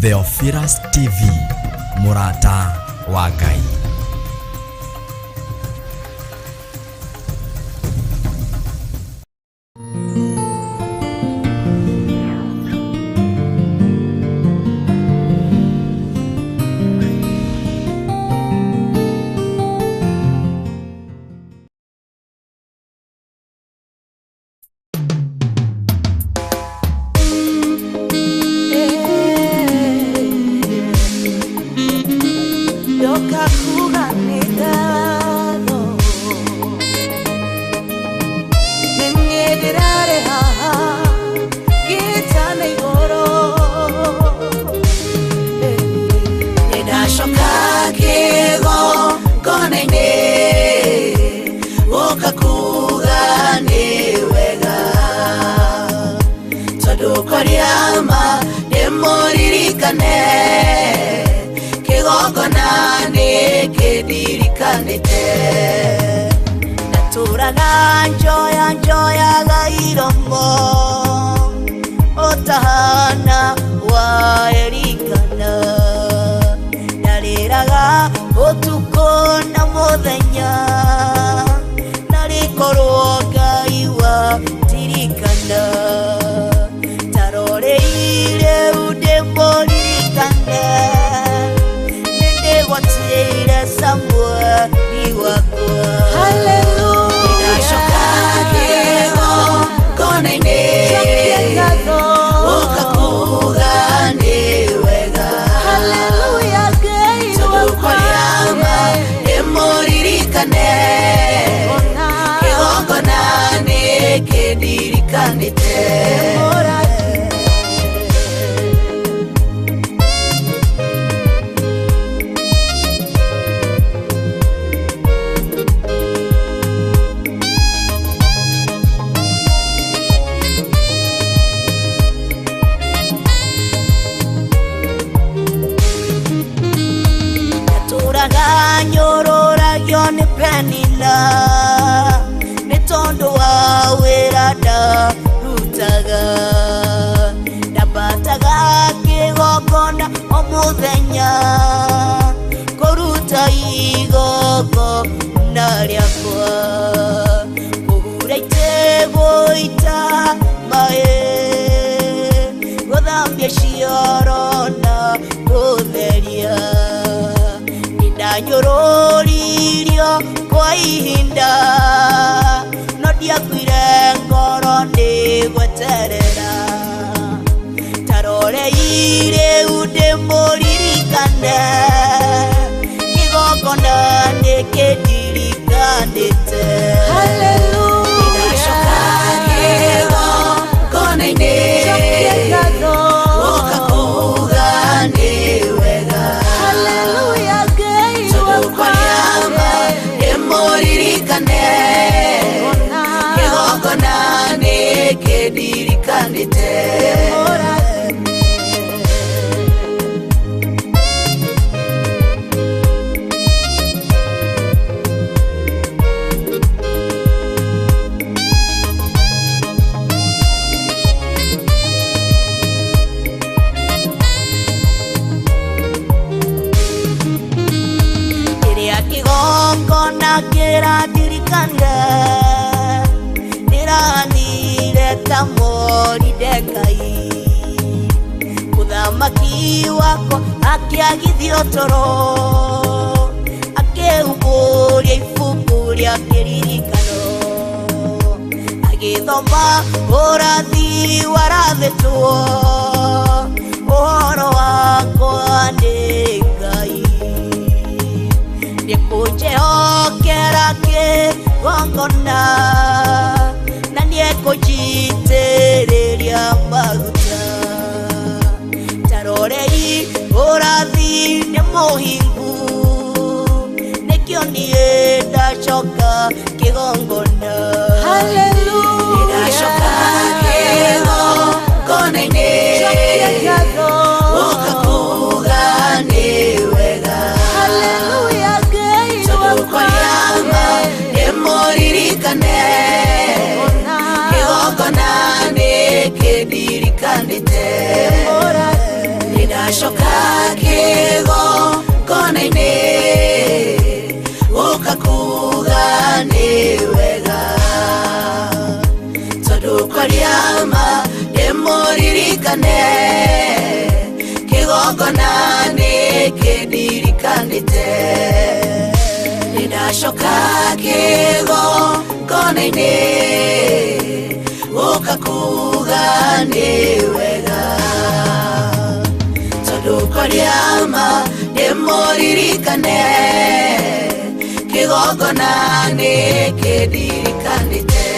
Theophilus TV, mũrata wa Ngai. Ndoka kuga nĩ ngatho nĩ niĩ ndĩrarĩ haha ngĩtana igũrũ. Nĩndacoka kĩgongona-inĩ gũka kuga nĩ wega tondũ kwaria ma ndĩmũririkane kĩgongona nĩ kĩndirikanĩte. Ndatũraga njoya njoyaga iromo ũtahana wa Elikana, ndarĩraga ũtukũ na mũthenya, narĩkorwo Ngai watirikana. Taroreire ndĩmũririkane, nĩndĩgwatĩire Samueli wakwa. Nĩndacoka kĩgongona-inĩ gũka kuga nĩ wega tondũ kwaria ma ndĩmũririkane kĩgongona nĩ kĩndirikanĩte. Ndatũraga nyũrũragio nĩ Penina nĩ tondũ wa wĩra ndarutaga, ndambataga kĩgongona o mũthenya kũruta igongona rĩakwa, kũhura itĩ gũita maĩ, gũthambia cioro na gũtheria. Nĩndanyũrũririo kwa ihinda no ndiakuire ngoro nĩ gweterera. Taroreire ndĩmũririkane kĩgongona nĩ kĩndirikanĩte. Nĩndacoka kĩgongona-inĩ gũka kuga nĩ wega tondũ kwaria ma ndĩmũririkane kĩgongona nĩ kĩndirikanĩte. Rĩrĩa kĩgongona kĩrandirikana ndĩranire ta Moridekai, mũthamaki wakwa akĩagithio toro akĩhumbũria ibuku rĩa kĩririkano, agĩthoma ũrathi warathĩtwo ũhoro wakwa nĩ Ngai. Nĩkũnjĩhokera kĩgongona na nĩekũnjitĩrĩria maguta. Tarorei ũrathi nĩ mũhingu, nĩkĩo niĩ ndacoka kĩgongona. Nĩndacoka kĩgongona-inĩ gũka kuga nĩ wega tondũ kwaria ma ndĩmũririkane kĩgongona nĩ kĩndirikanĩte. Nĩndacoka. Nĩndacoka kĩgongona-inĩ gũka kuga nĩ wega tondũ kwaria ma ndĩmũririkane kĩgongona nĩ kĩndirikanĩte nĩndacoka kĩgongona-inĩ gũka kuga nĩ wega tondũ kwaria ma ndĩmũririkane kĩgongona nĩ kĩndirikanĩte.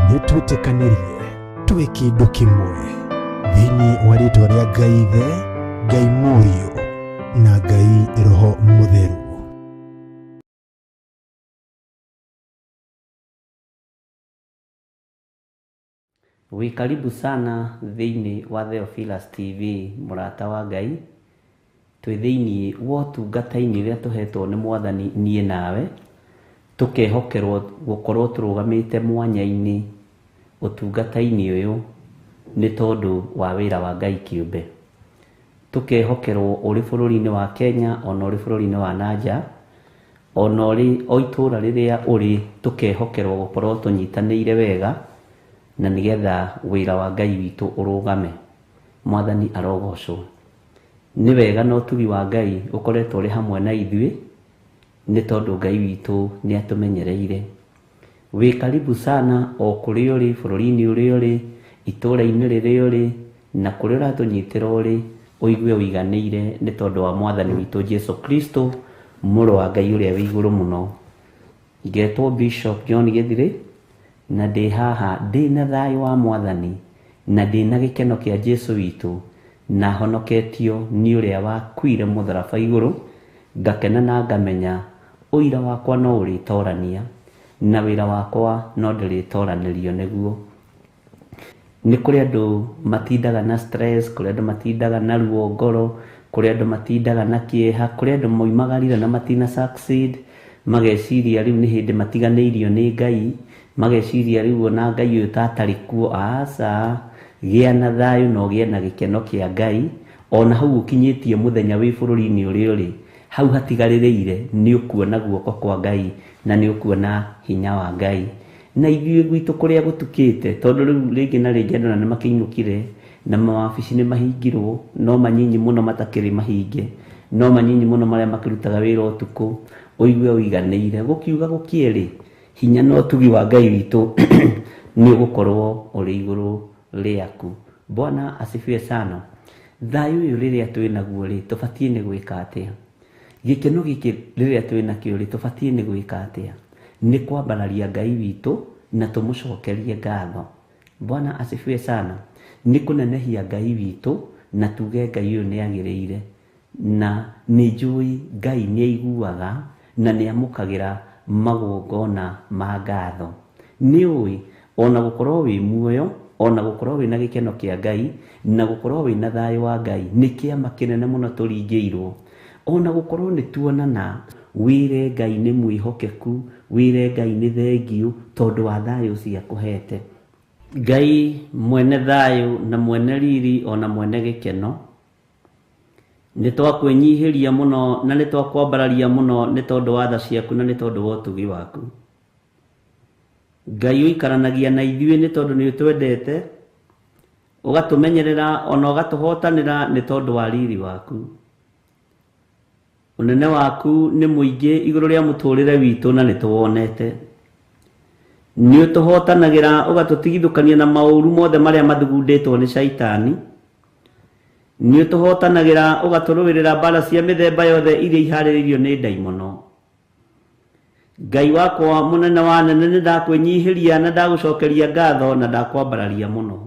Nĩtwĩtĩkanĩrie twĩ kĩndũ kĩmwe thĩinĩ wa rĩtwa rĩa Ngai Ithe, Ngai Mũriũ na Ngai Roho Mũtheru. Wĩ karibu sana thĩinĩ wa Theophilus TV mũrata wa Ngai. Twĩ thĩinĩ wa ũtungata-inĩ ũrĩa tũhetwo nĩ Mwathani niĩ nawe, tũkehokerwo gũkorwo tũrũgamĩte mwanya-inĩ ũtungata-inĩ ũyũ nĩ tondũ wa wĩra wa Ngai kĩũmbe. Tũkehokerwo ũrĩ bũrũri-inĩ wa Kenya ona ũrĩ bũrũri-inĩ wa nanja, ona ũrĩ o itũra rĩrĩa ũrĩ, tũkehokerwo gũkorwo tũnyitanĩire wega na nĩgetha wĩra wa Ngai witũ ũrũgame. Mwathani arogocwo. Nĩ wega na ũtugi wa Ngai ũkoretwo ũrĩ hamwe na ithuĩ nĩ tondũ Ngai witũ nĩ atũmenyereire. Wĩ karibu sana o kũrĩa ũrĩ, bũrũri-inĩ ũrĩa ũrĩ, itũra-inĩ rĩrĩa ũrĩ, na kũrĩa ũratũnyitĩra ũrĩ, ũigue ũiganĩire nĩ tondũ wa Mwathani witũ Jesu Kristo, mũrũ wa Ngai ũrĩa wĩ igũrũ mũno. Ngetwo Bishop John Gĩthirĩ, na ndĩ haha ndĩ na thayũ wa Mwathani, na ndĩ na gĩkeno kĩa Jesu witũ, na honoketio nĩ ũrĩa wakuire mũtharaba igũrũ, ngakena na ngamenya ũira wakwa no ũrĩtorania, na wĩra wakwa no ndĩrĩtoranĩrio nĩguo. Nĩ kũrĩ andũ matindaga na stress, kũrĩ andũ matindaga na ruo ngoro, kũrĩ andũ matindaga na kĩeha, kũrĩ andũ moimagarire na matina succeed, mageciria rĩu nĩ hĩndĩ matiganĩirio nĩ Ngai, mageciria rĩu ona Ngai ũyũ ta atarĩ kuo. Aca, gĩa na thayũ na ũgĩe na gĩkeno kĩa Ngai, ona hau ũkinyĩtie mũthenya wĩ bũrũri-inĩ ũrĩa ũrĩ, hau hatigarĩrĩire nĩ ũkuona guoko kwa Ngai na nĩ ũkuona hinya wa Ngai. Na ithuĩ gwitũ kũrĩa gũtukĩte, tondũ rĩu rĩngĩ na rĩngĩ andũ na nĩ makĩinũkire, na mawabici nĩ mahingirwo, no manyinyi mũno matakĩrĩ mahinge, no manyinyi mũno marĩa makĩrutaga wĩra ũtukũ, ũigue ũiganĩire. Gũkiuga gũkĩerĩ, hinya na ũtugi wa Ngai witũ nĩ ũgũkorwo ũrĩ igũrũ rĩaku. Bwana asifiwe sana. Thayũ ũyũ rĩrĩa twĩ naguo rĩ, tũbatiĩ nĩ gwĩka atĩa? Gĩkeno gĩkĩ rĩrĩa twĩ nakĩo rĩ, tũbatiĩ nĩ gwĩka atĩa? Nĩ kwambararia Ngai witũ na tũmũcokerie ngatho. Bwana asifiwe sana. Nĩ kũnenehia Ngai witũ na tuge Ngai ũyũ nĩ agĩrĩire, na nĩ njũĩ Ngai nĩ aiguaga na nĩ amũkagĩra magongona ma ngatho. Nĩ ũĩ ona gũkorwo wĩ muoyo, ona gũkorwo wĩna gĩkeno kĩa Ngai, na gũkorwo wĩna thayũ wa Ngai nĩ kĩama kĩnene mũno tũringĩirwo. Ona gũkorwo nĩ tuonana, wĩre Ngai nĩ mwĩhokeku, wĩre Ngai nĩ thengiũ tondũ wa thayũ ũcio akũhete. Ngai mwene thayũ na mwene riri ona mwene gĩkeno, nĩ twakwĩnyihĩria mũno na nĩ twakwambararia mũno nĩ tondũ wa tha ciaku na nĩ tondũ wa ũtugi waku. Ngai ũikaranagia na ithuĩ nĩ tondũ nĩ ũtwendete, ũgatũmenyerera ona ũgatũhotanĩra nĩ tondũ wa riri waku. Ũnene waku nĩ mũingĩ igũrũ rĩa mũtũrĩre witũ na nĩ tũwonete. Nĩ ũtũhotanagĩra ũgatũtigithũkania na maũru mothe marĩa mathugundĩtwo nĩ caitani. Nĩ ũtũhotanagĩra ũgatũrũĩrĩra mbara cia mĩthemba yothe iria iharĩrĩirio nĩ ndaimono. Ngai wakwa mũnene wa nene, nĩ ndakwĩnyihĩria na ndagũcokeria ngatho na ndakwambararia mũno.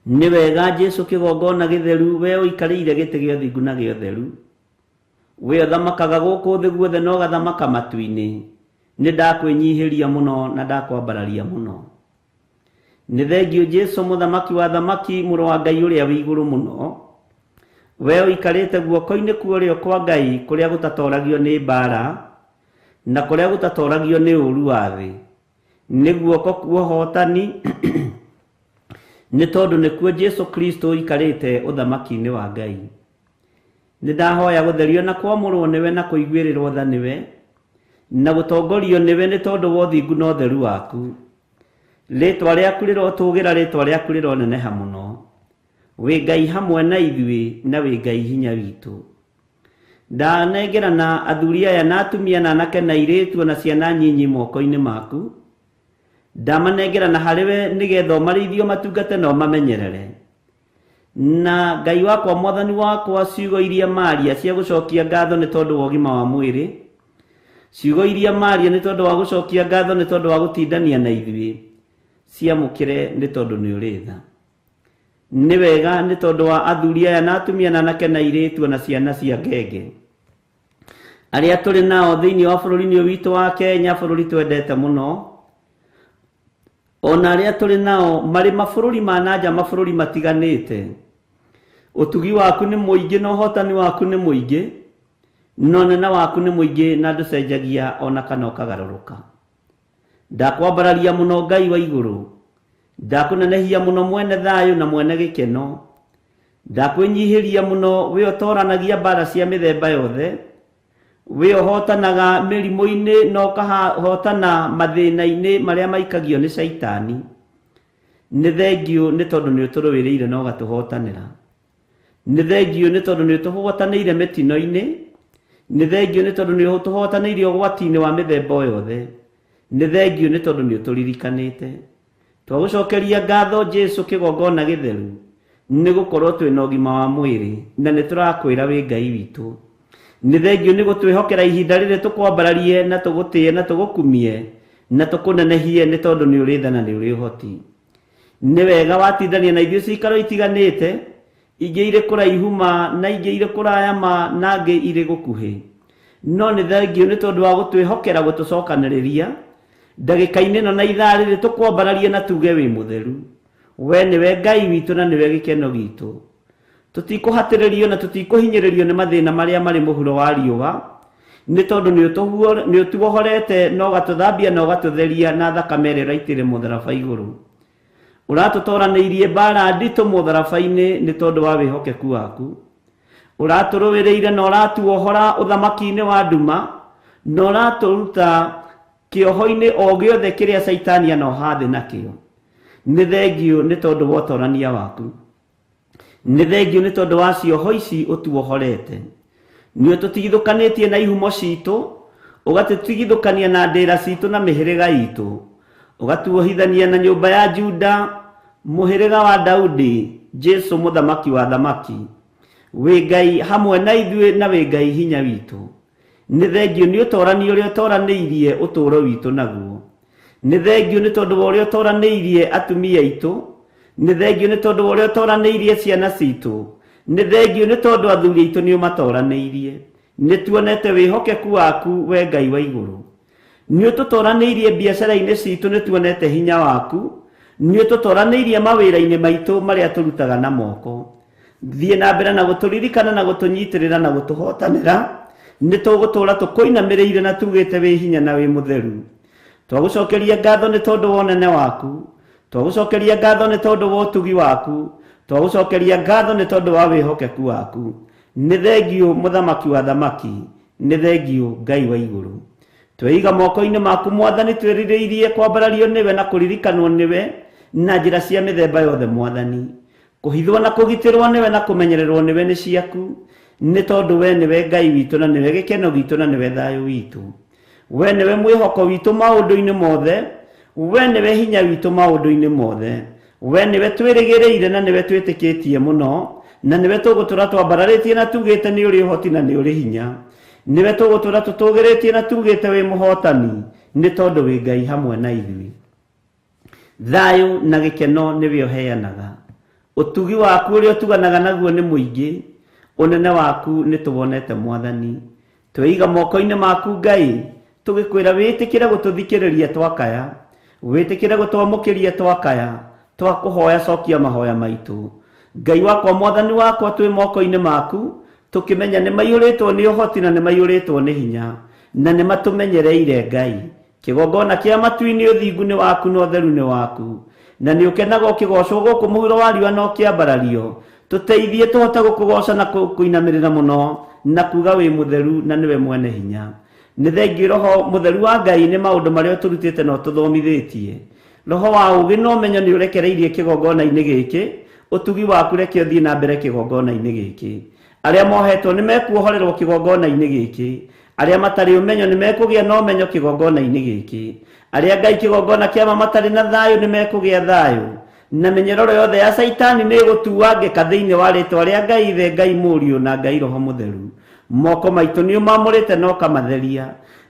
Nĩ wega Jesũ kĩgongona gĩtheru, we ũikarĩire gĩtĩ gĩa ũthingu na gĩa ũtheru. We ũthamakaga gũkũ thĩ guothe na ũgathamaka matu-inĩ. Nĩ ndakwĩnyihĩria mũno na ndakwambararia mũno. Nĩ thengiũ Jesũ mũthamaki wa thamaki, mũrũ wa Ngai ũrĩa wĩ igũrũ mũno. We ũikarĩte guoko-inĩ kwa ũrĩo kwa Ngai kũrĩa gũtatoragio nĩ mbara na kũrĩa gũtatoragio nĩ ũũru wa thĩ. Nĩ guoko kwa ũhotani nĩ tondũ nĩkuo Jesũ Kristo ũikarĩte ũthamaki-inĩ wa Ngai. Nĩ ndahoya gũtherio na kwamũrwo nĩwe na kũiguĩrĩrwo tha nĩwe na gũtongorio nĩwe nĩ tondũ wa ũthingu na ũtheru waku. Rĩtwa rĩaku rĩrotũgĩra, rĩtwa rĩaku rĩroneneha mũno. Wĩ Ngai hamwe na ithuĩ na wĩ Ngai hinya witũ. Ndanengerana athuri aya na atumia na anake na airĩtu na ciana nyinyi moko-inĩ maku. Ndamanengerana harĩ we nĩgetha ũmarĩithie, ũmatungate na ũmamenyerere. Na Ngai wakwa, Mwathani wakwa, ciugo iria maria cia gũcokia ngatho nĩ tondũ wa ũgima wa mwĩrĩ, ciugo iria maria nĩ tondũ wa gũcokia ngatho nĩ tondũ wa gũtindania na ithuĩ, ciamũkĩre nĩ tondũ nĩ ũrĩ tha. Nĩ wega nĩ tondũ wa athuri aya na atumia na anake na airĩtu na ciana cia ngenge arĩa tũrĩ nao thĩinĩ wa bũrũri-inĩ ũyũ witũ wa Kenya, bũrũri twendete mũno, ona arĩa tũrĩ nao marĩ mabũrũri ma na nja, mabũrũri matiganĩte. Ũtugi waku nĩ mũingĩ na ũhotani waku nĩ mũingĩ na ũnene waku nĩ mũingĩ na ndũcenjagia ona kana ũkagarũrũka. Ndakwambararia mũno Ngai wa igũrũ, ndakũnenehia mũno mwene thayũ na mwene gĩkeno, ndakwĩnyihĩria mũno we ũtoranagia mbara cia mĩthemba yothe, we ũhotanaga mĩrimũ-inĩ na ũkahotana mathĩna-inĩ marĩa maikagio nĩ caitani. Nĩ thengiũ nĩ tondũ nĩ ũtũrũĩrĩire na ũgatũhotanĩra. Nĩ thengiũ nĩ tondũ nĩ ũtũhotanĩire mĩtino-inĩ. Nĩ thengiũ nĩ tondũ nĩ ũtũhotanĩire ũgwati-inĩ wa mĩthemba o yothe. Nĩ thengiũ nĩ tondũ nĩ ũtũririkanĩte. Twagũcokeria ngatho Jesũ kĩgongona gĩtheru nĩ gũkorwo twĩna ũgima wa mwĩrĩ na nĩ tũrakwĩra wĩ Ngai witũ. Nĩ thengiũ nĩ gũtwĩhokera ihinda rĩrĩ tũkwambararie na tũgũtĩe na tũgũkumie na tũkũnenehie nĩ tondũ nĩ ũrĩ tha na nĩ ũrĩ ũhoti. Nĩ wega watindania na ithuĩ cikaro itiganĩte, ingĩ irĩ kũraihu ma na ingĩ irĩ kũraya ma na ingĩ irĩ gũkuhĩ. No nĩ thengiũ nĩ tondũ wa gũtwĩhokera gũtũcokanĩrĩria ndagĩka-inĩ ĩno na ithaa rĩrĩ tũkwambararie na tuge wĩ mũtheru. We nĩwe Ngai witũ na nĩwe gĩkeno gitũ. Tũtikũhatĩrĩrio na tũtikũhinyĩrĩrio nĩ mathĩna marĩa marĩ mũhuro wa riũa, nĩ tondũ nĩ ũtuohorete na ũgatũthambia na ũgatũtheria na thakame ĩrĩa ũraitĩrĩria mũtharaba igũrũ. Ũratũtoranĩirie mbara nditũ mũtharaba-inĩ nĩ tondũ wa wĩhokeku waku. Ũratũrũĩrĩire na ũratuohora ũthamaki-inĩ wa nduma na ũratũruta kĩoho-inĩ o gĩothe kĩrĩa caitani anoha thĩ nakĩo. Nĩ thengiũ nĩ tondũ wa ũtorania waku. Nĩ thengiũ nĩ tondũ wa cioho ici ũtuohorete. Nĩ ũtũtigithũkanĩtie na ihumo citũ, ũgatũtigithũkania na ndĩra citũ na mĩhĩrĩga itũ, ũgatuohithania na nyũmba ya Juda, mũhĩrĩga wa Daudi, Jesũ mũthamaki wa thamaki. Wĩ Ngai hamwe na ithuĩ na wĩ Ngai hinya witũ. Nĩ thengiũ nĩ ũtorani ũrĩa ũtoranĩirie ũtũũro witũ naguo. Nĩ thengiũ nĩ tondũ wa ũrĩa ũtoranĩirie atumia aitũ. Nĩ thengiũ nĩ tondũ wa ũrĩa ũtoranĩirie ciana citũ. Nĩ thengiũ nĩ tondũ athuri aitũ nĩ ũmatoranĩirie. Nĩ tuonete wĩhokeku waku we Ngai wa igũrũ. Nĩ ũtũtoranĩirie biacara-inĩ citũ, nĩ tuonete hinya waku. Nĩ ũtũtoranĩirie mawĩra-inĩ maitũ marĩa tũrutaga na moko. Thiĩ na mbere na gũtũririkana na gũtũnyitĩrĩra na gũtũhotanĩra. Nĩ tũgũtũũra tũkũinamĩrĩire na tugĩte wĩ hinya na wĩ mũtheru. Twagũcokeria ngatho nĩ tondũ wa ũnene waku. Twagũcokeria ngatho nĩ tondũ wa ũtugi waku. Twagũcokeria ngatho nĩ tondũ wa wĩhokeku waku. Nĩ thengiũ mũthamaki wa thamaki, nĩ thengiũ Ngai wa igũrũ. Tweiga moko-inĩ maku Mwathani, twĩrirĩirie kwambarario nĩwe na kũririkanwo nĩwe na njĩra cia mĩthemba yothe Mwathani. Kũhithwo na kũgitĩrwo nĩwe na kũmenyererwo nĩwe nĩ ciaku, nĩ tondũ we nĩwe Ngai witũ na nĩwe gĩkeno gitũ na nĩwe thayũ witũ. We nĩwe mwĩhoko witũ maũndũ-inĩ mothe, we nĩwe hinya witũ maũndũ-inĩ mothe. We nĩwe twĩrĩgĩrĩire na nĩwe twĩtĩkĩtie mũno, na nĩwe tũgũtũra twambararĩtie na tugĩte nĩ ũrĩ ũhoti na nĩ ũrĩ hinya. Nĩwe tũgũtũra tũtũgĩrĩtie na tugĩte wĩ mũhotani, nĩ tondũ wĩ Ngai hamwe na ithuĩ. Thayũ na gĩkeno nĩwe ũheanaga. Ũtugi waku ũrĩa ũtuganaga naguo nĩ mũingĩ, ũnene waku nĩ tũwonete Mwathani. Tweiga moko-inĩ maku Ngai, tũgĩkwĩra wĩtĩkĩre gũtũthikĩrĩria twakaya, wĩtĩkĩre gũtwamũkĩria twakaya, twakũhoya cokia mahoya maitũ. Ngai wakwa Mwathani wakwa twĩ moko-inĩ maku, tũkĩmenya nĩ maiyũrĩtwo nĩ ũhoti na nĩ maiyũrĩtwo nĩ hinya, na nĩ matũmenyereire Ngai. Kĩgongona kĩa matu-inĩ ũthingu nĩ waku na ũtheru nĩ waku, na nĩ ũkenaga ũkĩgoocwo gũkũ mũhuro wa riũa na ũkĩambarario. Tũteithie tũhote gũkũgooca na kũinamĩrĩra mũno na kuga wĩ mũtheru na nĩwe mwene hinya. Nĩ thengiũ Roho Mũtheru wa Ngai nĩ maũndũ marĩa ũtũrutĩte na ũtũthomithĩtie. Roho wa ũũgĩ na ũmenyo nĩ ũrekereirie kĩgongona-inĩ gĩkĩ, ũtugi waku reke ũthiĩ na mbere kĩgongona-inĩ gĩkĩ. Arĩa mohetwo nĩ mekuohorerwo kĩgongona-inĩ gĩkĩ. Arĩa matarĩ ũmenyo nĩ mekũgĩa na ũmenyo kĩgongona-inĩ gĩkĩ. Arĩa Ngai kĩgongona kĩa ma matarĩ na thayũ nĩ mekũgĩa thayũ. Na mĩnyororo yothe ya Caitani nĩ ĩgũtuangĩka thĩinĩ wa rĩtwa rĩa Ngai Ithe, Ngai Mũriũ na Ngai Roho Mũtheru. Moko maitũ nĩ ũmamũrĩte na ũkamatheria.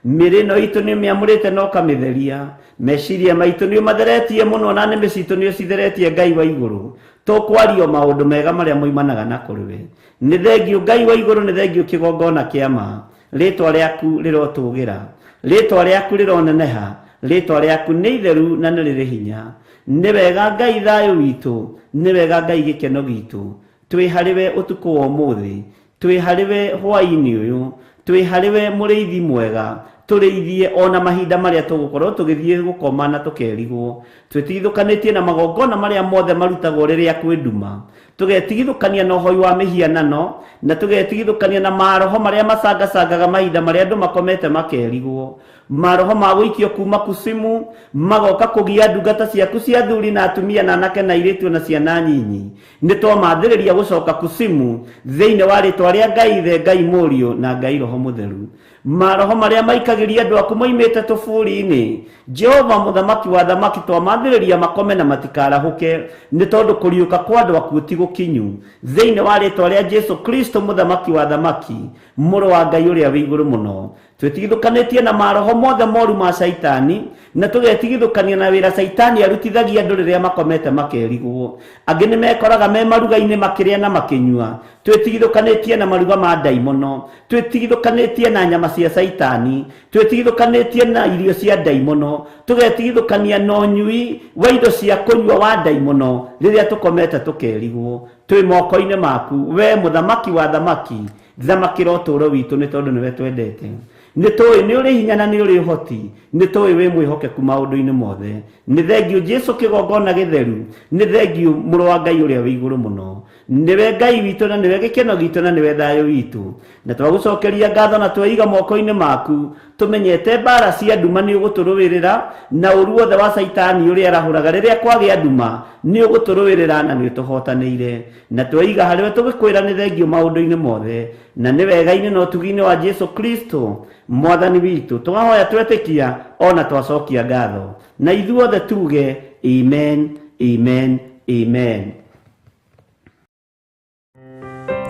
Mĩĩrĩ ĩno itũ nĩ ũmĩamũrĩte na ũkamĩtheria. Meciria maitũ nĩ ũmatheretie mũno na nĩmĩ citũ nĩ ũcitheretie Ngai wa igũrũ. Tũkwaria o maũndũ mega marĩa moimanaga na kũrĩ we. Nĩ thengiũ Ngai wa igũrũ, nĩ thengiũ kĩgongona kĩa ma. Rĩtwa rĩaku rĩrotũgĩra, rĩtwa rĩaku rĩroneneha, rĩtwa rĩaku nĩ itheru na nĩ rĩrĩ hinya. Nĩ wega Ngai thayũ witũ, nĩ wega Ngai gĩkeno gitũ. Twĩ harĩ we ũtukũ wa ũmũthĩ, twĩ harĩ we hwaĩ-inĩ ũyũ, twĩ harĩ we mũrĩithi mwega, tũrĩithie ona mahinda marĩa tũgũkorwo tũgĩthiĩ gũkoma na tũkerigwo. Twĩtigithũkanĩtie na magongona marĩa mothe marutagwo rĩrĩa kwĩ nduma. Tũgetigithũkania na ũhoi wa mĩhianano, na tũgetigithũkania na maroho marĩa macangacangaga mahinda marĩa andũ makomete makerigwo. Maroho ma gũikio kuma kusimu magoka kũgia ndungata ciaku cia athuri na atumia na anake na airĩtu na ciana nyinyi. Nĩ twamathĩrĩria gũcoka kusimu thĩinĩ wa rĩtwa rĩa Ngai Ithe, Ngai Mũriũ na Ngai Roho Mũtheru. Maroho marĩa maikagĩria andũ aku moimĩte tũburi-inĩ, Jehova mũthamaki wa thamaki, twamathĩrĩria makome na matikarahũke, nĩ tondũ kũriũka kwa andũ akuũ ti gũkinyu. Thĩinĩ wa rĩtwa rĩa Jesu Kristo mũthamaki wa thamaki, mũrũ wa Ngai ũrĩa wĩ igũrũ mũno, twĩtigithũkanĩtie na maroho mothe moru ma Caitani, na tũgetigithũkania na wĩra Caitani arutithagia andũ rĩrĩa makomete makerigwo. Angĩ nĩ mekoraga me maruga-inĩ makĩrĩa na makĩnyua. Twĩtigithũkanĩtie na maruga ma ndaimono, twĩtigithũkanĩtie na nyama cia Caitani, twĩtigithũkanĩtie na irio cia ndaimono, tũgetigithũkania na ũnyui wa indo cia kũnyua wa ndaimono rĩrĩa tũkomete tũkerigwo. Twĩ moko-inĩ maku, we mũthamaki wa thamaki, thamakĩra ũtũũro witũ nĩ tondũ nĩwe twendete. Nĩ tũĩ nĩ ũrĩ hinya na nĩ ũrĩ ũhoti, nĩ tũĩ wĩ mwĩhokeku maũndũ-inĩ mothe. Nĩ thengiũ Jesu kĩgongona gĩtheru, nĩ thengiũ mũrũ wa Ngai ũrĩa wĩ igũrũ mũno. Nĩwe Ngai witũ na nĩwe gĩkeno gitũ na nĩwe thayũ witũ. Na twagũcokeria ngatho na tweiga moko-inĩ maku, tũmenyete mbara cia nduma nĩ ũgũtũrũĩrĩra, na ũru wothe wa Caitani ũrĩa arahũraga rĩrĩa kwagĩa nduma nĩ ũgũtũrũĩrĩra na nĩ ũtũhotanĩire. Na tweiga harĩwe tũgĩkwĩra nĩ thengiũ maũndũ-inĩ mothe, na nĩ wega-inĩ na ũtugi-inĩ wa Jesu Kristo Mwathani witũ. Twahoya twetĩkia ona twacokia ngatho, na ithuothe tuge amen, amen, amen.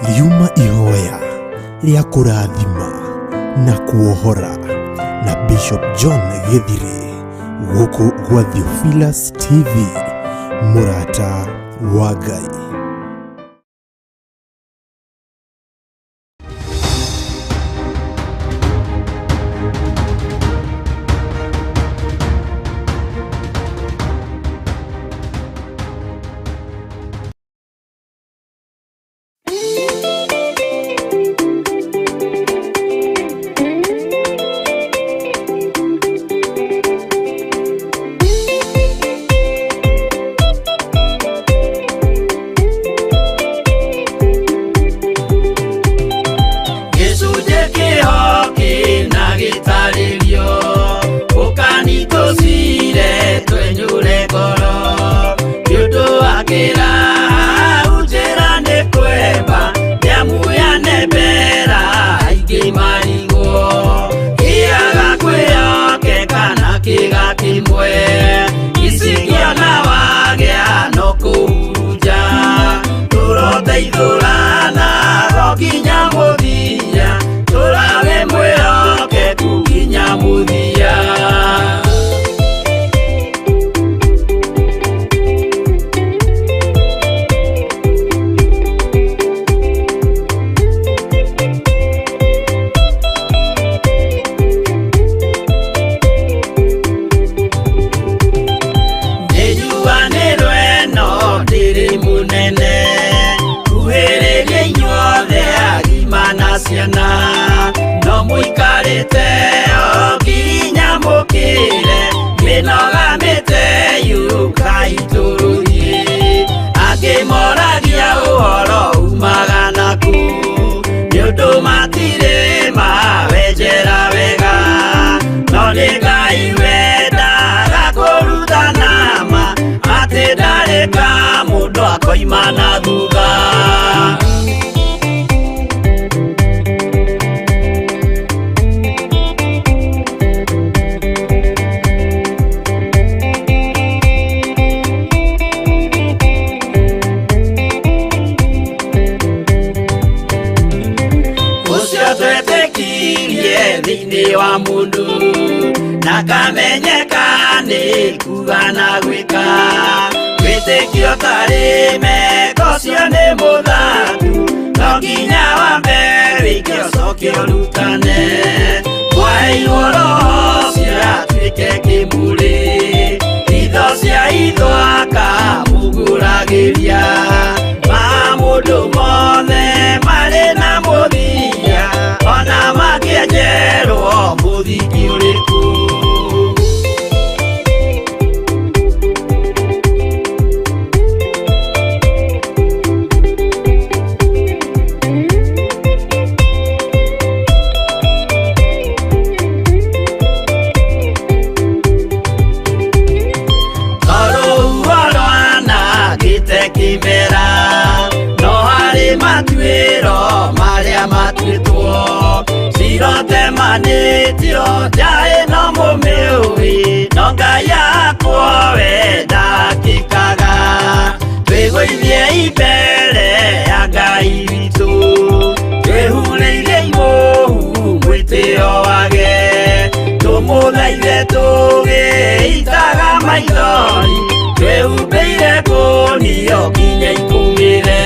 Riuma ihoya rĩa kũrathima na kuohora na Bishop John Gĩthirĩ gũkũ gwa Theophilus TV, mũrata wa Ngai. Gĩcunjĩ kĩho kĩna gĩtarĩrio, ũkani tũcire twenyũre ngoro, nĩ ũndũ wa kĩraha njĩra nĩ kwemba, nĩamu yanembera aingĩ marigwo, kĩaga kwĩhokeka na kĩga kĩmwe, icingĩona wagĩa no kũhurunja, tũroteithũrana ro nginya mũthia, tũrawe mwĩhokeku nginya mũthia. kũrutana no mũikarĩte o nginya mũkĩre mĩnoga mĩte yũkai tũrũthiĩ angĩ moragia ũhoro umaga naku nĩ ũndũ matirĩ mawenjera wega no nĩ Ngai wendaga kũrutana ma atĩ ndarĩ ka mũndũ akoima na thutha. Ũcio twetĩkirie thĩinĩ wa mũndũ na kamenyeka nĩ kuga na gwĩka wĩtĩkio tarĩ meko ũcio nĩ mũthatu no nginya wambe wĩke ũcoke ũrutane mwaheirwo roho ũcio atuĩke kĩmũrĩ itho cia itho akamũgũragĩria ma mũndũ mothe marĩ na mũthia ona mangĩenjerwo mũthingi ũrĩkũ. Kimera no harĩ matuĩro marĩa matuĩtwo cirotemanĩtio nja ĩno mũmĩũĩ no Ngai akwo we ndakĩkaga twĩgũithie mbere ya Ngai witũ twĩhurĩire imũhu mwĩtĩo wage tũmũthaithe tũgĩitaga maithori twĩhumbĩire kũnio nginya ikũmĩre.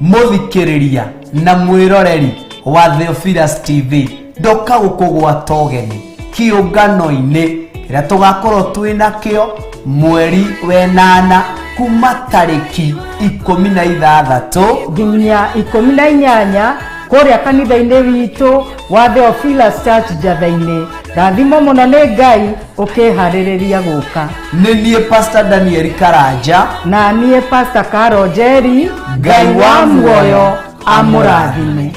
Muthikiriria na mwiroreri wa Theophilus TV ndoka gukugwata ũgeni kiũngano-inĩ kĩrĩa tũgakorwo twĩ nakĩo mweri wenana kuma tarĩki 16 nginya 18 kũrĩa kanitha-inĩ witũ wa Theophilus Church Njatha-inĩ. Rathimo mũno nĩ Ngai ũkĩharĩrĩria gũka. Nĩ niĩ Pastor Daniel Karanja na niĩ Pastor Carol Njeri. Ngai wa muoyo amũrathime.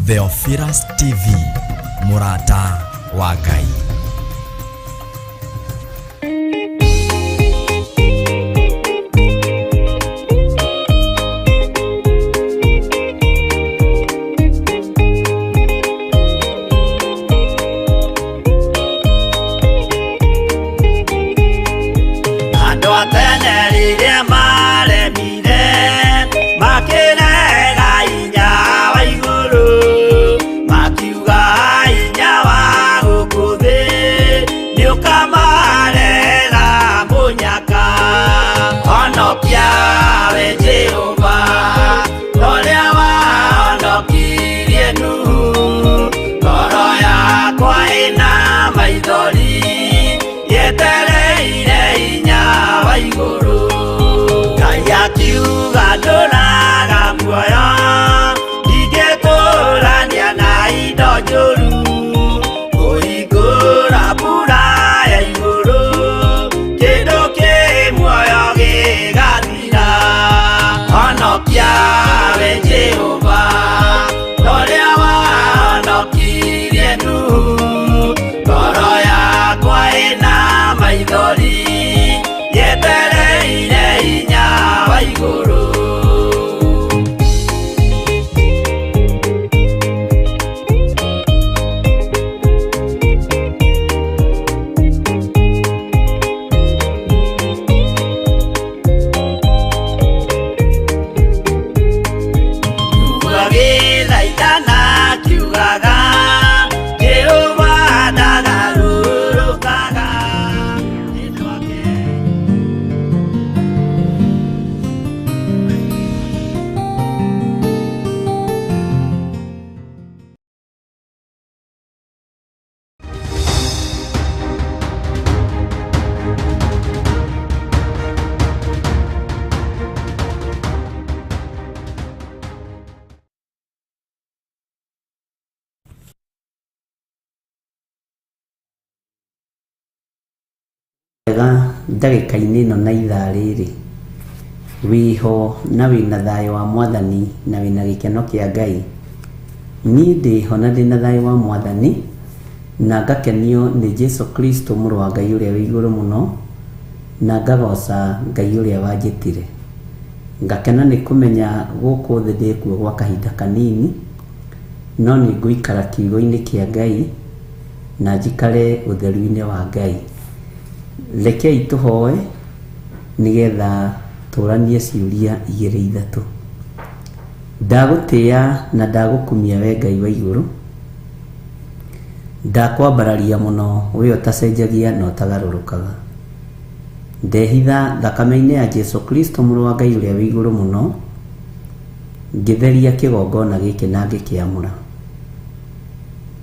Theophilus TV, mũrata wa Ngai. Andũ a tene rĩrĩa maremire igũrũ. Agĩthaithana kiugaga Jehova ndagarũrũkaga rĩĩtwa rĩake. Wega ndagĩka-inĩ ĩno na ithaa rĩrĩ wĩho na wĩna thayũ wa mwathani na wĩna gĩkeno kĩa Ngai. Niĩ ndĩho na ndĩna thayũ wa mwathani na ngakenio nĩ Jesu Kristo mũrũ wa Ngai ũrĩa wĩ igũrũ mũno, na ngagoca Ngai ũrĩa wanjĩtire. Ngakena nĩ kũmenya gũkũ thĩ ndĩkuo gwa kahinda kanini, no nĩ ngũikara kiugo-inĩ kĩa Ngai na njikare ũtheru-inĩ wa Ngai. Rekei tũhoe nĩgetha tũranie ciũria igĩrĩ ithatũ. Ndagũtĩĩa na ndagũkumia we Ngai wa igũrũ, ndakwambararia mũno we ũtacenjagia na ũtagarũrũkaga. Ndehitha thakame-inĩ ya Jesu Kristo mũrũ wa Ngai ũrĩa wĩ igũrũ mũno, ngĩtheria kĩgongona gĩkĩ na ngĩkĩamũra.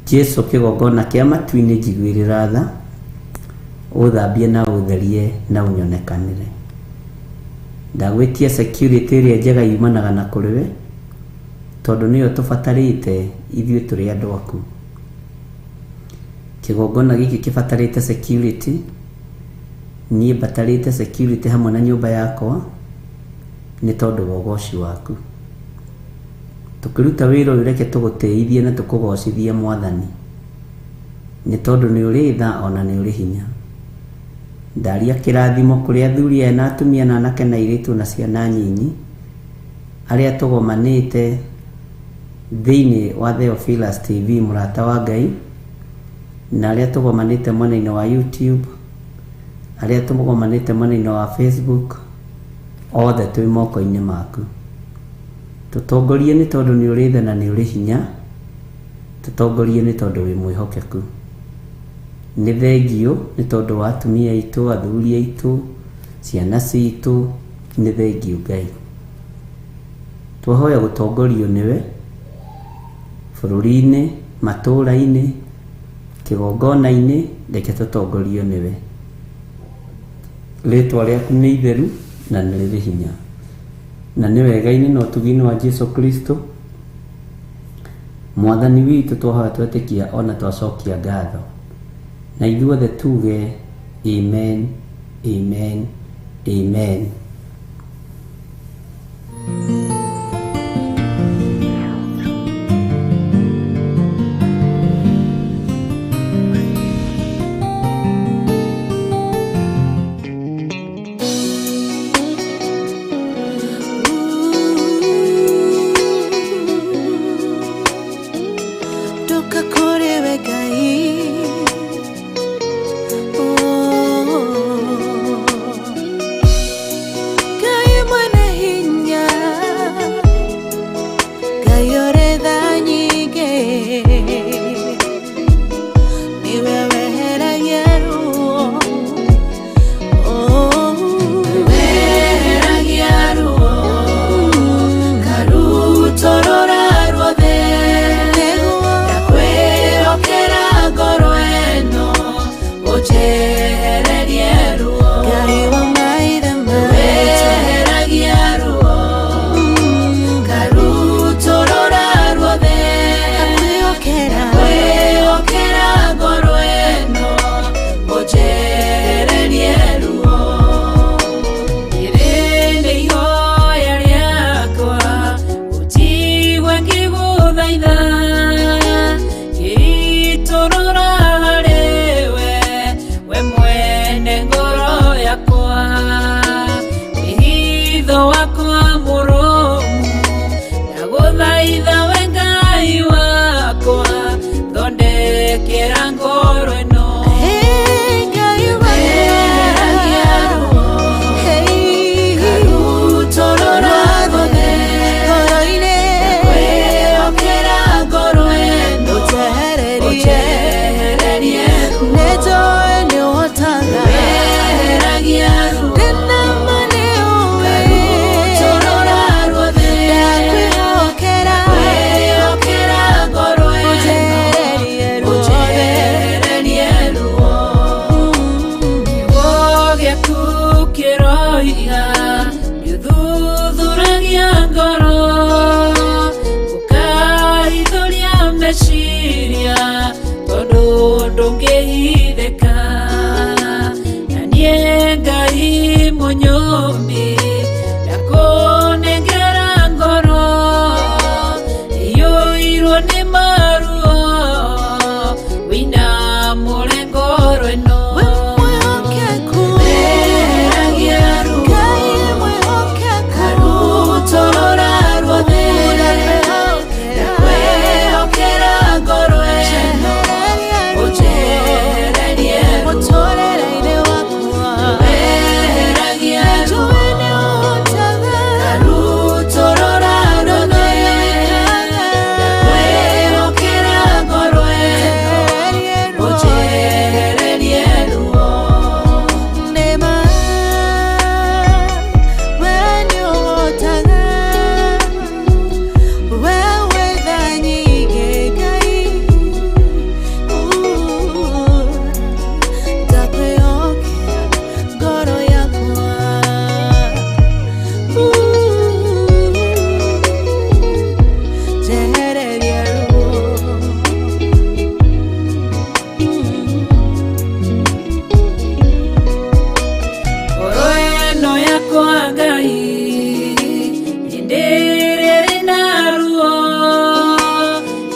Jesu kĩgongona kĩa matu-inĩ njiguĩrĩra tha, ũthambie na ũtherie na ũnyonekanĩre. Ndagwĩtia security ĩrĩa njega yumanaga na kũrĩ we, tondũ nĩyo tũbatarĩte ithuĩ tũrĩ andũ aku. Kĩgongona gĩkĩ kĩbatarĩte security, niĩ mbatarĩte security hamwe na nyũmba yakwa nĩ tondũ wa ũgoci waku. Tũkĩruta wĩra ũyũ reke tũgũtĩithie na tũkũgocithie mwathani, nĩ tondũ nĩ ũrĩ tha ona nĩ ũrĩ hinya. Ndaria kĩrathimo kũrĩ athuri aya na atumia na anake na airĩtu na ciana nyinyi arĩa tũgomanĩte thĩinĩ wa Theophilus TV mũrata wa Ngai, na arĩa tũgomanĩte mwena-inĩ wa YouTube, arĩa tũgomanĩte mwena-inĩ wa Facebook, othe twĩ moko-inĩ maku. Tũtongorie nĩ tondũ nĩ ũrĩ tha na nĩ ũrĩ hinya, tũtongorie nĩ tondũ wĩ mwĩhokeku. Nĩ thengiũ nĩ tondũ wa atumia aitũ, athuri aitũ, ciana citũ, nĩ thengiũ Ngai. Twahoya gũtongorio nĩwe bũrũri-inĩ, matũũra-inĩ, kĩgongona-inĩ, reke tũtongorio nĩwe. Rĩtwa rĩaku nĩ itheru na nĩ rĩrĩ hinya, na nĩ wega-inĩ na ũtugi-inĩ wa Jesu Kristo mwathani witũ twahoya twetĩkia ona twacokia ngatho, na ithuothe tuge amen, amen, amen. Toka kũrĩ we Ngai. Oh. Ngai mwene hinya. Gĩtũmi ndakũnengera ngoro iyũirwo nĩ maruo wĩna mũrengo ĩno Weheragia ruo Karutorora ruothe Ndakwĩhokera ngoro ĩno Ũnjehererie ruo Weheragia ruo Karutorora ruothe Ndakwĩhokera ngoro ĩno Ũnjehererie ruo. Ngoro ĩno yakwa Ngai hĩndĩ ĩrĩa ĩrĩ na ruo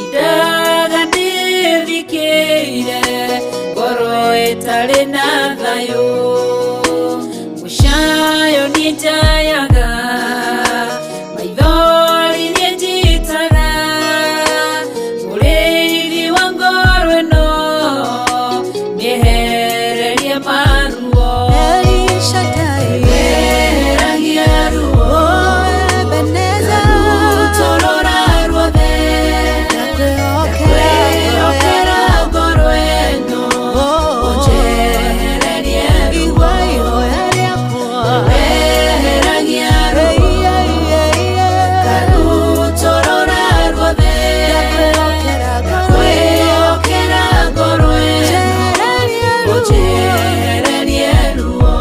indaga ndĩthikĩire ngoro ĩtarĩ na thayũ mũcayo niĩ njayaga maithori niĩ njitaga mũrĩithi wa ngoro ĩno mĩehererie maruo. Weheragia ruo Karutorora ruothe Ndakwĩhokera ngoro ĩno Ũnjehererie ruo Weheragia ruo Karutorora ruothe Ndakwĩhokera ngoro ĩno Ũnjehererie ruo.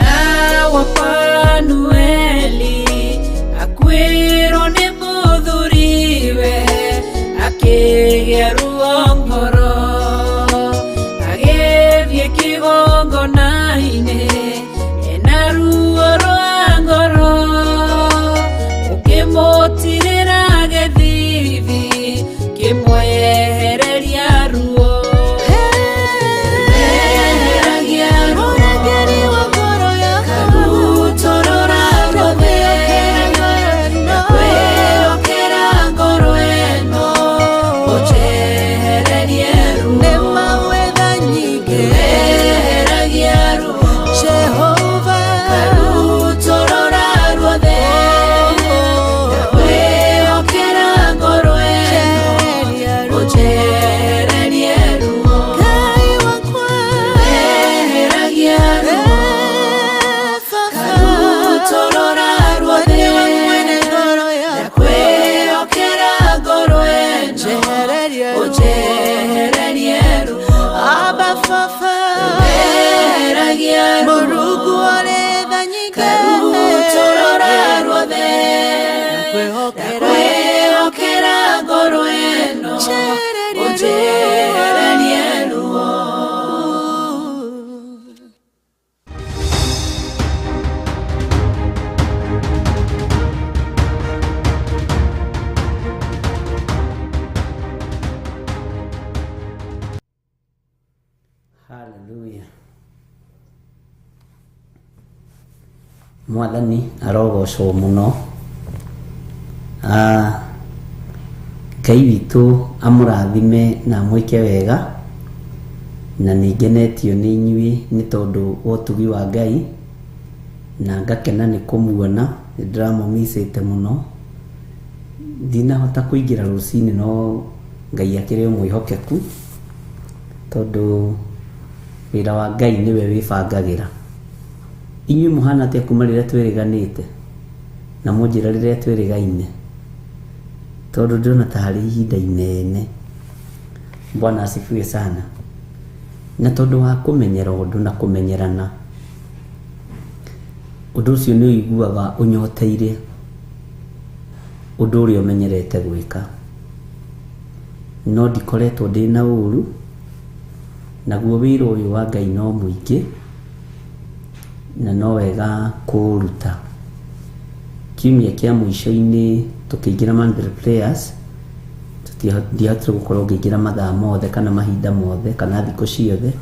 Hana wa Fanueli akuĩrwo nĩ mũthuriwe akĩgĩa ruo ngoro agĩthiĩ kĩgongona-inĩ ena ruo rwa ngoro ũkĩmũtirĩra gĩthithi kĩmwehereria ruo. Weheragia ruo Karutorora ruothe Ndakwĩhokera ngoro ĩno Ũnjehererie ruo Weheragia ruo Karutorora ruothe Ndakwĩhokera ngoro ĩno Ũnjehererie ruo. Weheragia ruo Karutorora ruothe Ndakwĩhokera ngoro ĩno Ũnjehererie ruo. Weheragia ruo Karutorora ruothe Ndakwĩhokera ngoro ĩno Ũnjehererie ruo. Hallelujah. Mwathani arogocwo mũno. Ngai witũ amũrathime na amwĩke wega na nĩ ngenetio nĩ inyuĩ nĩ tondũ wa ũtugi wa Ngai na ngakena nĩ kũmuona nĩ ndĩramũmicĩte mũno ndinahota kũingĩra rũcinĩ no Ngai akĩrĩ o mwĩhokeku tondũ wĩra wa Ngai nĩwe wĩbangagĩra. Inyuĩ mũhana atĩa kuma rĩrĩa twĩrĩganĩte na mũnjĩra rĩrĩa twĩrĩgaine tondũ ndĩrona ta harĩ ihinda inene. Bwana asifiwe sana. Na tondũ wa kũmenyera ũndũ na kũmenyerana ũndũ ũcio nĩ ũiguaga ũnyoteire ũndũ ũrĩa ũmenyerete gwĩka no ndikoretwo ndĩna ũru naguo wĩra ũyũ wa Ngai no mũingĩ Na no wega kũũruta. Kiumia kĩa mũico-inĩ tũkĩingĩra Monthly Prayers, ndiahotire gũkorwo ngĩingĩra mathaa mothe kana mahinda mothe kana thikũ ciothe,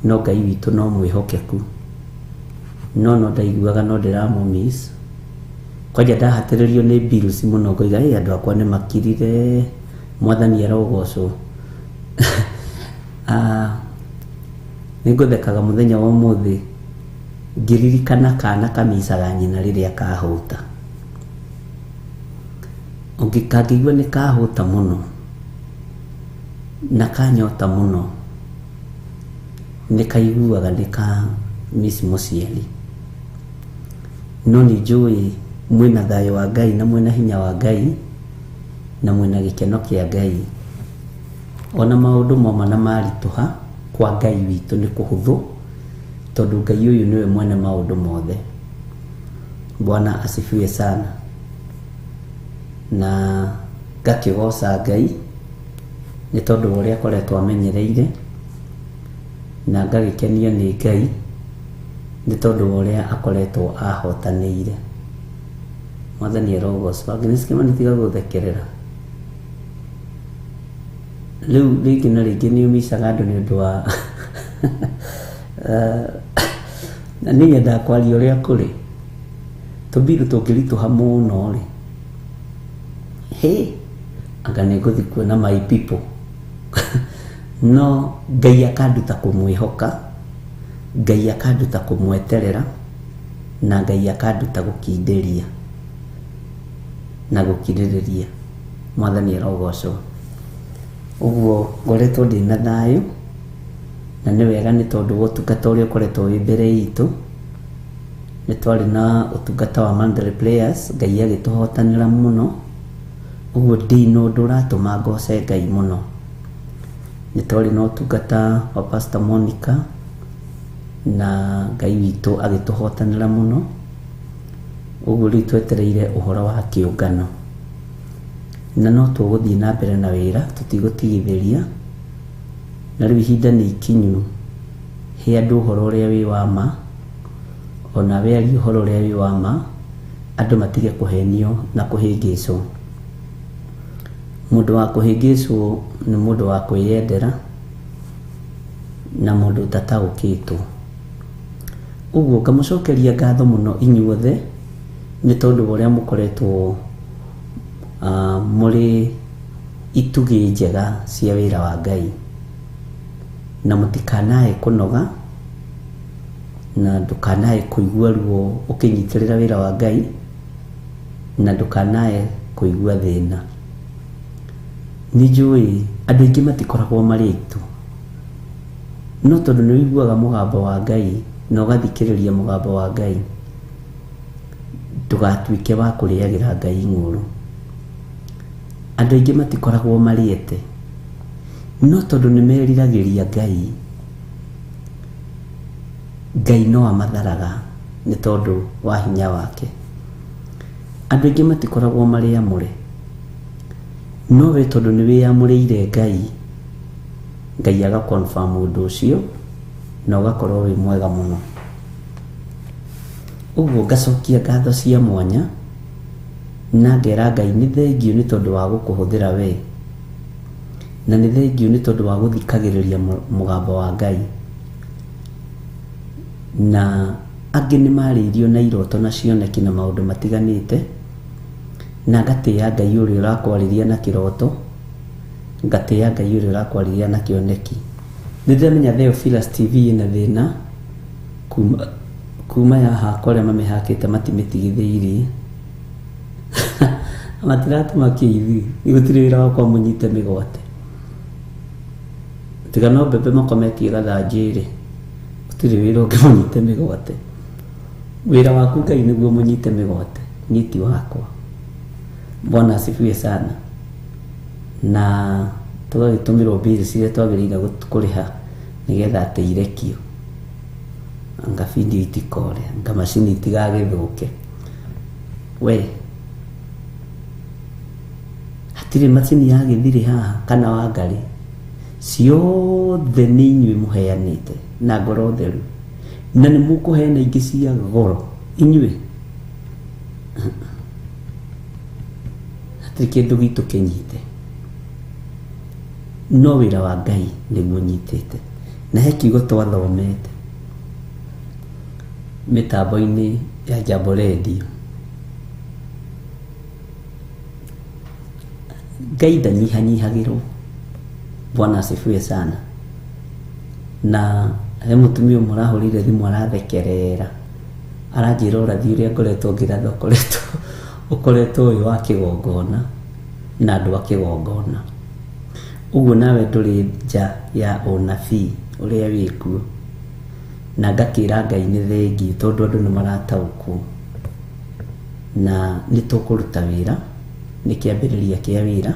no Ngai witũ no mwĩhokeku. No no ndaiguaga no ndĩramũ miss. Kwanja ndahatĩrĩrio nĩ bills mũno ngoiga ĩ andũ akwa nĩ makirire, Mwathani arogocwo. Ah, nĩ ngũthekaga mũthenya wa ũmũthĩ ngĩririkana kana kamicaga nyina rĩrĩa kahũta. Kangĩigua nĩ kahũta mũno na kanyota mũno, nĩ kaiguaga nĩ ka miss mũciari. No nĩ njũĩ mwĩna thayũ wa Ngai na mwĩna hinya wa Ngai na mwĩna gĩkeno kĩa Ngai. Ona maũndũ moma na maritũha, kwa Ngai witũ nĩ kũhũthũ, tondũ Ngai ũyũ nĩwe mwene maũndũ mothe. Bwana asifiwe sana. Na ngakĩgoca Ngai nĩ tondũ wa ũrĩa akoretwo amenyereire, na ngagĩkenio nĩ Ngai nĩ tondũ wa ũrĩa akoretwo ahotanĩire. Mwathani arogocwo. Agnes Kĩmani tiga gũthekerera. Rĩu rĩngĩ na rĩngĩ nĩ ũmicaga andũ nĩ ũndũ wa na niĩ nyendaga kwaria ũrĩa kũrĩ. Tũmbiru tũngĩritũha mũno rĩ, hĩ, anga nĩ ngũthiĩ kuona my people. No Ngai akanduta kũmwĩhoka, Ngai akanduta kũmweterera, na Ngai akanduta gũkindĩria na gũkirĩrĩria. Mwathani arogocwo. Ũguo ngoretwo ndĩna thayũ, na nĩ wega nĩ tondũ wa ũtungata ũrĩa ũkoretwo wĩ mbere itũ. Nĩ twarĩ na ũtungata wa Monthly Prayers, Ngai agĩtũhotanĩra mũno. Ũguo ndina ũndũ ũratũma ngoce Ngai mũno. Nĩ twarĩ na ũtungata wa Pastor Monica, na Ngai witũ agĩtũhotanĩra mũno. Ũguo rĩu twetereire ũhoro wa kĩũngano. Na no tũgũthiĩ na mbere na wĩra, tũtigũtigithĩria. Na rĩu ihinda nĩ ikinyu, he andũ ũhoro ũrĩa wĩ wa ma, ona we aria ũhoro ũrĩa wĩ wa ma, andũ matige kũhenio na kũhĩngĩcwo. Mũndũ wa kũhĩngĩcwo nĩ mũndũ wa kwĩyendera na mũndũ ũtataũkĩtwo. Ũguo ngamũcokeria ngatho mũno inyuothe nĩ tondũ wa ũrĩa mũkoretwo mũrĩ itugĩ njega cia wĩra wa Ngai. Na mũtikanae kũnoga, na ndũkanae kũigua ruo ũkĩnyitĩrĩra wĩra wa Ngai, na ndũkanae kũigua thĩna. Nĩ njũĩ andũ aingĩ matikoragwo marĩ aitũ, no tondũ nĩ ũiguaga mũgambo wa Ngai na ũgathikĩrĩria mũgambo wa Ngai, ndũgatuĩke wa kũrĩagĩra Ngai ng'ũrũ. Andũ aingĩ matikoragwo marĩete, no tondũ nĩ meriragĩria Ngai, Ngai no amatharaga nĩ tondũ wa hinya wake. Andũ aingĩ matikoragwo marĩ amũre, no we tondũ nĩ wĩyamũrĩire Ngai, Ngai aga confirm ũndũ ũcio na ũgakorwo wĩ mwega mũno. Ũguo ngacokia ngatho cia mwanya na ngera Ngai nĩ thengiũ nĩ tondũ wa gũkũhũthĩra we, na nĩ thengiũ nĩ tondũ wa gũthikagĩrĩria mũgambo wa Ngai. Na angĩ nĩ marĩirio na iroto na cioneki na maũndũ matiganĩte, na ngatĩĩa Ngai ũrĩa ũrakwarĩria na kĩroto, ngatĩĩa Ngai ũrĩa ũrakwarĩria na kĩoneki. Nĩ ndĩramenya Theophilus TV ĩna thĩna kuma ya hakwa arĩa mamĩhakĩte matimĩtigithĩirie. Matiratũma kĩithi, gũtirĩ wĩra wakwa mũnyite mĩgwate. Tiga no mbembe makometie gathanjĩ-rĩ, gũtirĩ wĩra ũngĩ mũnyite mĩgwate. Wĩra waku Ngai nĩguo mũnyite mĩgwate, niĩ ti wakwa. Bwana asifiwe sana. Na tũgagĩtũmĩrwo bills iria twagĩrĩire kũrĩha nĩgetha atĩ irekio. Anga video itikore, anga macini itigagĩthũke. We, hatirĩ macini ya gĩthirĩ haha kana wa ngarĩ. Ciothe nĩ inyuĩ mũheanĩte na ngoro theru. Na nĩ mũkũheana ingĩ cia goro inyuĩ. Hatirĩ kĩndũ gitũ kĩnyite, no wĩra wa Ngai nĩguo nyitĩte. Na he kiugo twathomete mĩtambo-inĩ ya Jambo Radio, Ngai ndanyihanyihagĩrwo. Bwana asifiwe sana. Na he mũtumia ũmwe ũrahũrire thimũ arathekerera, aranjĩra ũrathi ũrĩa ngoretwo ngĩratha ũkoretwo ũyũ wa kĩgongona na andũ a kĩgongona. Ũguo nawe ndũrĩ nja ya ũnabii ũrĩa wĩkuo. Na ngakĩra Ngai nĩ thengiũ tondũ andũ nĩ marataũkwo na nĩ tũkũruta wĩra, nĩ kĩambĩrĩria kĩa wĩra.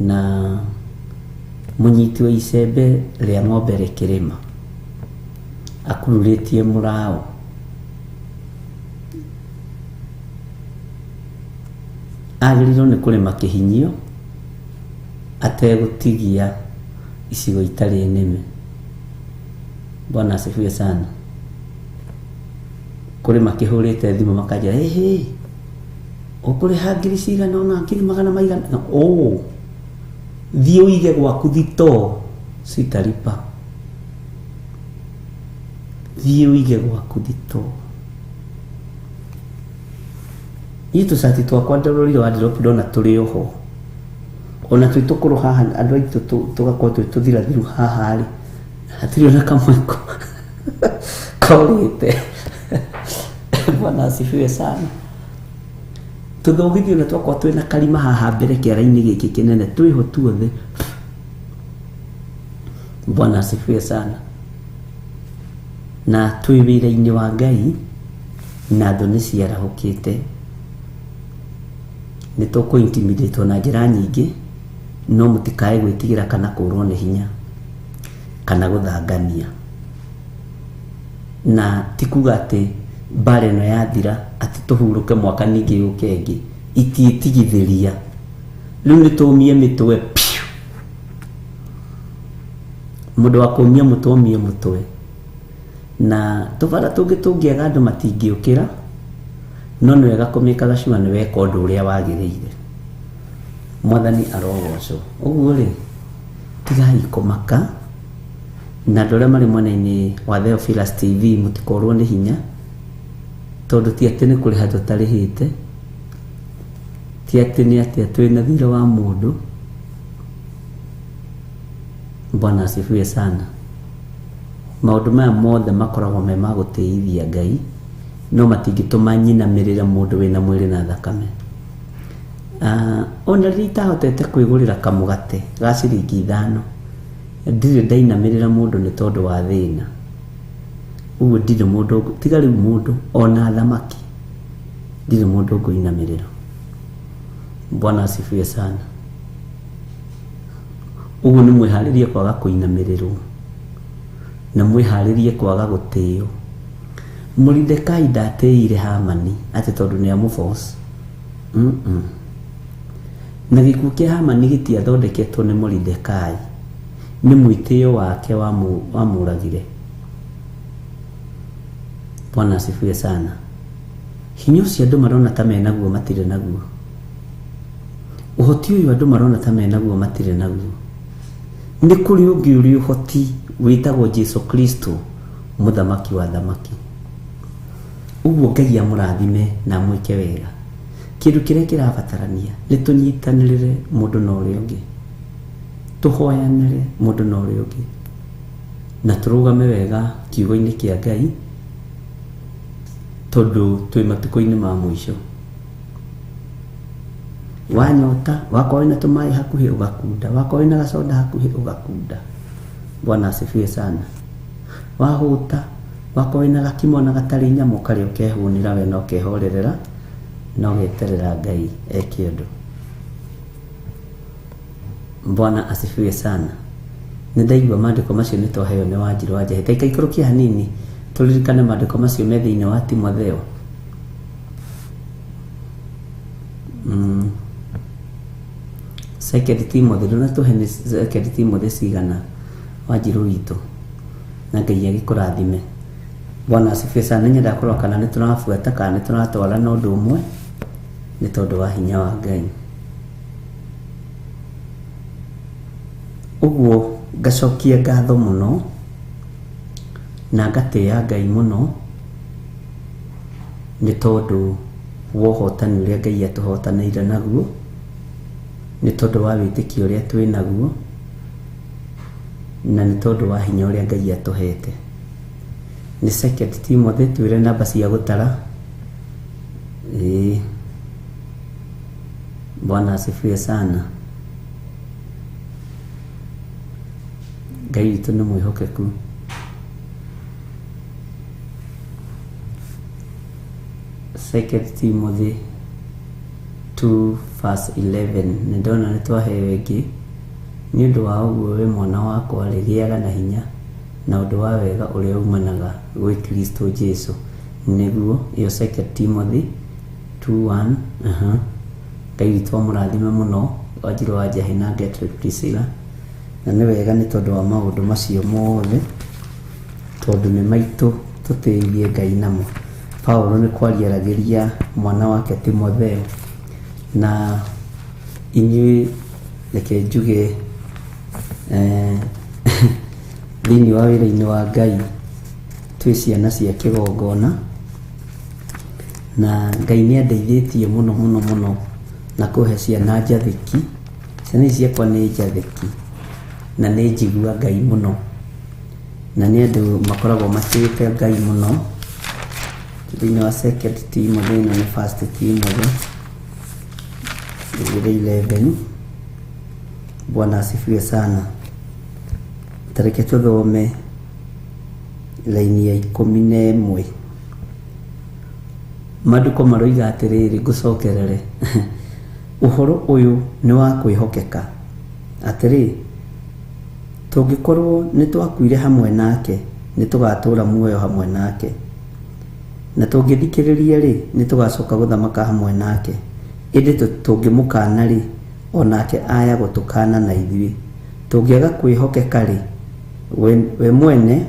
Na mũnyiti wa icembe rĩa ng'ombe rĩkĩrĩma akururĩtie mũraũ, agĩrĩirwo nĩ kũrĩma kĩhinyio ategũtigia icigo itarĩ nĩme. Bwana asifiwe sana. Kũrĩ makĩhũrĩte thimũ makanjĩra, ĩhĩ, ũkũrĩha ngiri cigana ũna, ngiri magana maigana ũũ, thiĩ ũige gwaku thitoo citaripa, thiĩ ũige gwaku thitoo. Niĩ tũcati twakwa ndororire wardrobe ndona tũrĩ oho, ona twĩ tũkũrũ haha andũ aitũ tũgakorwo twĩ tũthirathiru haha rĩ, hatirĩ ona kamwe korĩte. Bwana asifiwe sana. Tũthũgithio na twakwa twĩna karima haha mbere kĩara-inĩ gĩkĩ kĩnene twĩho tuothe. Bwana asifiwe sana. Na twĩ wĩra-inĩ wa Ngai na thũ nĩ ciarahũkĩte, nĩ tũkũ intimidate na njĩra nyingĩ, no mũtikae gwĩtigĩra kana kũrwo nĩ hinya kana gũthangania. Na ti kuga atĩ mbara ĩno yathira atĩ tũhurũke mwaka ningĩ yũke ĩngĩ, itiĩtigithĩria. Rĩu nĩ tũmie mĩtwe piũ, mũndũ wa kũmia mũtwe omie mũtwe. Na tũbara tũngĩ tũngĩaga andũ matingĩũkĩra, no nĩ wega kũmĩkaga sure nĩ weka ũndũ ũrĩa wagĩrĩire. Mwathani arogocwo. Ũguo rĩ, tigai kũmaka. Na andũ arĩa marĩ mwena-inĩ wa Theophilus TV mũtikorwo nĩ hinya, tondũ ti atĩ nĩ kũrĩha tũtarĩhĩte, ti atĩ nĩ atĩa twĩna thirĩ wa mũndũ. Bwana asifiwe sana. Maũndũ maya mothe makoragwo me ma gũtĩithia Ngai, no matingĩtũma nyinamĩrĩre mũndũ wĩna mwĩrĩ na thakame. Ona rĩrĩa itahotete kwĩgũrĩra kamũgate ga ciringi 5, ndirĩ ndainamĩrĩra mũndũ nĩ tondũ wa thĩna. Ũguo ndirĩ mũndũ, tiga rĩu mũndũ ona thamaki, ndirĩ mũndũ ngũinamĩrĩra. Bwana asifiwe sana. Ũguo nĩ mwĩharĩrie kwaga kũinamĩrĩrwo, na mwĩharĩrie kwaga gũtĩo. Moridekai ndatĩire Hamani atĩ tondũ nĩ amũforce. Na gĩkuũ kĩa Hamani gĩtiathondeketwo nĩ Moridekai, nĩ mwĩtĩo wake wamũragire. Bwana asifiwe sana. Hinya ũcio andũ marona ta menaguo matirĩ naguo, ũhoti ũyũ andũ marona ta menaguo matirĩ naguo. Nĩ kũrĩ ũngĩ ũrĩ ũhoti wĩtagwo Jesu Kristo, mũthamaki wa thamaki. Ũguo Ngai amũrathime na amwĩke wega. Kĩndũ kĩrĩa kĩrabatarania nĩ tũnyitanĩrĩre mũndũ na ũrĩa ũngĩ, tũhoyanĩre mũndũ na ũrĩa ũngĩ, na tũrũgame wega kiugo-inĩ kĩa Ngai, tondũ twĩ matukũ-inĩ ma mũico. Wanyota, wakorwo wĩna tũmaĩ hakuhĩ ũgakunda, wakorwo wĩna gacoda hakuhĩ ũgakunda. Bwana asifiwe sana. Wahũta, wakorwo wĩna gakimo na gatarĩ nyama ũkarĩa ũkehũnĩra we na ũkehorerera na ũgeterera Ngai eke ũndũ. Bwana asifiwe sana. Nĩ ndaigua maandĩko macio nĩ twaheo nĩ Wanjirũ wa Njahi. Ta ikaikũrũkia hanini tũririkane maandĩko macio me thĩinĩ wa Timotheo. Second Timothy, ndũnatũhe nĩ Second Timothy cigana Wanjirũ witũ? Na Ngai agĩkũrathime. Bwana asifiwe sana. Nĩ nyendaga kũrora kana nĩ tũrabuata kana nĩ tũratwarana ũndũ ũmwe nĩ tondũ wa hinya wa Ngai. Ũguo ngacokia ngatho mũno na ngatĩa Ngai mũno nĩ tondũ wa ũhotani ũrĩa Ngai atũhotanĩire naguo, nĩ tondũ wa wĩtĩkio ũrĩa twĩ naguo, na nĩ tondũ wa hinya ũrĩa Ngai atũhete. Nĩ Second Timothy, twĩre namba cia gũtara. Ĩĩ, Bwana asifiwe sana. Ngai witũ nĩ mwĩhokeku. Second Timothy 2 verse 11. Nĩ ndona nĩ twaheo ĩngĩ. Nĩ ũndũ wa ũguo we mwana wakwa rĩ, gĩaga na hinya na ũndũ wa wega ũrĩa umanaga gwĩ Kristo Jesu. Nĩguo ĩyo Second Timothy 2:1. Aha. Ngai witũ amũrathime mũno Wanjirũ wa Njahĩ na Gertrude Priscilla. Na nĩ wega nĩ tondũ wa maũndũ macio mothe, tondũ nĩ maitũ tũtĩithie Ngai namo. Paulo nĩ kwaria aragĩria mwana wake Timotheo, na inyuĩ reke njuge thĩinĩ wa wĩra-inĩ wa Ngai twĩ ciana cia kĩgongona, na Ngai nĩ andeithĩtie mũno mũno mũno na kũhe ciana njathĩki. Ciana ici ciakwa nĩ njathĩki na nĩ njigua Ngai mũno, na nĩ andũ makoragwo matĩĩte Ngai mũno. Thĩinĩ wa Second Timothy, ĩno nĩ First Timothy 11. Bwana asifiwe sana. Tareke tũthome raini ya 11. Maandĩko maroiga atĩrĩrĩ, ngũcokerere, ũhoro ũyũ nĩ wa kwĩhokeka, atĩrĩ, tũngĩkorwo nĩ twakuire hamwe nake, nĩ tũgatũũra muoyo hamwe nake, na tũngĩthikĩrĩria rĩ, nĩ tũgacoka gũthamaka hamwe nake. Ĩndĩ tũngĩmũkana rĩ, o nake aya gũtũkana na ithuĩ. Tũngĩaga kwĩhokeka rĩ, we mwene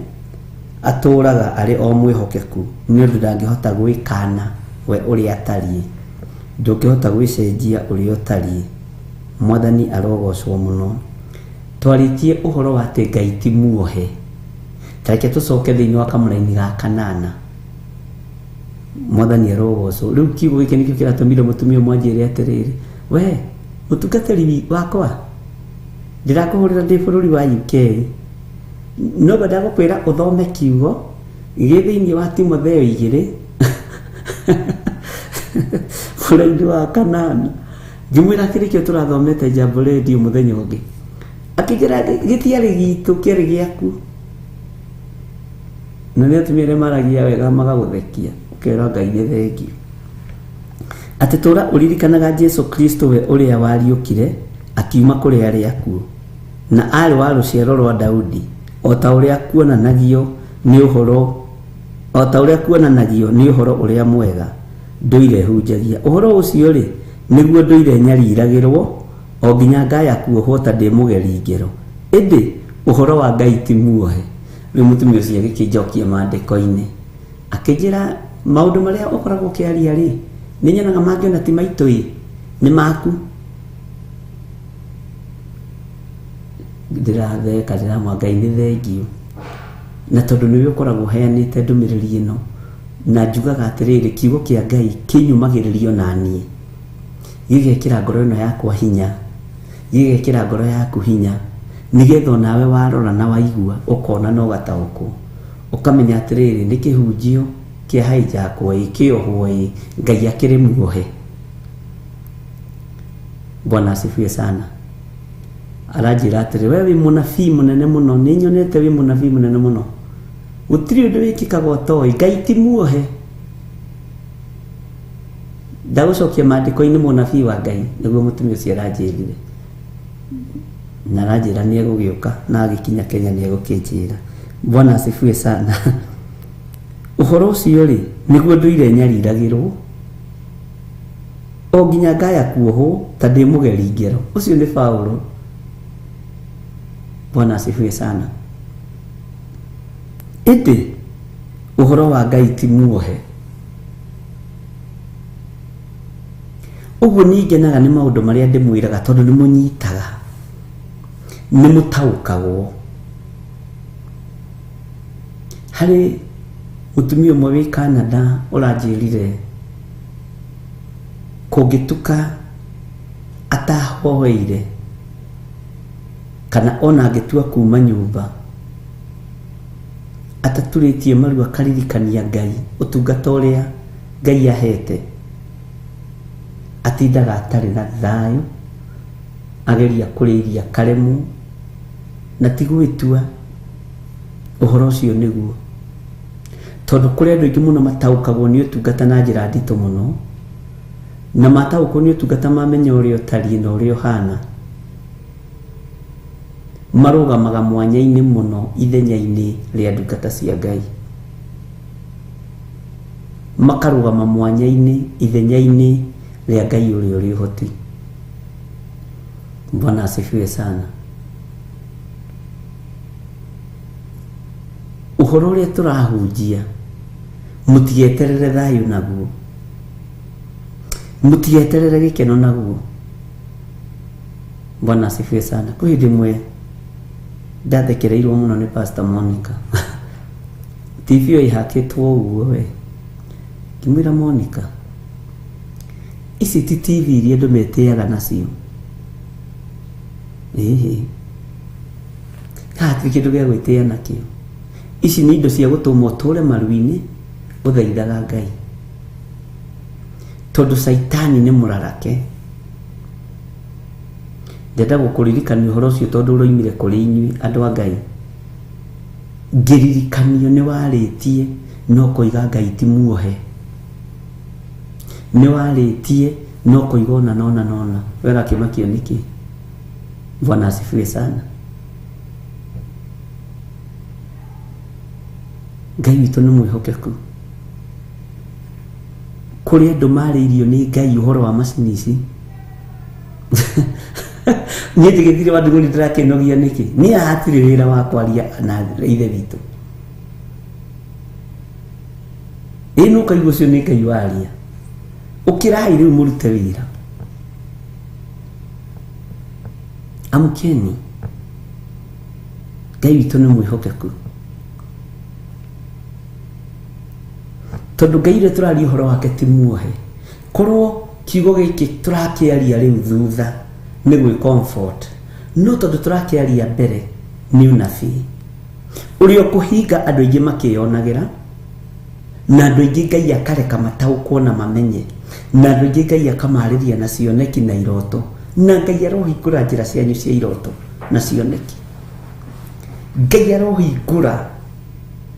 atũũraga arĩ o mwĩhokeku, nĩ ũndũ ndangĩhota gwĩkana we ũrĩa atariĩ. Ndũngĩhota gwĩcenjia ũrĩa ũtariĩ. Mwathani arogocwo mũno. Twarĩtie ũhoro wa atĩ Ngai ti muohe. Tareke tũcoke thĩinĩ wa kamũraini ga kanana. Mwathani arogocwo. Rĩu kiugo gĩkĩ nĩkĩo kĩratũmire mũtumia ũmwe anjĩre atĩrĩrĩ, we mũtungatĩri wakwa, ndĩrakũhũrĩra ndĩ bũrũri wa UK, no ngwendaga gũkwĩra ũthome kiugo gĩ thĩinĩ wa Timotheo 2 mũraini wa kanana. Ngĩmwĩra atĩrĩ, kĩo tũrathomete Jambo Radio mũthenya ũngĩ. Akĩnjĩra gĩtiarĩ gitũ, kĩarĩ gĩaku. Na nĩ atumia arĩa maragia wega magagũthekia, ũkera Ngai nĩ thengiũ. Atĩ tũra ũririkanaga Jesu Kristo we ũrĩa wariũkire akiuma kũrĩ arĩa akuũ, na aarĩ wa rũciaro rwa Daudi, o ta ũrĩa kuonanagio nĩ ũhoro, o ta ũrĩa kuonanagio nĩ ũhoro ũrĩa mwega ndũire hunjagia. Ũhoro ũcio rĩ, nĩguo ndũire nyariragĩrwo o nginya ngaya kuohwo ta ndĩ mũgeri ngero. Ĩndĩ ũhoro wa Ngai ti muohe. Rĩu mũtumia ũcio agĩkĩnjokia maandĩko-inĩ, akĩnjĩra maũndũ marĩa ũkoragwo ũkĩaria rĩ, nĩ nyonaga mangĩ ona ti maitũ ĩ, nĩ maku. Ndĩratheka, ndĩramwa Ngai nĩ thengiũ. Na tondũ nĩwe ũkoragwo ũheanĩte ndũmĩrĩri ĩno, na njugaga atĩrĩrĩ, kiugo kĩa Ngai kĩnyumagĩrĩrio na niĩ, gĩgekĩra ngoro ĩno yakwa hinya, gĩgekĩra ngoro yaku hinya, nĩgetha onawe warora na waigua ũkona na ũgataũkwo, ũkamenya atĩrĩrĩ, nĩ kĩhunjio kĩa hijackwo ĩ, kĩohwo ĩ, Ngai akĩrĩ muohe. Bwana asifiwe sana. Aranjĩra atĩrĩ, we wĩ mũnabii mũnene mũno, nĩ nyonete wĩ mũnabii mũnene mũno, gũtirĩ ũndũ wĩkĩkaga ũtoĩ, Ngai ti muohe. Ndagũcokia maandĩko-inĩ mũnabii wa Ngai, nĩguo mũtumia ũcio aranjĩrire. Na aranjĩra nĩ egũgĩũka, na agĩkinya Kenya nĩ egũkĩnjĩra. Bwana asifiwe sana. Ũhoro ũcio rĩ, nĩguo ndũire nyariragĩrwo o nginya ngaya kuohwo ta ndĩ mũgeri ngero. Ũcio nĩ Paulo. Bwana asifiwe sana. Ĩndĩ ũhoro wa Ngai ti muohe. Ũguo niĩ ngenaga nĩ maũndũ marĩa ndĩmwĩraga tondũ nĩ mũnyitaga, nĩ mũtaũkagwo. Harĩ mũtumia ũmwe wĩ Canada ũranjĩrire kũngĩtuka atahoeire kana ona angĩtua kuma nyũmba ataturĩtie maru akaririkania Ngai ũtungata ũrĩa Ngai ahete, atindaga atarĩ na thayũ, ageria kũrĩa irio akaremwo, na ti gwĩtua ũhoro ũcio nĩguo. Tondũ kũrĩ andũ aingĩ mũno mataũkagwo nĩ ũtungata na njĩra nditũ mũno, na mataũkwo nĩ ũtungata mamenya ũrĩa ũtariĩ na ũrĩa ũhana, marũgamaga mwanya-inĩ mũno ithenya-inĩ rĩa ndungata cia Ngai. Makarũgama mwanya-inĩ ithenya-inĩ rĩa Ngai ũrĩa ũrĩ ũhoti. Bwana asifiwe sana. Ũhoro ũrĩa tũrahunjia mũtigeterere thayũ naguo, mũtigeterere gĩkeno naguo. Bwana asifiwe sana. Kwĩ hĩndĩ ĩmwe ndathekereirwo mũno nĩ Pastor Monica. TV ĩyo ĩhakĩtwo ũguo we, ngĩmwĩra Monica, ici ti TV iria andũ metĩaga nacio. Ĩhĩ, haha hatirĩ kĩndũ gĩa gwĩtĩa nakĩo. Ici nĩ indo cia gũtũma ũtũre maru-inĩ ũthaithaga Ngai, tondũ caitani nĩ mũrarake. Ndenda gũkũririkania ũhoro ũcio tondũ ũroimire kũrĩ inyuĩ andũ a Ngai. Ngĩririkanio nĩ warĩtie no kũiga Ngai ti muohe, nĩ warĩtie no kũiga ona nona nona. We ũrakĩmakio nĩkĩ? Bwana asifiwe sana. Ngai witũ nĩ mwĩhokeku. Kũrĩ andũ marĩirio nĩ Ngai ũhoro wa macini ici. Niĩ ndigĩthire wa ndugũri ndĩrakĩnogia nĩkĩ? Niĩ haha hatirĩ wĩra wa kwaria na ithe witũ. Ĩĩ nĩ ũkaigua ũcio nĩ Ngai waria. Ũkĩrai rĩu mũrute wĩra. Amkeni. Ngai witũ nĩ mwĩhokeku. Tondũ Ngai ũrĩa tũraria ũhoro wake ti muohe. Korwo kiugo gĩkĩ tũrakĩaria rĩu thutha nĩ gwĩ comfort, no tondũ tũrakĩaria mbere nĩ ũnabii ũrĩa ũkũhinga andũ aingĩ makĩyonagĩra, na andũ aingĩ Ngai akareka mataũkwo na mamenye, na andũ aingĩ Ngai akamarĩria na cioneki na iroto, na Ngai arohingũra njĩra cianyu cia iroto na cioneki. Ngai arohingũra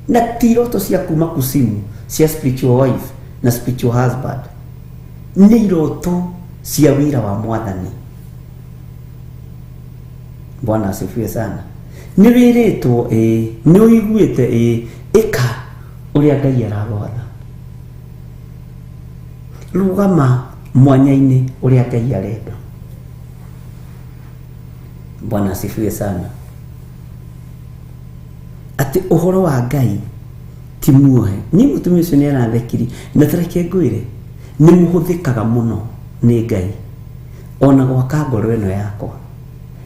na ti iroto cia kuma kusimu cia spiritual wife na spiritual husband, nĩ iroto cia wĩra wa mwathani. Bwana asifiwe sana. Nĩ wĩrĩtwo ĩĩ, nĩ ũiguĩte ĩĩ, ĩka ũrĩa Ngai aragwatha. Rũgama mwanya-inĩ ũrĩa Ngai arenda. Bwana asifiwe sana. Atĩ ũhoro wa Ngai ti muohe. Niĩ mũtumia ũcio nĩ arathekiri, na tareke ngwĩre, nĩ mũhũthĩkaga mũno nĩ Ngai ona gwaka ngoro ĩno yakwa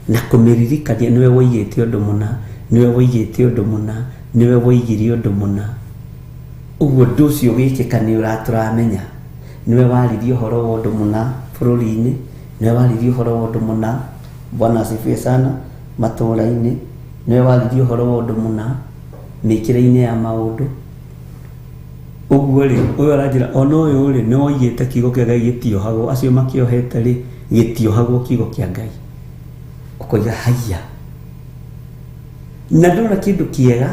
na kũmĩririkania nĩwe woigĩte ũndũ mũna, nĩwe woigĩte ũndũ mũna, nĩwe woigire ũndũ mũna. Ũguo ũndũ ũcio ũgĩkĩka nĩ ũratũramenya. Nĩwe waririe ũhoro wa ũndũ mũna bũrũri-inĩ, nĩwe waririe ũhoro wa ũndũ mũna, Bwana asifiwe sana, matũũra-inĩ, nĩwe waririe ũhoro wa ũndũ mũna mĩkĩre-inĩ ya maũndũ. Ũguo rĩ, ũyũ aranjĩra ona ũyũ rĩ, nĩ woigĩte kiugo kĩa Ngai gĩtiohagwo, acio makĩohete rĩ, gĩtiohagwo kiugo kĩa Ngai. Ũkoiga haiya. Na ndona kĩndũ kĩega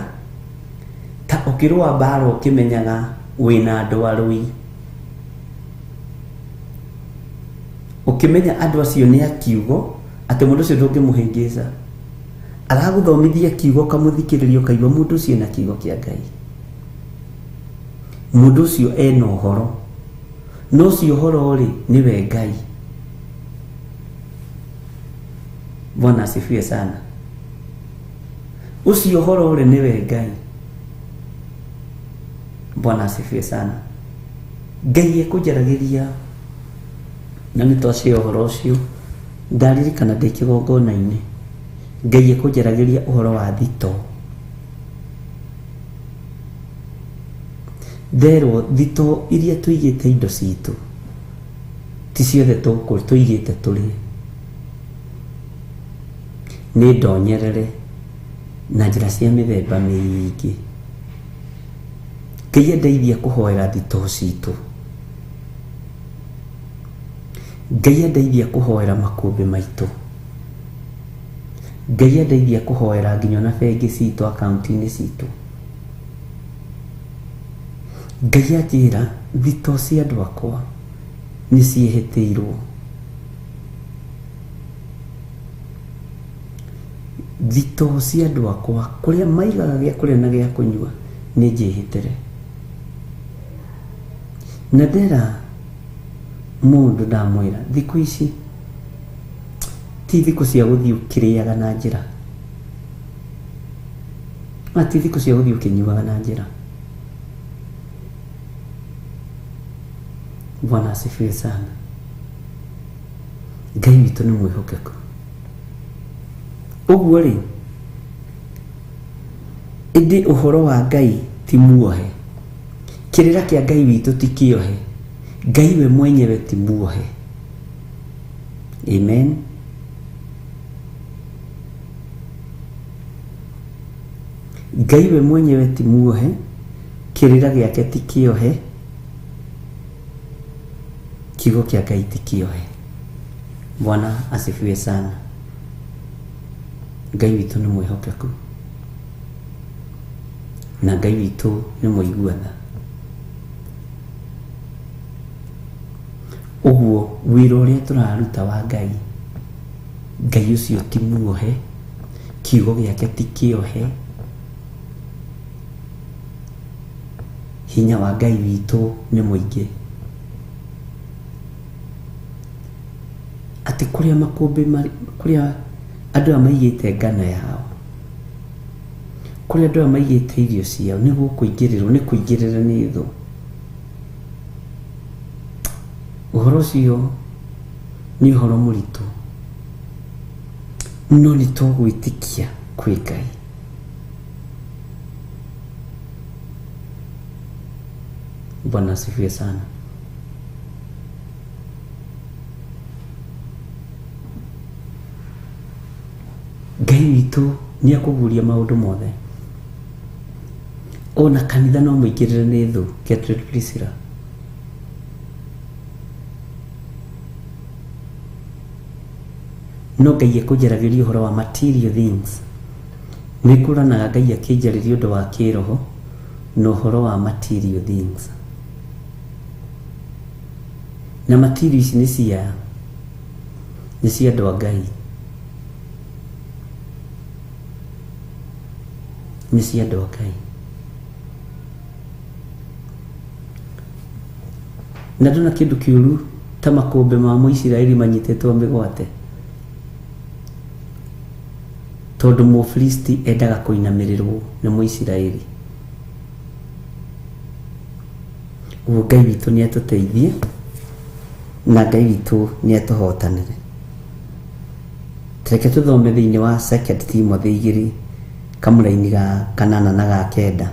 ta ũkĩrũa mbara ũkĩmenyaga wĩna andũ arũi. Ũkĩmenya andũ acio nĩ a kiugo, atĩ mũndũ ũcio ndũngĩmũhĩngĩca. Aragũthomithia kiugo ũkamũthikĩrĩria ũkaigua mũndũ ũcio ena kiugo kĩa Ngai. Mũndũ ũcio ena ũhoro. Na ũcio ũhoro rĩ, nĩwe Ngai. Bwana asifiwe sana. Ũcio ũhoro rĩ, nĩwe Ngai. Bwana asifiwe sana. Ngai ekũnjaragĩria na nĩ twacia ũhoro ũcio, ndaririkana ndĩ kĩgongona-inĩ, Ngai ekũnjaragĩria ũhoro wa thitoo. Nderwo thitoo iria tũigĩte indo citũ ti ciothe tũigĩte tũrĩe, nĩ ndonyerere na njĩra cia mĩthemba mĩingĩ. Ngai andeithia kũhoera thitoo citũ, Ngai andeithia kũhoera makũmbĩ maitũ, Ngai andeithia kũhoera nginya ona bengi citũ, akaunti-inĩ citũ. Ngai anjĩra thitoo cia andũ akwa nĩ ciĩhĩtĩirwo, thitoo cia andũ akwa kũrĩa maigaga gĩa kũrĩa na gĩa kũnyua nĩ njĩhĩtĩre. Na ndera mũndũ ndamwĩra thikũ ici ti thikũ cia gũthiĩ ũkĩrĩaga na njĩra, na ti thikũ cia gũthiĩ ũkĩnyuaga na njĩra. Bwana asifiwe sana. Ngai witũ nĩ mwĩhokeku. Ũguo rĩ, ĩndĩ ũhoro wa Ngai ti muohe, kĩrĩra kĩa Ngai witũ ti kĩohe, Ngai we mwenyewe ti muohe. Amen. Ngai we mwenyewe ti muohe, kĩrĩra gĩake ti kĩohe, kiugo kĩa Ngai ti kĩohe. Bwana asifiwe sana. Ngai witũ nĩ mwĩhokeku na Ngai witũ nĩ mũigua tha. Ũguo wĩra ũrĩa tũraruta wa Ngai, Ngai ũcio ti muohe, kiugo gĩake ti kĩohe, hinya wa Ngai witũ nĩ mũingĩ. Atĩ kũrĩa makũmbĩ kũrĩa andũ aya maigĩte ngano yao, kũrĩa andũ aya maigĩte irio ciao, nĩ gũkũingĩrĩrwo, nĩ kũingĩrĩra nĩ thũ. Ũhoro ũcio nĩ ũhoro mũritũ, no nĩ tũgwĩtĩkia kwĩ Ngai. Bwana asifiwe sana. Ngai witũ nĩ akũguria maũndũ mothe. Ona kanitha no mũingĩrĩre nĩ thũ, Gertrude Priscilla. No Ngai ekũnjaragĩria ũhoro wa material things. Nĩ ngũranaga Ngai akĩnjarĩria ũndũ wa kĩroho na ũhoro wa material things. Na material ici nĩ cia andũ a Ngai. Nĩ cia andũ a Ngai. Na ndona kĩndũ kĩũru ta makũmbĩ ma Mũisiraeli manyitĩtwo mĩgwate, tondũ Mũfilisti endaga kũinamĩrĩrwo nĩ Mũisiraeli. Ũguo Ngai witũ nĩ atũteithie na Ngai witũ nĩ atũhotanĩre. Reke tũthome thĩinĩ wa 2 Timothy 2 kamũraini ga 8 na ga 9.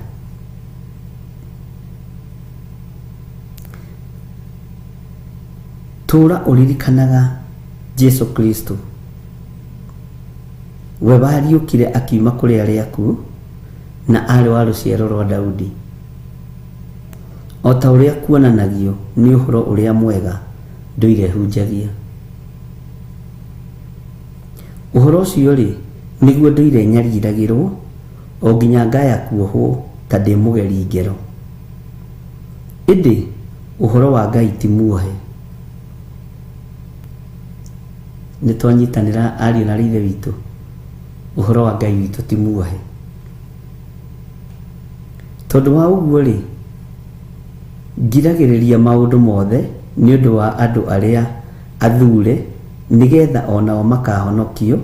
Tũra ũririkanaga Jesu Kristo, we wariũkire akiuma kũrĩ arĩa akuũ na arĩ wa rũciaro rwa Daudi, o ta ũrĩa kuonanagio nĩ ũhoro ũrĩa mwega ndũire hunjagia. Ũhoro ũcio rĩ, nĩguo ndũire nyariragĩrwo o nginya ngaya kuohwo ta ndĩ mũgeri ngero. Ĩndĩ ũhoro wa Ngai ti muohe. Nĩ twanyitanĩra ariũ na ithe witũ, ũhoro wa Ngai witũ ti muohe. Tondũ wa ũguo rĩ, ngiragĩrĩria maũndũ mothe nĩ ũndũ wa andũ arĩa athure, nĩgetha onao makahonokio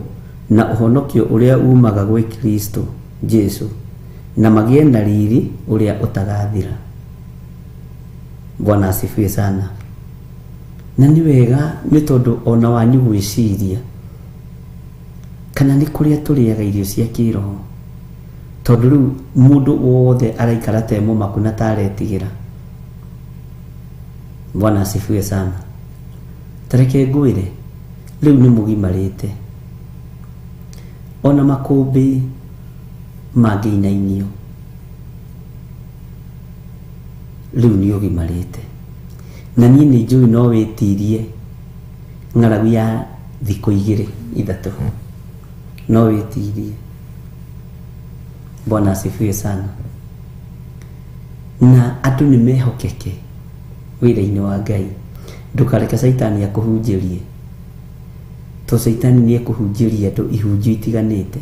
na ũhonokio ũrĩa umaga gwĩ Kristo Jesu, na magĩe na riri ũrĩa ũtagathira. Bwana asifiwe sana. Na nĩ wega nĩ tondũ ona wanyu gwĩciria kana nĩ kũrĩa tũrĩaga irio cia kĩroho, tondũ rĩu mũndũ wothe araikara ta e mũmaku na ta aretigĩra. Bwana asifiwe sana. Tareke ngwĩre, rĩu nĩ mũgimarĩte, ona makũmbĩ mangĩinainio rĩu nĩ ũgimarĩte. Na niĩ nĩ njũĩ no wĩtirie ng'aragu ya thikũ igĩrĩ ithatũ, no wĩtirie. Bwana asifiwe sana. Na andũ nĩ mehokeke wĩra-inĩ wa Ngai. Ndũkareke caitani akũhunjĩrie, to caitani nĩ ekũhunjĩria andũ ihunjio itiganĩte,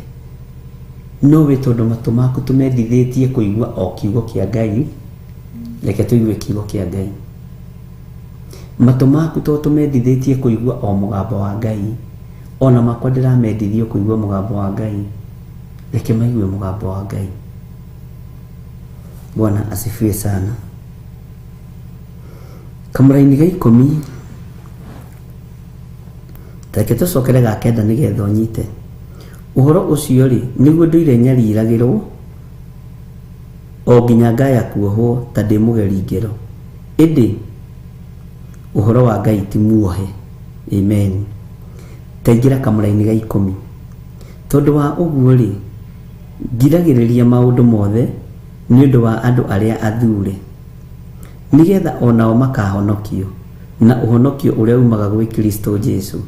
no we tondũ matũ maku tũmendithĩtie kũigua o kiugo kĩa Ngai, reke tũigue kiugo kĩa Ngai. Matũ maku to tũmendithĩtie kũigua o mũgambo wa Ngai, ona makwa ndĩramendithio kũigua mũgambo wa Ngai, reke maigue mũgambo wa Ngai. Bwana asifiwe sana. Kamũraini ga 10, reke tũcokere ga 9 nĩgetha ũnyite ũhoro ũcio rĩ, nĩguo ndũire nyariragĩrwo o nginya ngaya kuohwo ta ndĩ mũgeri ngero, ĩndĩ ũhoro wa Ngai ti muohe. Amen. Taingĩra kamũraini ga 10. Tondũ wa ũguo rĩ, ngiragĩrĩria maũndũ mothe nĩ ũndũ wa andũ arĩa athure, nĩgetha onao makahonokio na ũhonokio ũrĩa umaga gwĩ Kristo Jesu,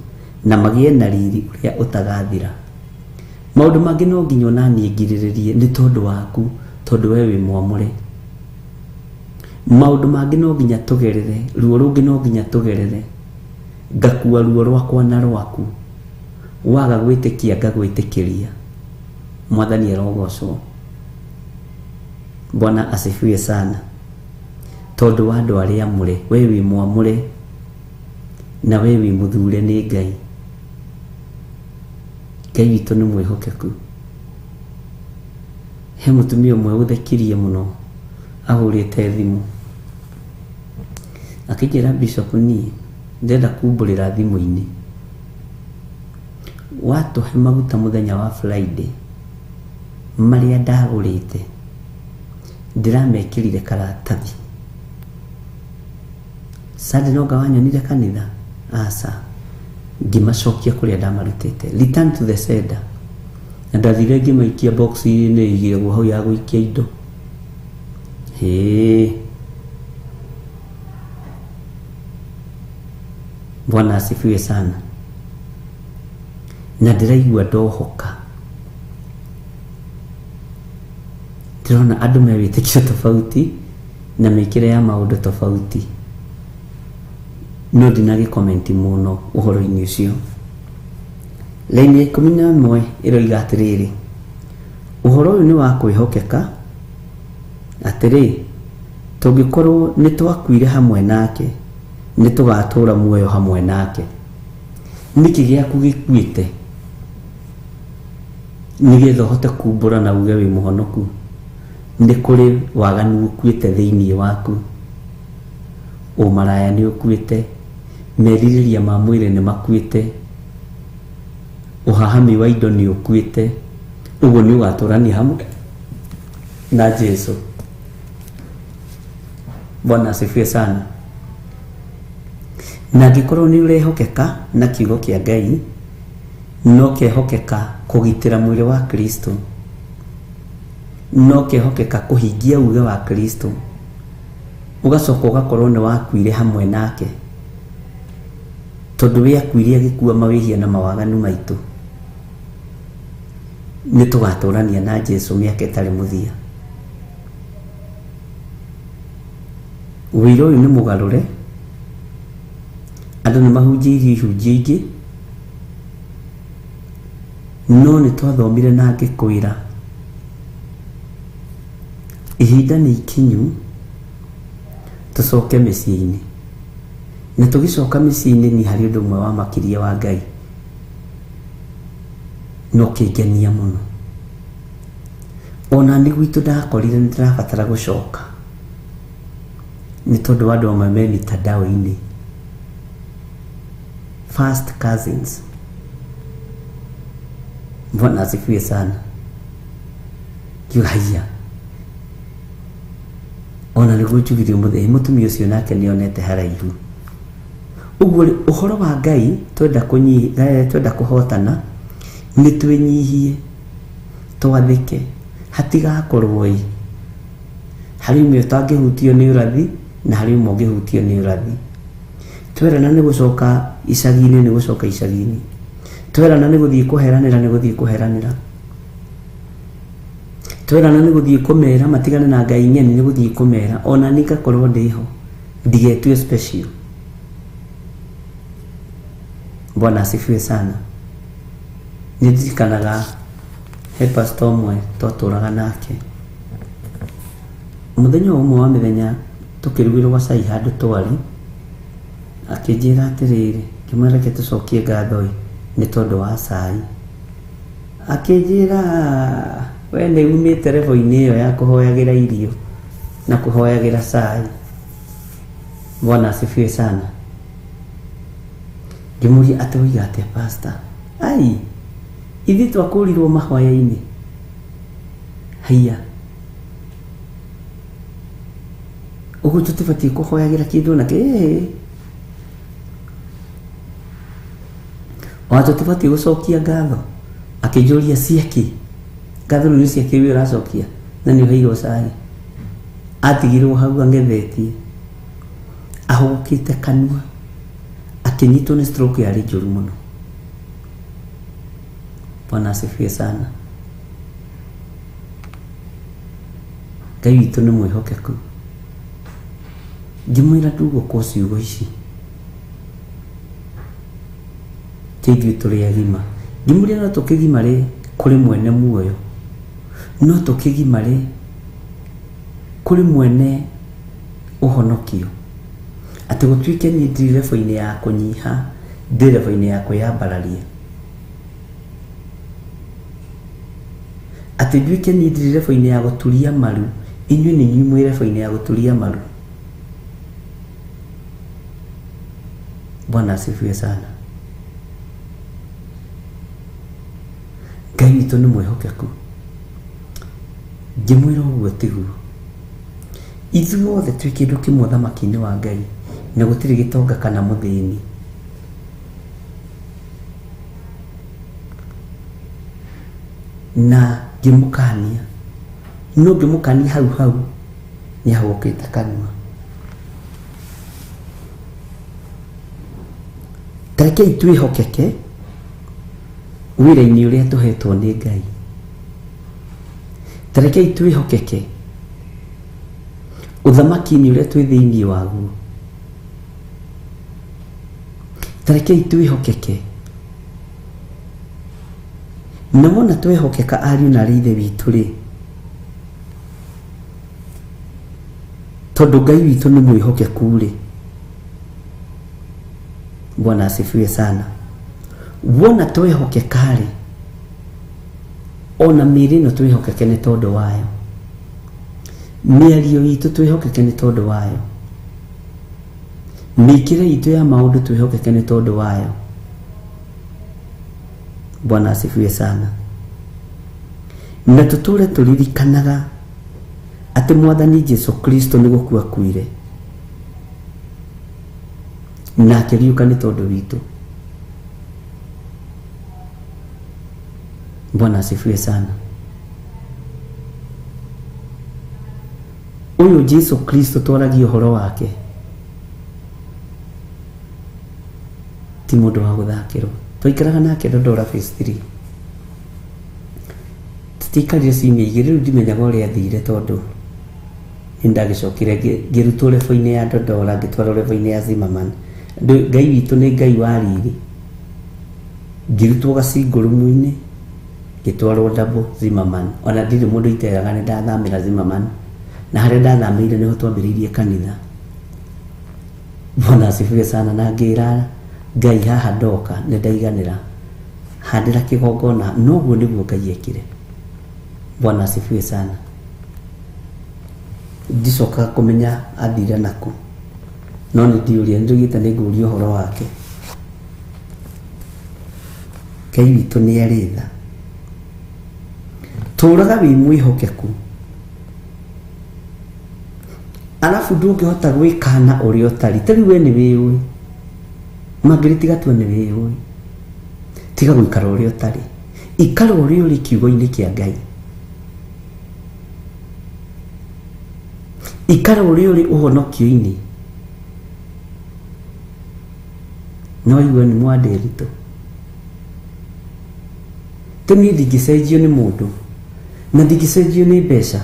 na magĩe na riri ũrĩa ũtagathira. Maũndũ mangĩ no nginya ona niĩ ngirĩrĩrie nĩ tondũ waku, tondũ we wĩ mwamũre. Maũndũ mangĩ no nginya tũgerere, ruo rũngĩ no nginya tũgerere, ngakua ruo rwakwa na rwaku, waga gwĩtĩkia ngagwĩtĩkĩria. Mwathani arogocwo. Bwana asifiwe sana. Tondũ wa andũ arĩa amũre, we wĩ mwamũre na we wĩ mũthure nĩ Ngai. Ngai witũ nĩ mwĩhokeku. He mũtumia ũmwe ũthekirie mũno ahũrĩte thimũ akĩnjĩra, Bishop, niĩ ndĩrenda kumbũrĩra thimũ-inĩ, watũhe maguta mũthenya wa Friday marĩa ndagũrĩte ndĩramekĩrire karatathi. Sunday no nga wanyonire kanitha, aca, ngĩmacokia kũrĩa ndamarutĩte, return to the sender. Na ndathire ngĩmaikia box-inĩ ĩigagwo hau ya gũikia indo. Hĩ, Bwana asifiwe sana. Na ndĩraigua ndohoka, ndĩrona andũ me wĩtĩkio tofauti na mĩkĩre ya maũndũ tofauti, no ndinagĩkomenti mũno ũhoro-inĩ ũcio. Laini ya 11 ĩroiga atĩrĩrĩ, ũhoro ũyũ nĩ wa kwĩhokeka, atĩrĩ, tũngĩkorwo nĩ twakuire hamwe nake, nĩ tũgatũũra muoyo hamwe nake. Nĩkĩ gĩaku gĩkuĩte nĩgetha ũhote kumbũra na uge wĩ mũhonoku? Nĩ kũrĩ waganu ũkuĩte thĩinĩ waku, ũmaraya nĩ ũkuĩte, merirĩria ma mwĩrĩ nĩ makuĩte, ũhahami wa indo nĩ ũkuĩte, ũguo nĩ ũgatũrania hamwe na Jesu. Bwana asifiwe sana. Na angĩkorwo nĩ ũrehokeka na kiugo kĩa Ngai, no kehokeka kũgitĩra mwĩrĩ wa Kristo, no kehokeka kũhingia uge wa Kristo, ũgacoka ũgakorwo nĩ wakuire hamwe nake, tondũ we akuire agĩkua mawĩhia na mawaganu maitũ. Nĩ tũgatũrania na Jesu mĩaka ĩtarĩ mũthia. Wĩira ũyũ nĩ mũgarũre, andũ nĩ mahunjĩirio ihunjio ingĩ, no nĩ twathomire na ngĩkwĩra ihinda nĩ ikinyu tũcoke mĩciĩ-inĩ. Na tũgĩcoka mĩciĩ-inĩ ni harĩ ũndũ ũmwe wa makirie wa Ngai no kĩngenia mũno. Ona nĩ gwitũ ndakorire nĩ ndĩrabatara gũcoka, Nĩ tondũ wa andũ amwe me mitandao-inĩ. First cousins. Bwana asifiwe sana. Ngiuga haiya. Ona nĩguo njugire ũmũthĩ, mũtumia ũcio nake nĩonete haraihu. Ũguo rĩ, ũhoro wa Ngai twenda kũnyi, twenda kũhotana nĩ twĩnyihie, twathĩke, hatigakorwo ĩ harĩ ũmwe ũtangĩhutio nĩ ũrathi na harĩ ũmwe ũngĩhutio nĩ ũrathi. Twerana nĩ gũcoka icagi-inĩ nĩ gũcoka icagi-inĩ, twerana nĩ gũthiĩ kũheranĩra nĩ gũthiĩ kũheranĩra, twerana nĩ gũthiĩ kũmera matigane na Ngai ng'eni nĩ gũthiĩ kũmera, ona niĩ ngakorwo ndĩho ndigetue special. Bwana asifiwe sana. Nĩ ndirikanaga he pastor ũmwe twatũraga nake mũthenya ũmwe wa mĩthenya tũkĩrugĩrwo gacai handũ twarĩ, akĩnjĩra atĩrĩrĩ, ngĩmwĩra reke tũcokie ngatho ĩ nĩ tondũ wa cai. Akĩnjĩra we nĩ umĩte level-inĩ ĩyo ya kũhoyagĩra irio na kũhoyagĩra cai. Bwana asifiwe sana. Ngĩmũria atĩ woiga atĩa pastor? Ai, ithuĩ twakũrirwo mahoya-inĩ. Haiya, ũguo tũtibatiĩ kũhoyagĩra kĩndũ na kĩ? Ona tũtibatiĩ gũcokia ngatho. Akĩnjũria ciakĩ? Ngatho rĩu nĩ ciakĩ we ũracokia na nĩ ũheirwo cai. Atigirwo hau ang'ethetie, ahũgũkĩte kanua, akĩnyitwo nĩ stroke yarĩ njũru mũno. Bwana asifiwe sana. Ngai witũ nĩ mwĩhokeku. Ngĩmwĩra ndugũkwo ciugo ici ti ithuĩ tũrĩ agima. Ngĩmũria no tũkĩgimare kũrĩ mwene muoyo, no tũkĩgimare kũrĩ mwene ũhonokio, atĩ gũtuĩke niĩ ndirĩ level-inĩ ya kũnyiha, ndĩ level-inĩ ya kwĩyambararia, atĩ nduĩke niĩ ndirĩ level-inĩ ya gũturia maru, inyuĩ nĩ inyuĩ mwĩ level-inĩ ya gũturia maru. Bwana asifiwe sana. Ngai witũ nĩ mwĩhokeku. Ngĩmwĩra ũguo tiguo. Ithuothe twĩ kĩndũ kĩmwe ũthamaki-inĩ wa Ngai, na gũtirĩ gĩtonga kana mũthĩni. Na ngĩmũkania, no ngĩmũkania hau hau nĩ ahũgũkĩte kanua. Tarekei twĩhokeke wĩra-inĩ ũrĩa tũhetwo nĩ Ngai. Tarekei twĩhokeke ũthamaki-inĩ ũrĩa twĩ thĩinĩ waguo. Tarekei twĩhokeke. Na wona twehokeka ariũ na arĩ ithe witũ rĩ, tondũ Ngai witũ nĩ mwĩhokeku rĩ, Bwana asifiwe sana. Wona twehokeka rĩ, ona mĩĩrĩ ĩno twĩhokeke nĩ tondũ wayo, mĩario itũ twĩhokeke nĩ tondũ wayo, mĩkĩre itũ ya maũndũ twĩhokeke nĩ tondũ wayo. Bwana asifiwe sana. Na tũtũre tũririkanaga atĩ Mwathani Jesu Kristo nĩ gũkua akuire na akĩriũka nĩ tondũ witũ. Bwana asifiwe sana. Ũyũ Jesu Kristo twaragia ũhoro wake ti mũndũ wa gũthakĩrwo. Twaikaraga nake Dodora phase 3. Tũtiaikarire ciumia igĩrĩ, rĩu ndimenyaga ũrĩa athire tondũ nĩ ndagĩcokire ngĩrutwo level-inĩ ya Dodora ngĩtwarwo level-inĩ ya Zimmerman. Ngai witũ nĩ Ngai wa riri. Ngĩrutwo gacingũrũmu-inĩ ngĩtwarwo double Zimmerman. Ona ndirĩ mũndũ iteraga nĩ ndathamĩra Zimmerman, na harĩa ndathamĩire nĩho twambĩrĩirie kanitha. Bwana asifiwe sana. Na ngĩra Ngai haha ndoka nĩ ndaiganĩra, handĩra kĩgongona. Noguo nĩguo Ngai ekire. Bwana asifiwe sana. Ndicokaga kũmenya athire nakũ. No nĩ ndiũria, nĩ ndũgĩte nĩ ngũria ũhoro wake. Ngai witũ nĩ arĩ tha. Tũraga wĩ mwĩhokeku. Arabu ndũngĩhota gwĩkana ũrĩa ũtarĩ. Ta rĩu we nĩ wĩũĩ. Mangĩrĩ tiga tua nĩ wĩũĩ. Tiga gũikara ũrĩa ũtarĩ. Ikara ũrĩa ũrĩ kiugo-inĩ kĩa Ngai. Ikara ũrĩa ũrĩ ũhonokio-inĩ. No igue nĩ mwandĩritũ. Tũ niĩ ndingĩcenjio nĩ mũndũ na ndingĩcenjio nĩ mbeca.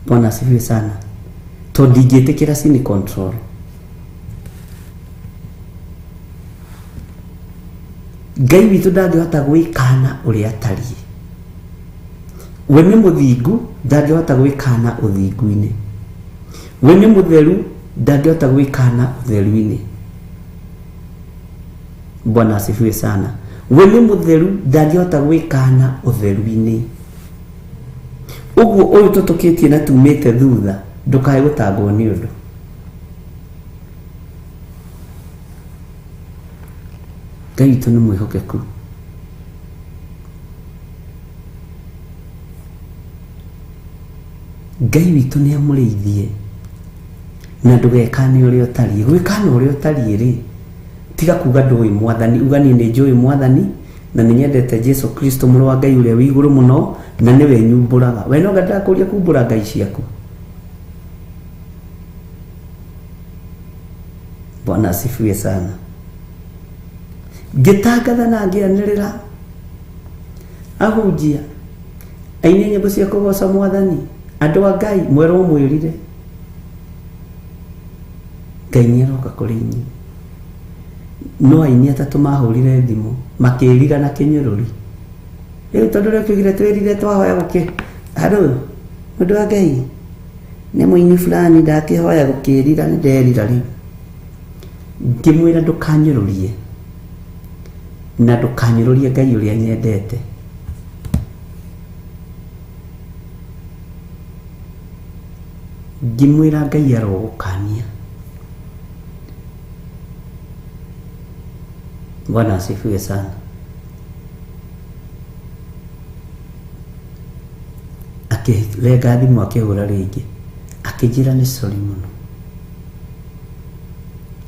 Bwana asifiwe sana. Tondũ ndingĩtĩkĩra sin control. Ngai witũ ndangĩhota gwĩkana ũrĩa atariĩ. We nĩ mũthingu, ndangĩhota gwĩkana ũthingu-inĩ. We nĩ mũtheru, ndangĩhota gwĩkana ũtheru-inĩ. Bwana asifiwe sana. We nĩ mũtheru, ndangĩhota gwĩkana ũtheru-inĩ. Ũguo ũyũ tũtũkĩtie na tumĩte thutha, ndũkae gũtangwo nĩ ũndũ. Ngai witũ nĩ mwĩhokeku. Ngai witũ nĩ amũrĩithie na ndũgekane ũrĩa ũtariĩ. Gwĩkana ũrĩa ũtariĩ rĩ, tiga kuga ndũĩ mwathani, uga niĩ nĩ njũĩ mwathani na nĩ nyendete Jesu Kristo mũrũ wa Ngai ũrĩa wĩ igũrũ mũno na nĩwe nyumbũraga. We no ndakũria kumbũra ngai ciaku. Bwana asifiwe sana. Ngĩtangatha na ngĩanĩrĩra ahunjia aini nyĩmbo cia kũgoca mwathani andũ a Ngai mwerwo mwĩrire Ngai nĩ aroka kũrĩ inyuĩ. No aini atatũ mahũrire thimũ makĩrira na kĩnyũrũri. Rĩu tondũ ũrĩa ũkiugire twĩrire twahoya gũkĩ andũ mũndũ wa Ngai nĩ mũini fulani ndakĩhoya gũkĩrira nĩ nderira rĩu. Ngĩmwĩra ndũkanyũrũrie na ndũkanyũrũrie Ngai ũrĩa nyendete. Ngĩmwĩra Ngai arogũkania. Bwana asifiwe sana. Akĩrenga thimũ akĩhũra rĩngĩ akĩnjĩra nĩ sorry mũno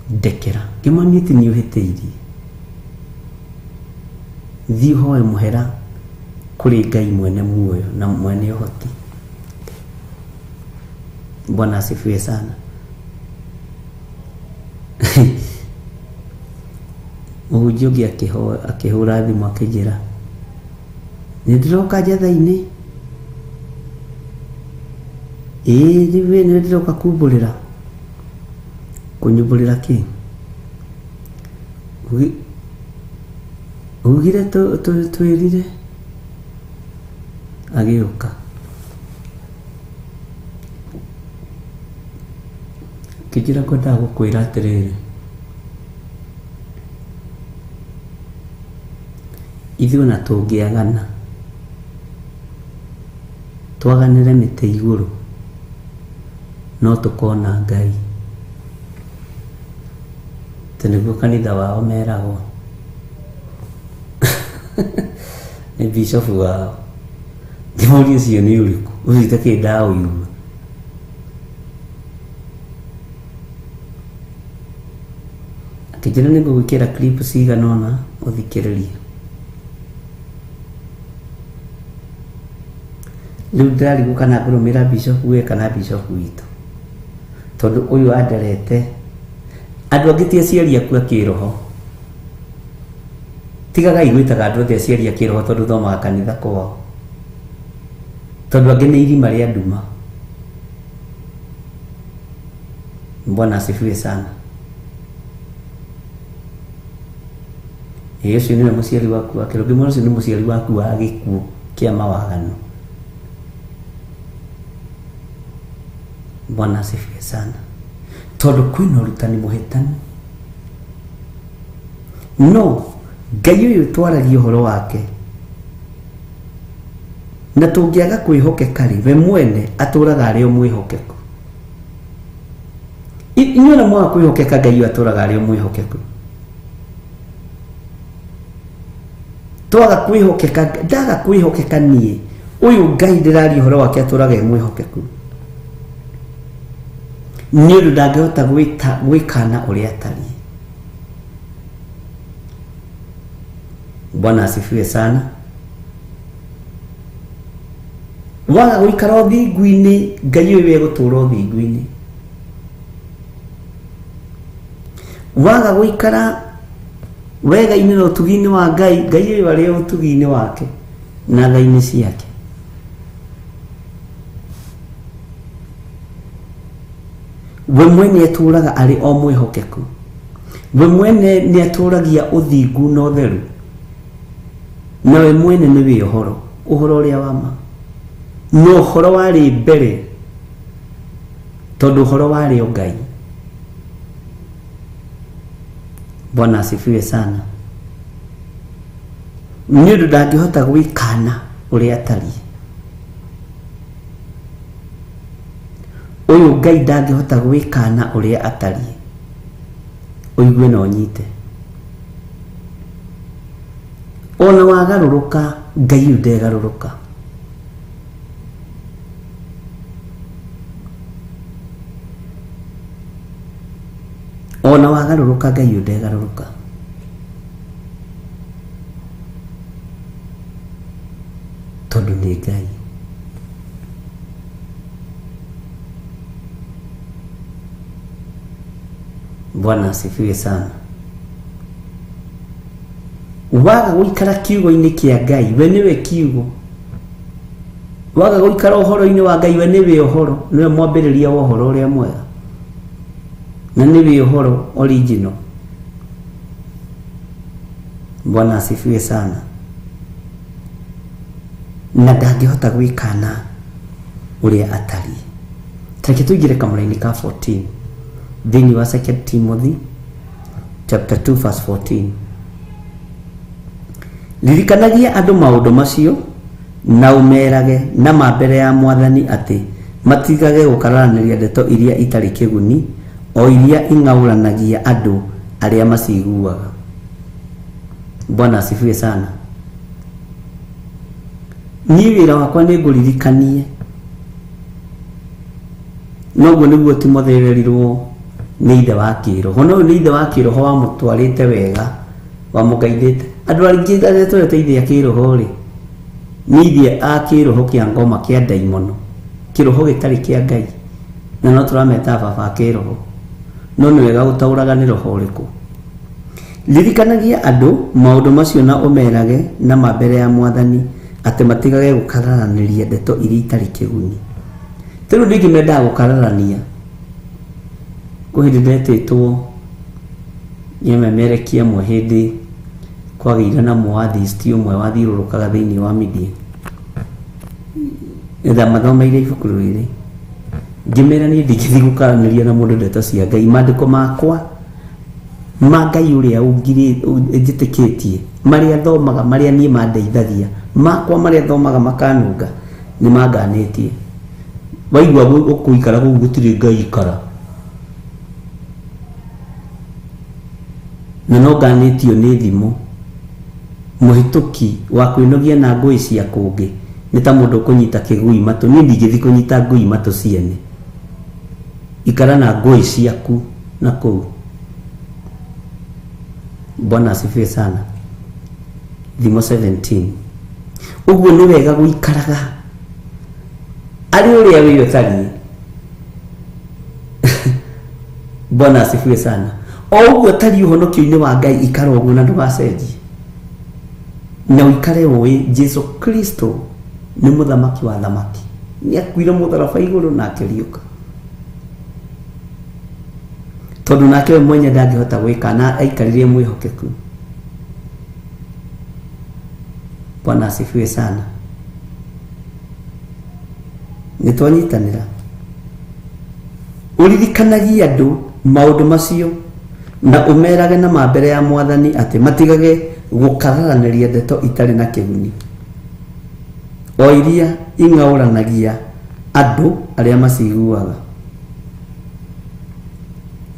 ndekera. Ngĩmwĩra ti niĩ ũhĩtĩirie, thiĩ ũhoe mũhera kũrĩ Ngai mwene muoyo na mwene ũhoti. Bwana asifiwe sana. Mũhunjia ũngĩ akĩhũra thimũ akĩnjĩra nĩ ndĩroka njatha-inĩ, ĩĩ rĩu we nĩ ndĩroka kumbũrĩra. Kũnyumbũrĩra kĩ? Ugire twĩrire. Agĩũka akĩnjĩra ngwendaga gũkwĩra atĩrĩrĩ, ithuĩ ona tũngĩagana twaganĩre mĩtĩ igũrũ no tũkona Ngai. Atĩ nĩguo kanitha wao meragwo nĩ bishofu wao. Ngĩmũria ũcio nĩ ũrĩkũ, ũcio itakĩrĩ ndaũigua. Akĩnjĩra nĩ ngũgwĩkĩra clip cigana ũna ũthikĩrĩrie. Rĩu ndĩrarigwo kana ngũrũmĩrĩra bishop we kana bishop witũ, tondũ ũyũ anderete andũ angĩ ti aciari aku a kĩroho. Tigagai gwĩtaga andũ othe aciari a kĩroho tondũ ũthomaga kanitha kwao, tondũ angĩ nĩ irima rĩa nduma. Bwana asifiwe sana. Ĩĩ ũcio nĩwe mũciari waku wa kĩroho. Ngĩmwĩra ũcio nĩ mũciari waku wa gĩkuũ kĩa mawaganu. Bwana asifiwe sana. Tondũ kwĩna ũrutani mũhĩtanu. No Ngai ũyũ twaragia ũhoro wake na tũngĩaga kwĩhokeka rĩ, we mwene atũraga arĩ o mwĩhokeku. Inyuĩ na mwaga kwĩhokeka Ngai ũyũ atũraga arĩ o mwĩhokeku. Twaga kwĩhokeka, ndaga kwĩhokeka niĩ, ũyũ Ngai ndĩraria ũhoro wake atũraga e mwĩhokeku. Nĩ ũndũ ndangĩhota gwĩkana ũrĩa atariĩ. Bwana asifiwe sana. Waga gũikara ũthingu-inĩ, Ngai ũyũ egũtũra ũthingu-inĩ. Waga gũikara wega-inĩ na ũtugi-inĩ wa Ngai, Ngai ũyũ arĩ o ũtugi-inĩ wake na tha-inĩ ciake. We mwene atũraga arĩ o mwĩhokeku. We mwene nĩ atũragia ũthingu na ũtheru. Na we mwene nĩwe ũhoro, ũhoro ũrĩa wa ma. Na ũhoro warĩ mbere, tondũ ũhoro warĩ o Ngai. Bwana asifiwe sana. Nĩ ũndũ ndangĩhota gwĩkana ũrĩa atariĩ. Ũyũ Ngai ndangĩhota gwĩkana ũrĩa atariĩ. Ũigue na ũnyite. Ona wagarũrũka, Ngai ũyũ ndegarũrũka. Ona wagarũrũka, Ngai ũyũ ndegarũrũka. Tondũ nĩ Ngai. Bwana asifiwe sana. Waga gũikara kiugo-inĩ kĩa Ngai, we nĩwe kiugo. Waga gũikara ũhoro-inĩ wa Ngai, we nĩwe ũhoro, nĩwe mwambĩrĩria wa ũhoro ũrĩa mwega, na nĩwe ũhoro original. Bwana asifiwe sana. Na ndangĩhota gwĩkana ũrĩa atariĩ. Tareke tũingĩre kamũra-inĩ ka 14 thĩinĩ wa 2 Timothy chapter 2 verse 14. Ririkanagia andũ maũndũ macio na ũmerage na ma mbere ya Mwathani atĩ matigage gũkararanĩria ndeto iria itarĩ kĩguni, o iria ing'aũranagia andũ arĩa maciguaga. Bwana asifiwe sana. Niĩ wĩra wakwa nĩ ngũririkanie. Noguo nĩguo Timotheo erirwo nĩ ithe wa kĩroho. No ũyũ nĩ ithe wa kĩroho wamũtwarĩte wega, wamũgaithĩte. Andũ aingĩ arĩa twĩrĩte ithe a kĩroho rĩ, nĩ ithe a kĩroho kĩa ngoma kĩa ndaimono, kĩroho gĩtarĩ kĩa Ngai. Na no tũrameta baba a kĩroho. No nĩ wega gũtaũraga nĩ roho ũrĩkũ. Ririkanagia andũ maũndũ macio na ũmerage na ma mbere ya Mwathani atĩ matigage gũkararanĩria ndeto iria itarĩ kĩguni. Tondũ andũ aingĩ mendaga gũkararania. Kwĩ hĩndĩ ndetĩtwo nĩ amemerekia amwe hĩndĩ kwagĩire na mũathisti ũmwe wathiũrũrũkaga thĩinĩ wa media. Ndamathomeire ibuku rĩrĩ. Ngĩmera niĩ ndingĩthiĩ gũkaranĩria na mũndũ ndeto cia Ngai. Maandĩko makwa ma Ngai ũrĩa njĩtĩkĩtie, marĩa thomaga, marĩa niĩ mandeithagia, makwa marĩa thomaga makanunga, nĩ manganĩtie. Waigua ũkũikara kũu gũtirĩ Ngai ikara. Na no nganĩtio nĩ thimo. Mũhĩtũki wa kwĩnogia na ngũĩ cia kũngĩ nĩ ta mũndũ ũkũnyita kĩgui matũ. Niĩ ndingĩthiĩ kũnyita ngui matũ ciene. Ikara na ngũĩ ciaku na kũu. Bwana asifiwe sana. Thimo 17. Ũguo nĩ wega gũikaraga arĩ ũrĩa wĩ ũtariĩ. Bwana asifiwe sana. O ũguo ũtariĩ ũhonokio-inĩ wa Ngai, ikara ũguo na ndũgacenjie. Na ũikare ũĩ Jesu Kristo nĩ mũthamaki wa thamaki. Nĩ akuire mũtharaba igũrũ na akĩriũka. Tondũ nake we mwenye ndangĩhota gwĩka na aikarire mwĩhokeku. Bwana asifiwe sana. Nĩ twanyitanĩra. Ũririkanagie andũ maũndũ macio na ũmerage na ma mbere ya Mwathani atĩ matigage gũkararanĩria ndeto itarĩ na kĩguni, o iria ing'aũranagia andũ arĩa maciguaga.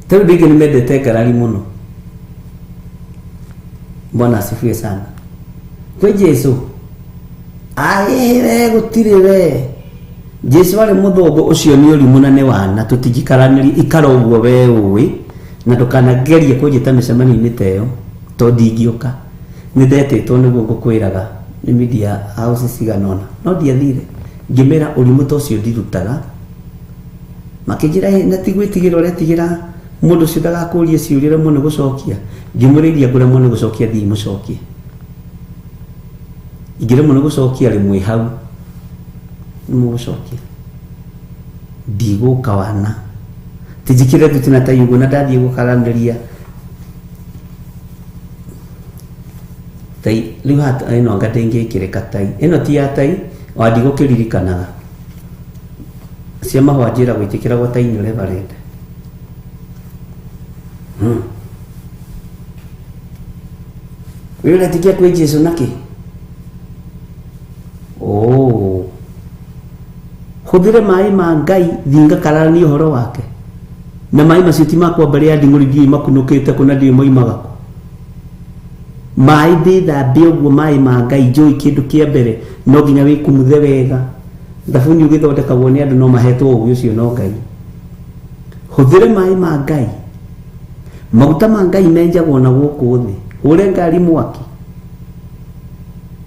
Tarĩu andũ aingĩ nĩ mendete ngarari mũno. Bwana asifiwe sana. Kwĩ Jesu aĩhĩre gũtirĩ we. Jesu arĩ mũthũngũ ũcio nĩ ũrimũ na nĩ wana tũtingĩkaranĩria ikara ũguo we ũĩ na ndũkanagerie kũnjĩta mĩcemanio-inĩ ta ĩyo tondũ ndingĩũka. Nĩ ndetĩtwo nĩguo ngũkwĩraga nĩ media house cigana ũna no ndiathire ngĩmera ũrimũ ta ũcio ndirutaga. Makĩnjĩra ĩ na ti gwĩtigĩra ũretigĩra mũndũ ũcio ndagakũrie ciũria ũremwo nĩ gũcokia. Ngĩmwĩra iria ngũremwo nĩ gũcokia thiĩ mũcokie. Ingĩremwo nĩ gũcokia rĩ mwĩ hau nĩ mũgũcokia. Ndigũka wana. Ti njĩkĩre thuti na tai ũguo na ndathiĩ gũkaranĩria tai rĩu haha ĩno anga ndĩngĩkĩrĩka tai ĩno ti ya tai ona ndigũkĩririkanaga. Cia mahũa njĩragwo itiĩkĩragwo tai nĩ reverend. We ũretĩkia kwĩ Jesu nakĩ? Oh. Hũthĩre maĩ ma Ngai thiĩ ngakararanie ũhoro wake. Na maĩ macio ti makwa mbarĩ ya nding'ũri ndiũĩ makunũkĩte kũ na ndiũĩ moimaga kũ. Maĩ ndĩthambe ũguo maĩ ma Ngai njũĩ kĩndũ kĩa mbere no nginya wĩkumuthe wega. Thabuni ũgĩthondekagwo nĩ andũ no mahetwo ũgĩ ũcio no Ngai. Hũthĩre maĩ ma Ngai. Maguta ma Ngai menjagwo na gũkũ thĩ. Hũre ngari mwaki.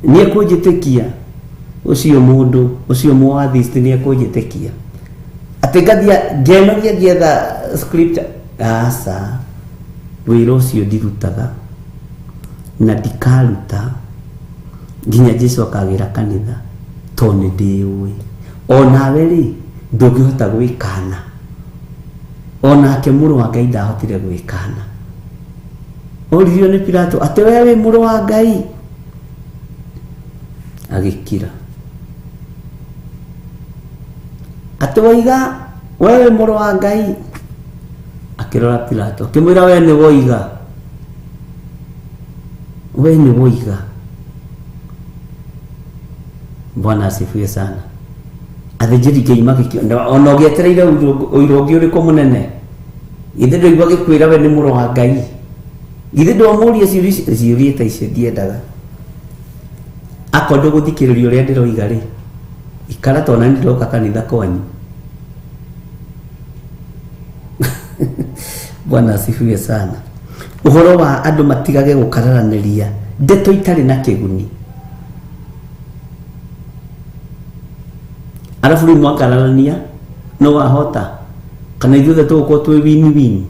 Nĩ ekũnjĩtĩkia ũcio mũndũ ũcio mũatheist nĩ ekũnjĩtĩkia. Atĩ ngathiĩ ngenogia ngĩetha scripture. Aca. Wĩra ũcio ndirutaga na ndikaruta nginya Jesu akagĩra kanitha tondũ nĩ ndĩũĩ. Onawe rĩ ndũngĩhota gwĩkana. Onake mũrũ wa Ngai ndahotire gwĩkana. Oririo nĩ Pilato atĩ we wĩ mũrũ wa Ngai, agĩkira. Atĩ woiga we wĩ mũrũ wa Ngai, akĩrora Pilato akĩmwĩra we nĩ woiga, we nĩ woiga. Bwana asifiwe sana. Athĩnjĩri Ngai magĩkĩona ona ũgĩetereire ũira ũngĩ ũrĩkũ mũnene, githĩ ndũigua agĩkwĩra we nĩ mũrũ wa Ngai, githĩ ndwamũria ciũria icio? Ciũria ta icio ndiendaga. Akorwo ndũgũthikĩrĩria ũrĩa ndĩroiga rĩ, ikara tondũ nani ndĩroka kanitha kwanyu. Bwana asifiwe sana. Ũhoro wa andũ matigage gũkararanĩria ndeto itarĩ na kĩguni. Arabu rĩu mwakararania no wahota kana ithuothe tũgũkorwo twĩ win win.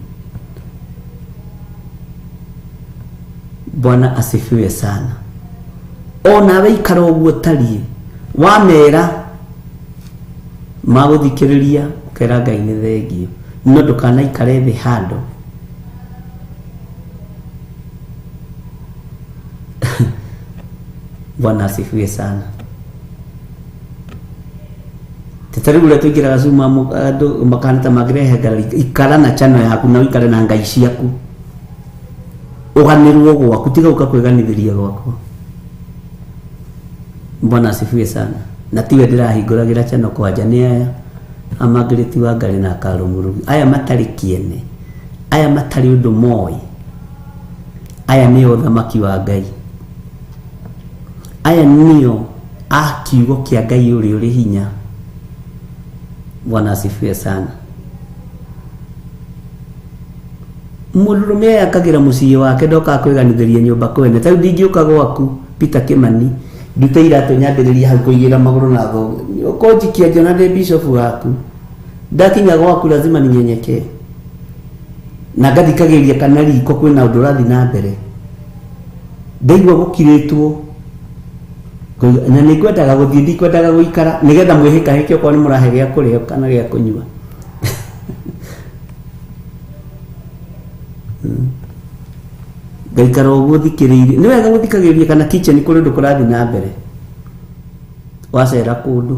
Bwana asifiwe sana. Onawe ikara ũguo ũtariĩ, wamera magũthikĩrĩria ũkera Ngai nĩ thengio, no ndũkanaikare thĩ handũ Bwana asifiwe sana. Ta rĩu ũrĩa tũingĩraga Zoom andũ makahana ta mangĩrehe ngarari, ikara na channel yaku na ũikare na ngai ciaku, ũganĩrwo gwaku, tiga gũka kwĩganithĩria gwakwa. Bwana asifiwe sana. Na tiwe ndĩrahingũragĩra channel kwanja, nĩ aya a Margaret Wangari na Carol Mũrugi, aya matarĩ kĩene, aya matarĩ ũndũ moĩ, aya nĩo ũthamaki wa Ngai, aya nĩo a kiugo kĩa Ngai ũrĩa ũrĩ hinya. Bwana asifiwe sana. Mũndũrũme eyakagĩra mũciĩ wake, ndokaga kwĩganithĩria nyũmba kwene. Ta rĩu ndingĩũka gwaku Peter Kimani ndute iratũ nyambĩrĩrie hau kũigĩra magũrũ na thongo, ũkũnjikia ngĩona ndĩ bishop waku. Ndakinya gwaku lazima ninyenyekee na ngathikagĩrĩria kana riko kwĩna ũndũ ũrathiĩ na mbere. Ndaigua gũkirĩtwo na nĩ ngwendaga gũthiĩ, ndikwendaga gũikara, nĩgetha mwĩhĩkahĩke okorwo nĩ mũrahe gĩa kũrĩa kana gĩa kũnyua. Ngaikara ũguo thikĩrĩirie. Nĩ wega gũthikagĩrĩria kana kitchen kũrĩ ũndũ kũrathiĩ na mbere. Wacera kũndũ.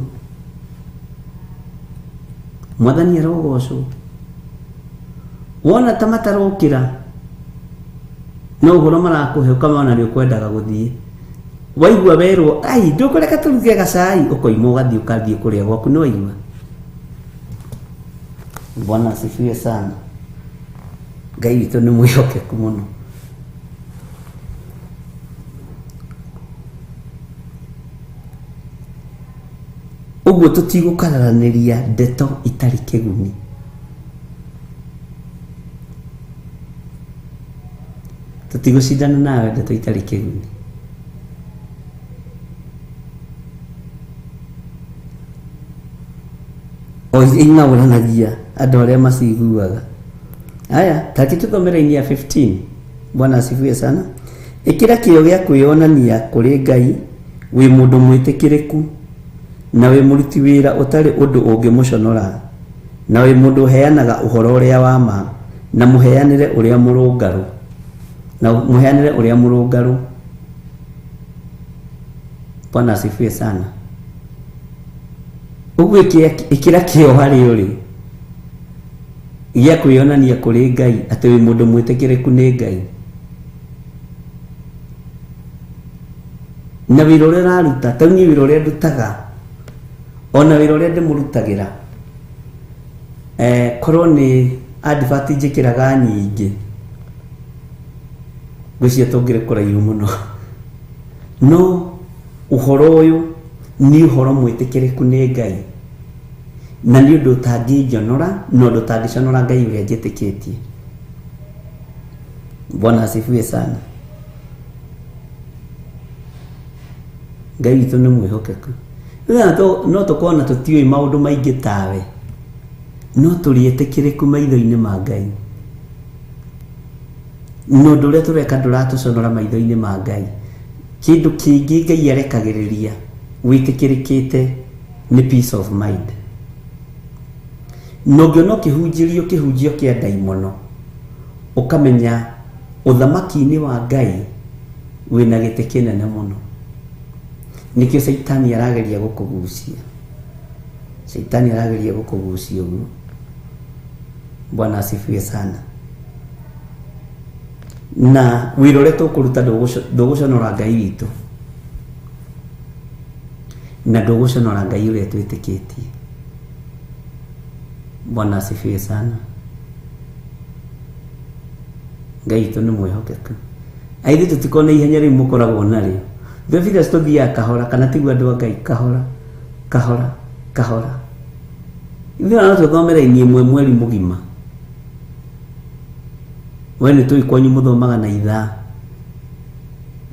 Mwathani arogocwo. Wona ta matarokĩra, no ũhoro marakũhe ũkamona nĩ ũkwendaga gũthiĩ. Waigua werwo, ai, ndũkũreka tũruge gacai, ũkoima ũgathiĩ ũkathiĩ kũrĩa gwaku, nĩ waigua. Bwana asifiwe sana. Ngai witũ nĩ mwĩhokeku mũno. Ũguo tũtigũkararanĩria ndeto itarĩ kĩguni. Tũtigũcindana nawe ndeto itarĩ kĩguni. O ing'aũranagia andũ arĩa maciguaga. Aya, take tũthome raini ya 15. Bwana asifiwe sana. Ĩkĩra kĩyo gĩa kwĩyonania kũrĩ Ngai wĩ mũndũ mwĩtĩkĩrĩku na wĩ mũruti wĩra ũtarĩ ũndũ ũngĩmũconora, na wĩ mũndũ ũheanaga ũhoro ũrĩa wa ma, na mũheanĩre ũrĩa mũrũngarũ, na mũheanĩre ũrĩa mũrũngarũ. Bwana asifiwe sana. Ũguo ĩkĩra kĩyo harĩ ũrĩ gĩa kwĩyonania kũrĩ Ngai atĩ wĩ mũndũ mwĩtĩkĩrĩku nĩ Ngai, na wĩra ũrĩa ũraruta. Ta niĩ wĩra ũrĩa ndutaga, ona wĩra ũrĩa ndĩmũrutagĩra, korwo nĩ advert njĩkĩraga nyingĩ, ngwĩciria tũngĩrĩ kũraihu mũno. No ũhoro ũyũ nĩ ũhoro mwĩtĩkĩrĩku nĩ Ngai, na nĩ ũndũ ũtangĩnjonora na ũndũ ũtangĩconora Ngai ũrĩa njĩtĩkĩtie. Bwana asifiwe sana. Ngai witũ nĩ mwĩhokeku. Rĩu no tũkorwo na tũtiũĩ maũndũ maingĩ tawe, no tũrĩ etĩkĩrĩku maitho-inĩ ma Ngai, na ũndũ ũrĩa tũreka ndũratũconora maitho-inĩ ma Ngai. Kĩndũ kĩngĩ Ngai arekagĩrĩria wĩtĩkĩrĩkĩte nĩ peace of mind. Na ũngĩona ũkĩhunjĩrio kĩhunjio kĩa ndaimono, ũkamenya ũthamaki-inĩ wa Ngai wĩna gĩtĩ kĩnene mũno. Nĩkĩo caitani arageria gũkũgucia. Caitani arageria gũkũgucia ũguo. Bwana asifiwe sana. Na wĩra ũrĩa tũkũruta ndũgũconora Ngai witũ, na ndũgũconora Ngai ũrĩa twĩtĩkĩtie. Bwana asifiwe sana. Ngai witũ nĩ mwĩhokeku. Aithuĩ tũtikorwo na ihenya rĩu mũkoragwo narĩo. Theophilus tũthiaga kahora, kana tiguo andũ a Ngai, kahora kahora kahora. Ithuĩ no tũthome raini ĩmwe mweri mũgima. We nĩ tũĩ kwanyu mũthomaga na ithaa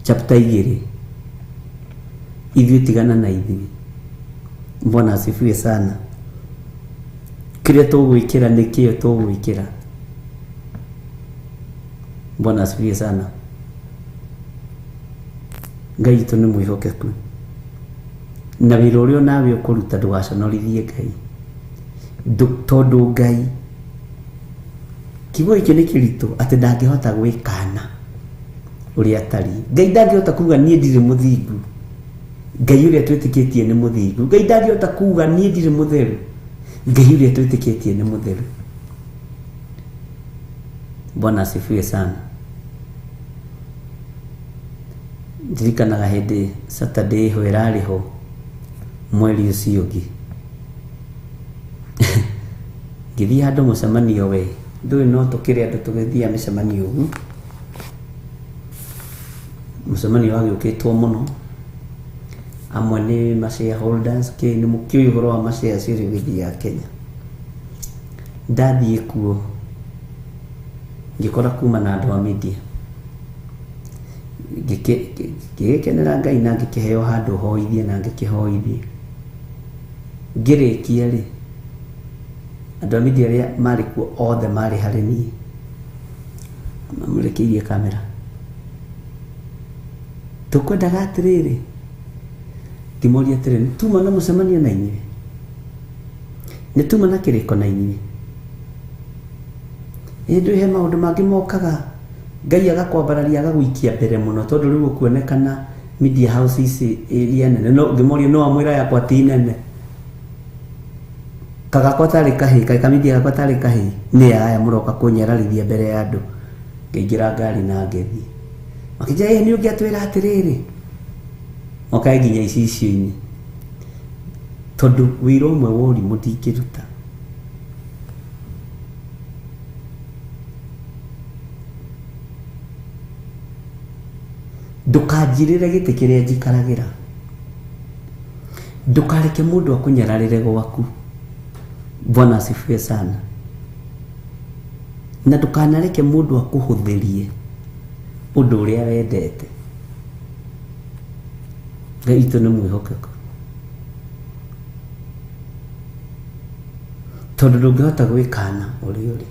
chapter 2. Ithuĩ tigana na ithuĩ. Bwana asifiwe sana. Kĩrĩa tũgwĩkĩra nĩ kĩo tũgwĩkĩra. Bwana asifiwe sana. Ngai witũ nĩ mwĩhokeku, na wĩra ũrĩa onawe ũkũruta ndũgaconorithie Ngai, tondũ Ngai kiugo gĩkĩ nĩ kĩritũ atĩ ndangĩhota gwĩkana ũrĩa atariĩ. Ngai ndangĩhota kuga niĩ ndirĩ mũthingu. Ngai ũrĩa twĩtĩkĩtie nĩ mũthingu. Ngai ndangĩhota kuga niĩ ndirĩ mũtheru. Ngai ũrĩa twĩtĩkĩtie nĩ mũtheru. Bwana asifiwe sana. Ndirikanaga hĩndĩ Saturday ĩho ĩrarĩ ho mweri ũcio ũngĩ, ngĩthiĩ handũ mũcemanio. We ndũĩ no tũkĩrĩ andũ tũgĩthiaga mĩcemanio ũguo, mũcemanio wagĩũkĩtwo mũno, amwe nĩ ma shareholders kĩ nĩ mũkĩũĩ ũhoro wa ma shares ũrĩa ũgĩthiaga Kenya. Ndathiĩ kuo ngĩkora kuma na andũ a media, ngĩgĩkenera Ngai na ngĩkĩheo handũ hoithie na ngĩkĩhoithie. Ngĩrĩkia rĩ, andũ a media arĩa marĩ kuo othe marĩ harĩ niĩ mamũrekeirie kamera. Tũkwendaga atĩrĩrĩ, ngĩmoria atĩrĩrĩ, nĩ tuma na mũcemanio na inyuĩ, nĩ tuma na kĩrĩko na inyuĩ? Ĩ ndũĩ he maũndũ mangĩ mokaga Ngai agakwambararia agagũikia mbere mũno, tondũ rĩu ũkuonekana media house ici iria nene. No ngĩmoria, no amwĩra yakwa ti nene, kagakwa tarĩ kahĩĩ, kaĩ kamidia gakwa tarĩ kahĩĩ? Nĩ aya mũroka kũnyararithia mbere ya andũ. Ngĩingĩra ngari na ngĩthiĩ. Makĩnjĩra, ĩ nĩ ũngĩatwĩra atĩrĩrĩ, mokae nginya icicio-inĩ, tondũ wĩra ũmwe wa ũrimũ ndingĩruta. Ndũkanjirĩre gĩtĩ kĩrĩa njikaragĩra. Ndũkareke mũndũ akũnyararĩre gwaku. Bwana asifiwe sana. Na ndũkanareke mũndũ akũhũthĩrie ũndũ ũrĩa wendete. Ngai witũ nĩ mwĩhokeku. Tondũ ndũngĩhota gwĩkana ũrĩa ũrĩ.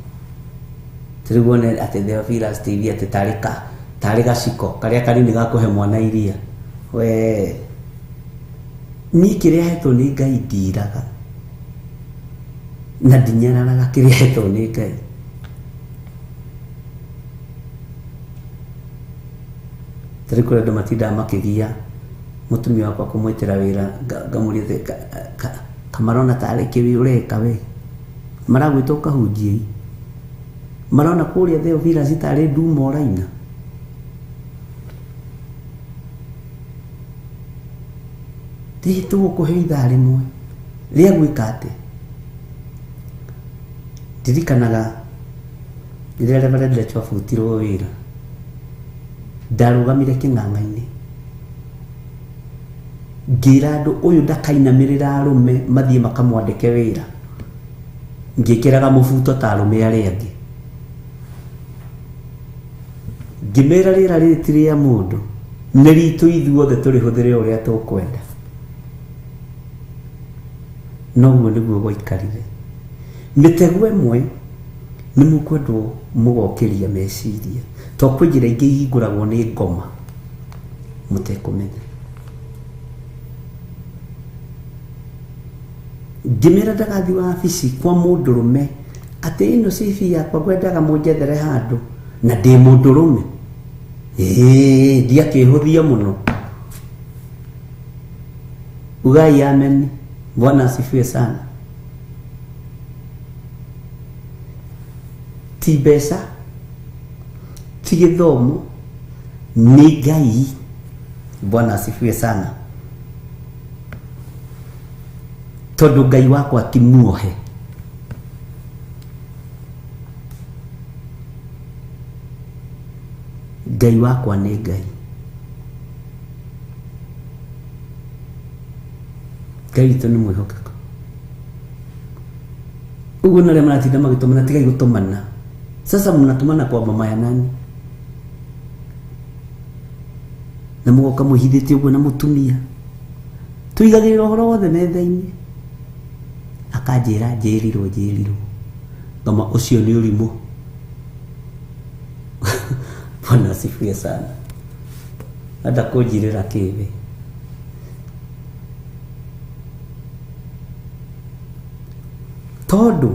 Rĩu wone atĩ Theophilus TV atĩ tarĩ ka tarĩ gaciko karĩa kanini ga kũhe mwana iria. We niĩ kĩrĩa hetwo nĩ Ngai ndiraga na ndinyararaga kĩrĩa hetwo nĩ Ngai. Tarĩu kũrĩ andũ matindaga makĩgia mũtumia wakwa kũmwĩtĩra wĩra ngamũria atĩ kamarona tarĩ kĩ ũreka we maragwĩta ũkahunjie marona kũrĩa Theophilus tarĩ nduma ũraina. Rĩrĩ tũgũkũhe ithaa rĩmwe rĩa gwĩka atĩa? Ndirikanaga rĩrĩa Reverend Lecho abutirwo wĩra, ndarũgamire kĩng'ang'a-inĩ ngĩra andũ ũyũ ndakainamĩrĩra arũme mathiĩ makamwandĩke wĩra, ngĩkĩraga mũbuto ta arũme arĩa angĩ. Ngĩmera rĩera rĩrĩ ti rĩa mũndũ, nĩ ritũ ithuothe tũrĩhũthĩre o ũrĩa tũkwenda. Noguo nĩguo gwaikarire. Mĩtego ĩmwe nĩ mũkwendwo mũgokĩria meciria, tondũ kwĩ njĩra ingĩ ihingũragwo nĩ ngoma mũtekũmenya. Ngĩmera ndagathiĩ wabici kwa mũndũrũme atĩ ĩno CV yakwa ngwendaga mũnjethere handũ na ndĩ mũndũrũme. Ĩĩ ndiakĩhũthia mũno. Ugai amen. Bwana asifiwe sana. Ti mbeca, ti gĩthomo, nĩ Ngai. Bwana asifiwe sana. Tondũ Ngai wakwa ti muohe. Ngai wakwa nĩ Ngai. Ngai witũ nĩ mwĩhokeku. Ũguo na arĩa maratinda magĩtũmana tigai gũtũmana. Sasa mnatumana kwa mama ya nani? Na mũgoka mwĩhithĩte ũguo na mũtumia. Tũigagĩrĩra ũhoro wothe metha-inĩ. Akanjĩra njĩrirwo njĩrirwo. Ngama ũcio nĩ ũrimũ. Bwana asifiwe sana. Enda kũnjirĩra kĩĩ? Tondũ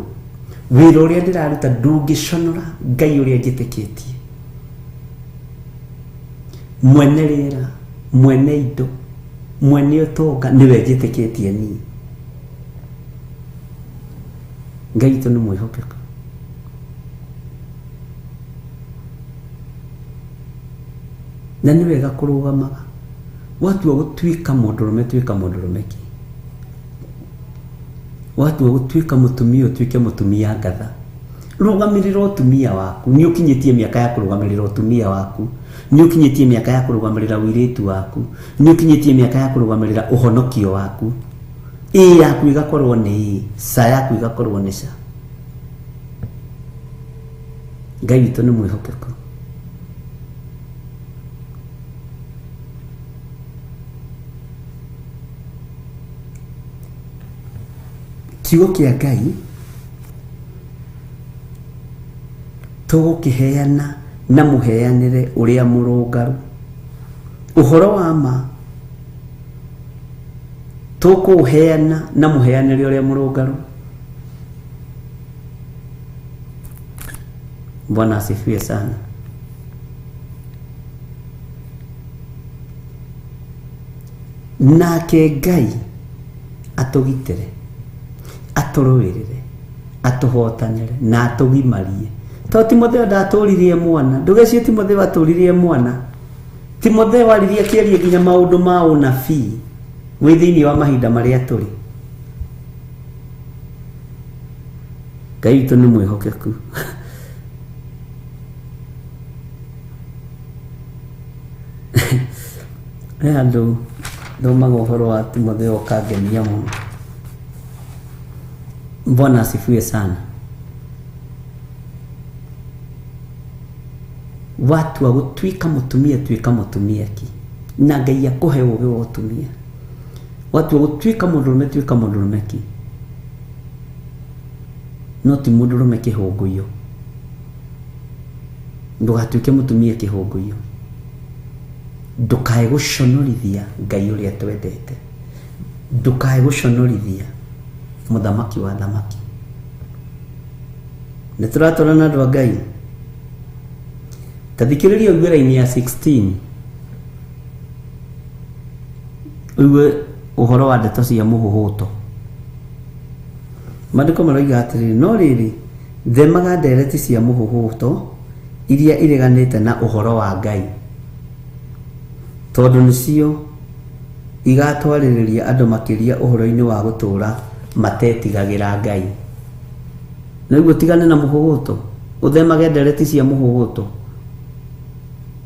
wĩra ũrĩa ndĩraruta ndũngĩconora Ngai ũrĩa njĩtĩkĩtie. Mwene rĩera, mwene indo, mwene ũtonga nĩwe njĩtĩkĩtie niĩ. Ngai witũ nĩ mwĩhokeku. Na nĩ wega kũrũgamaga. Watua gũtuĩka mũndũrũme tuĩka mũndũrũme ki. Watua gũtuĩka mũtumia ũtuĩke mũtumia ngatha. Rũgamĩrĩra ũtumia waku. Nĩ ũkinyĩtie mĩaka ya kũrũgamĩrĩra ũtumia waku. Nĩ ũkinyĩtie mĩaka ya kũrũgamĩrĩra ũirĩtu waku. Nĩ ũkinyĩtie mĩaka ya kũrũgamĩrĩra ũhonokio waku. Ĩĩ yaku ĩgakorwo nĩ ĩĩ, ca yaku ĩgakorwo nĩ ca. Ngai witũ nĩ mwĩhokeku. Kiugo kĩa Ngai tũgũkĩheana na mũheanĩre ũrĩa mũrũngaru. Ũhoro wa ma tũkũũheana na mũheanĩre ũrĩa mũrũngaru. Bwana asifiwe sana. Nake Ngai atũgitĩre, atũrũĩrĩre, atũhotanĩre na atũgimarie. Tondũ Timotheo ndatũririe mwana, ndũgecirie Timotheo atũririe mwana. Timotheo aririe akĩaria nginya maũndũ ma ũnabii wĩ thĩinĩ wa mahinda marĩa tũrĩ. Ngai witũ nĩ mwĩhokeku. He handũ thomaga ũhoro wa Timotheo ũkangenia mũno. Bwana asifiwe sana. Watua gũtuĩka mũtumia, tuĩka mũtumia ki, na Ngai akũhe ũũgĩ wa ũtumia. Watua gũtuĩka mũndũrũme, tuĩka mũndũrũme ki, no ti mũndũrũme kĩhũngũiyo. Ndũgatuĩke mũtumia kĩhũngũiyo. Ndũkae gũconorithia Ngai ũrĩa twendete, ndũkae gũconorithia mũthamaki wa thamaki. Nĩ tũratwarana andũ a Ngai? Ta thikĩrĩria ũigue raini ya 16, ũigue ũhoro wa ndeto cia mũhũhũto. Maandĩko maroiga atĩrĩrĩ, no rĩrĩ, themaga ndereti cia mũhũhũto iria ireganĩte na ũhoro wa Ngai, tondũ nĩcio igatwarĩrĩria andũ makĩria ũhoro-inĩ wa gũtũũra matetigagĩra Ngai. Nĩguo tigane na mũhũhũto, ũthemage ndereti cia mũhũhũto,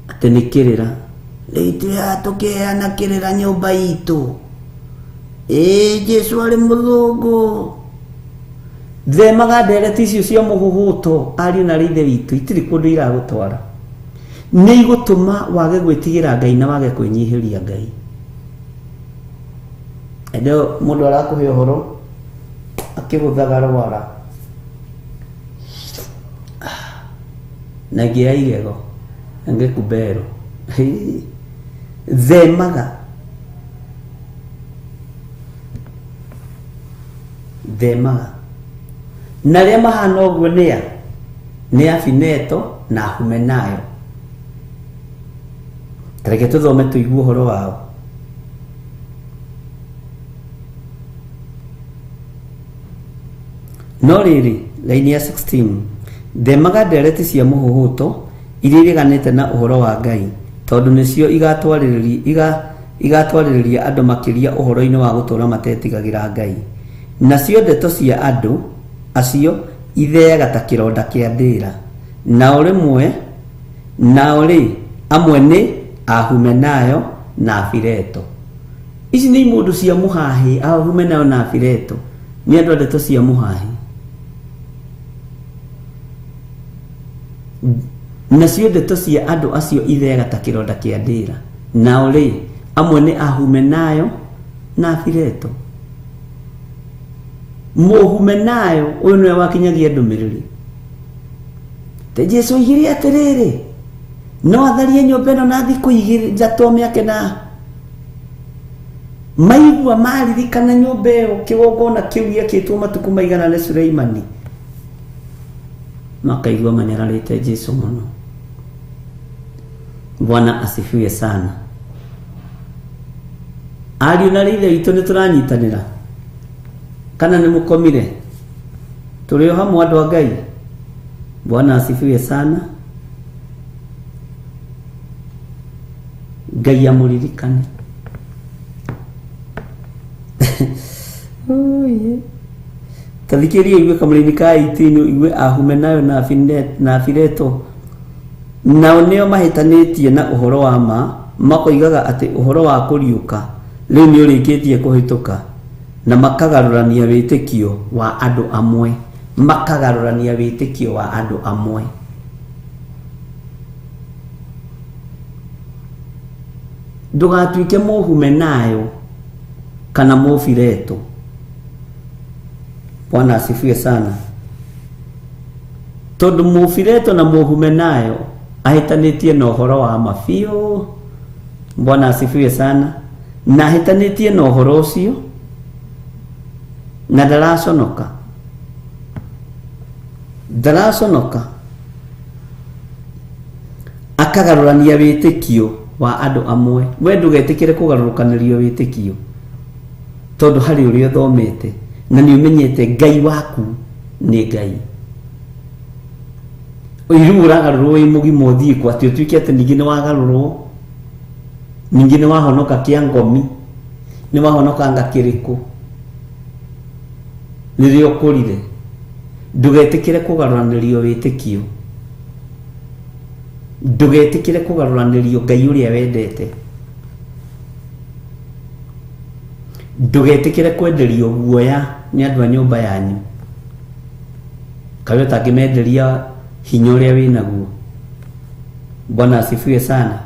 atĩ nĩ kĩrĩra. Rĩu ithuĩ haha tũkĩheana kĩrĩra nyũmba itũ, ĩĩ Jesu arĩ mũthũngũ. Themaga ndereti icio cia mũhũhũto, ariũ na ithe witũ, itirĩ kũndũ iragũtwara. Nĩ igũtũma wage gwĩtigĩra Ngai na wage kwĩnyihĩria Ngai. Hĩndĩ ĩyo mũndũ arakũhe ũhoro akĩgũthaga rwara na ĩngĩ ya igego, ĩngĩ kubero. Themaga, themaga. Na arĩa mahana ũguo nĩ a? Nĩ Afineto na Ahumenayo. Ta reke tũthome tũigue ũhoro wao. No rĩrĩ, raini ya 16, themaga ndereti cia mũhũhũto iria ireganĩte na ũhoro wa Ngai, tondũ nĩcio igatwarĩrĩria andũ makĩria ũhoro-inĩ wa gũtũũra matetigagĩra Ngai. Nacio ndeto cia andũ acio itheaga ta kĩronda kĩa ndĩra. Nao rĩmwe, nao rĩ, amwe nĩ Ahumenayo na Afileto. Ici nĩ imũndũ cia mũhahĩ, Ahumenayo na Afileto nĩ andũ a ndeto cia mũhahĩ. Nacio ndeto cia andũ acio itheaga ta kĩronda kĩa ndĩra. Nao rĩ, amwe nĩ Ahumenayo na Afileto. Mũhumenayo ũyũ nĩwe wakinyagia ndũmĩrĩri. Te Jesu oigire atĩrĩrĩ, no atharie nyũmba ĩno na thikũ igĩrĩ ithatũ mĩake na maigua maririkana nyũmba ĩyo kĩgongona kĩu gĩakĩtwo matukũ maigana nĩ Suleimani, makaigua manyararĩte Jesu mũno. Bwana asifiwe sana. Ariũ na ithe witũ nĩ tũranyitanĩra kana nĩ mũkomire? Tũrĩ o hamwe andũ a Ngai. Bwana asifiwe sana. Ngai amũririkane. Ta thikĩrĩria igue kamũraini ka 18, igue Ahumenayo na Afileto. Nao nĩo mahĩtanĩtie na ũhoro wa ma, makoigaga atĩ ũhoro wa kũriũka rĩu nĩ ũrĩkĩtie kũhĩtũka, na makagarũrania wĩtĩkio wa andũ amwe. Makagarũrania wĩtĩkio wa andũ amwe. Ndũgatuĩke mũhumenayo kana mũfileto. Bwana asifiwe sana. Tondũ mũfileto na mũhumenayo ahĩtanĩtie na ũhoro wa ma biũ. Bwana asifiwe sana. Na ahĩtanĩtie na ũhoro ũcio na ndaraconoka. Ndaraconoka. Akagarũrania wĩtĩkio wa andũ amwe. We ndũgetĩkĩre kũgarũrũkanĩrio wĩtĩkio, tondũ harĩ ũrĩa ũthomete na nĩ ũmenyete Ngai waku nĩ Ngai. Rĩu ũragarũrwo wĩ mũgima ũthiĩ kũ, atĩ ũtuĩke atĩ ningĩ nĩ wagarũrwo, ningĩ nĩ wahonoka kĩa ngomi, nĩ wahonoka nga kĩrĩkũ rĩrĩa ũkũrire. Ndũgetĩkĩre kũgarũranĩrio wĩtĩkio. Ndũgetĩkĩre kũgarũranĩrio Ngai ũrĩa wendete. Ndũgetĩkĩre kwenderio guoya nĩ andũ a nyũmba yanyu. Kaĩ ũtangĩmenderia hinya ũrĩa wĩnaguo. Bwana asifiwe sana.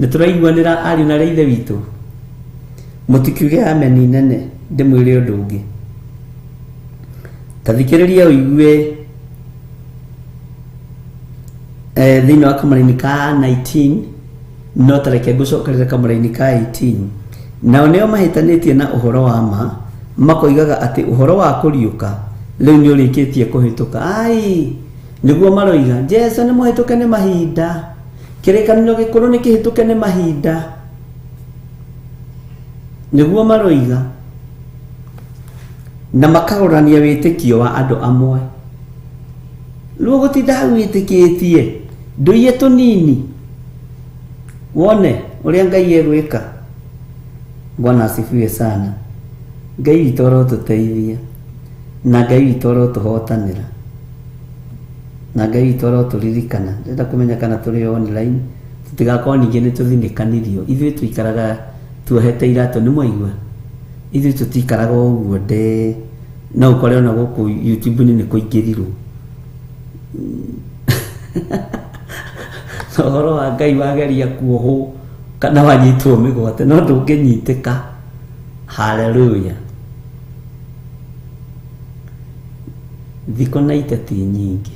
Nĩ tũraiguanĩra ariũ na arĩ a ithe witũ? Mũtikiuge ameni nene ndĩmwĩre ũndũ ũngĩ. Ta thikĩrĩria ũigue eh, thĩinĩ wa kamũraini ka 19 no ta reke ngũcokerere kamũraini ka 18. Nao nĩo mahĩtanĩtie na ũhoro wa ma, makoigaga atĩ ũhoro wa kũriũka rĩu nĩ ũrĩkĩtie kũhĩtũka. Ai, nĩguo maroiga, Jesu nĩ mũhĩtũke nĩ mahinda, kĩrĩkanĩro gĩkũrũ nĩ kĩhĩtũke nĩ mahinda. Nĩguo maroiga. Na makagũrania wĩtĩkio wa andũ amwe. Rĩu ũgũtinda hau wĩtĩkĩtie ndũiye tũnini wone ũrĩa Ngai egwĩka. Bwana asifiwe sana. Ngai witũ arotũteithia na Ngai witũ arotũhotanĩra na Ngai witũ arotũririkana. Ndĩrenda kũmenya kana tũrĩ online tũtigakorwo ningĩ nĩ tũthinĩkanirio. Ithuĩ tũikaraga tuohete iratũ nĩ mwaigua? Ithuĩ tũtikaraga ũguo nde no ũkore ona gũkũ YouTube-inĩ nĩ kũingĩrirwo. Na ũhoro wa Ngai wageria kuohwo kana wanyitwo mĩgwate no ndũngĩnyitĩka. Haleluya. Thikũ na iteti nyingĩ.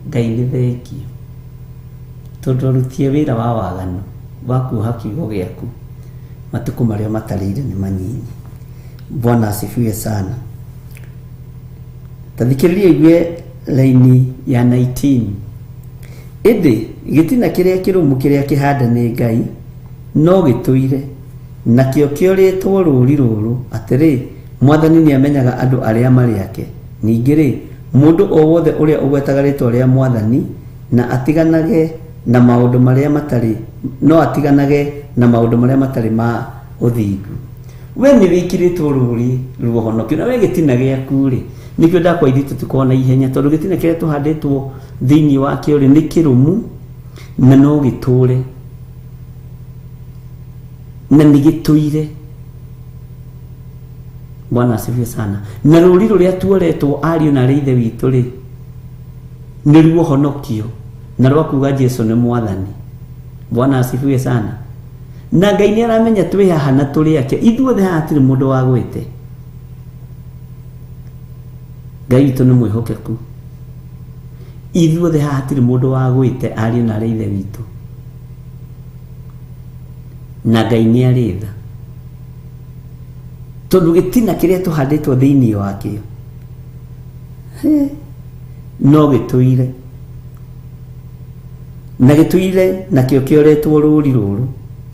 Ngai nĩ thengiũ. Tondũ aruti a wĩra wa waganu wa kuoha kiugo gĩaku matukũ marĩa matarĩire nĩ manyinyi. Bwana asifiwe sana. Ta thikĩrĩria ũigue raini ya 19. Ĩndĩ gĩtina kĩrĩa kĩrũmu kĩrĩa kĩhande nĩ Ngai no gĩtũire, nakĩo kĩorĩtwo rũũri rũrũ, atĩrĩ, Mwathani nĩamenyaga andũ arĩa marĩ ake. Ningĩ-rĩ, mũndũ o wothe ũrĩa ũgwetaga rĩĩtwa rĩa Mwathani na atiganage na maũndũ marĩa matarĩ, no atiganage na maũndũ marĩa matarĩ ma ũthingu. We nĩ wĩkĩrĩtwo rũũri rwa ũhonokio, na we gĩtina gĩaku-rĩ, nĩkĩo ndakwa ithuĩ tũtikoragwo na ihenya, tondũ gĩtina kĩrĩa tũhandĩtwo thĩinĩ wakĩo-rĩ, nĩ kĩrũmu na no gĩtũũre, na nĩ gĩtũire. Bwana asifiwe sana. Na rũũri rũrĩa tuoretwo ariũ na arĩ ithe witũ-rĩ, nĩ ruo ũhonokio na rwa kuga Jesu nĩ Mwathani. Bwana asifiwe sana. Na Ngai nĩ aramenya twĩ haha na tũrĩ ake. Ithuothe haha hatirĩ mũndũ wagwĩte. Ngai witũ nĩ mwĩhokeku. Ithuothe haha hatirĩ mũndũ wagwĩte ariũ na arĩ ithe witũ. Na Ngai nĩ arĩ tha. Tondũ gĩtina kĩrĩa tũhandĩtwo thĩinĩ wakĩo no gĩtũire na gĩtũire nakĩo kĩoretwo rũũri rũrũ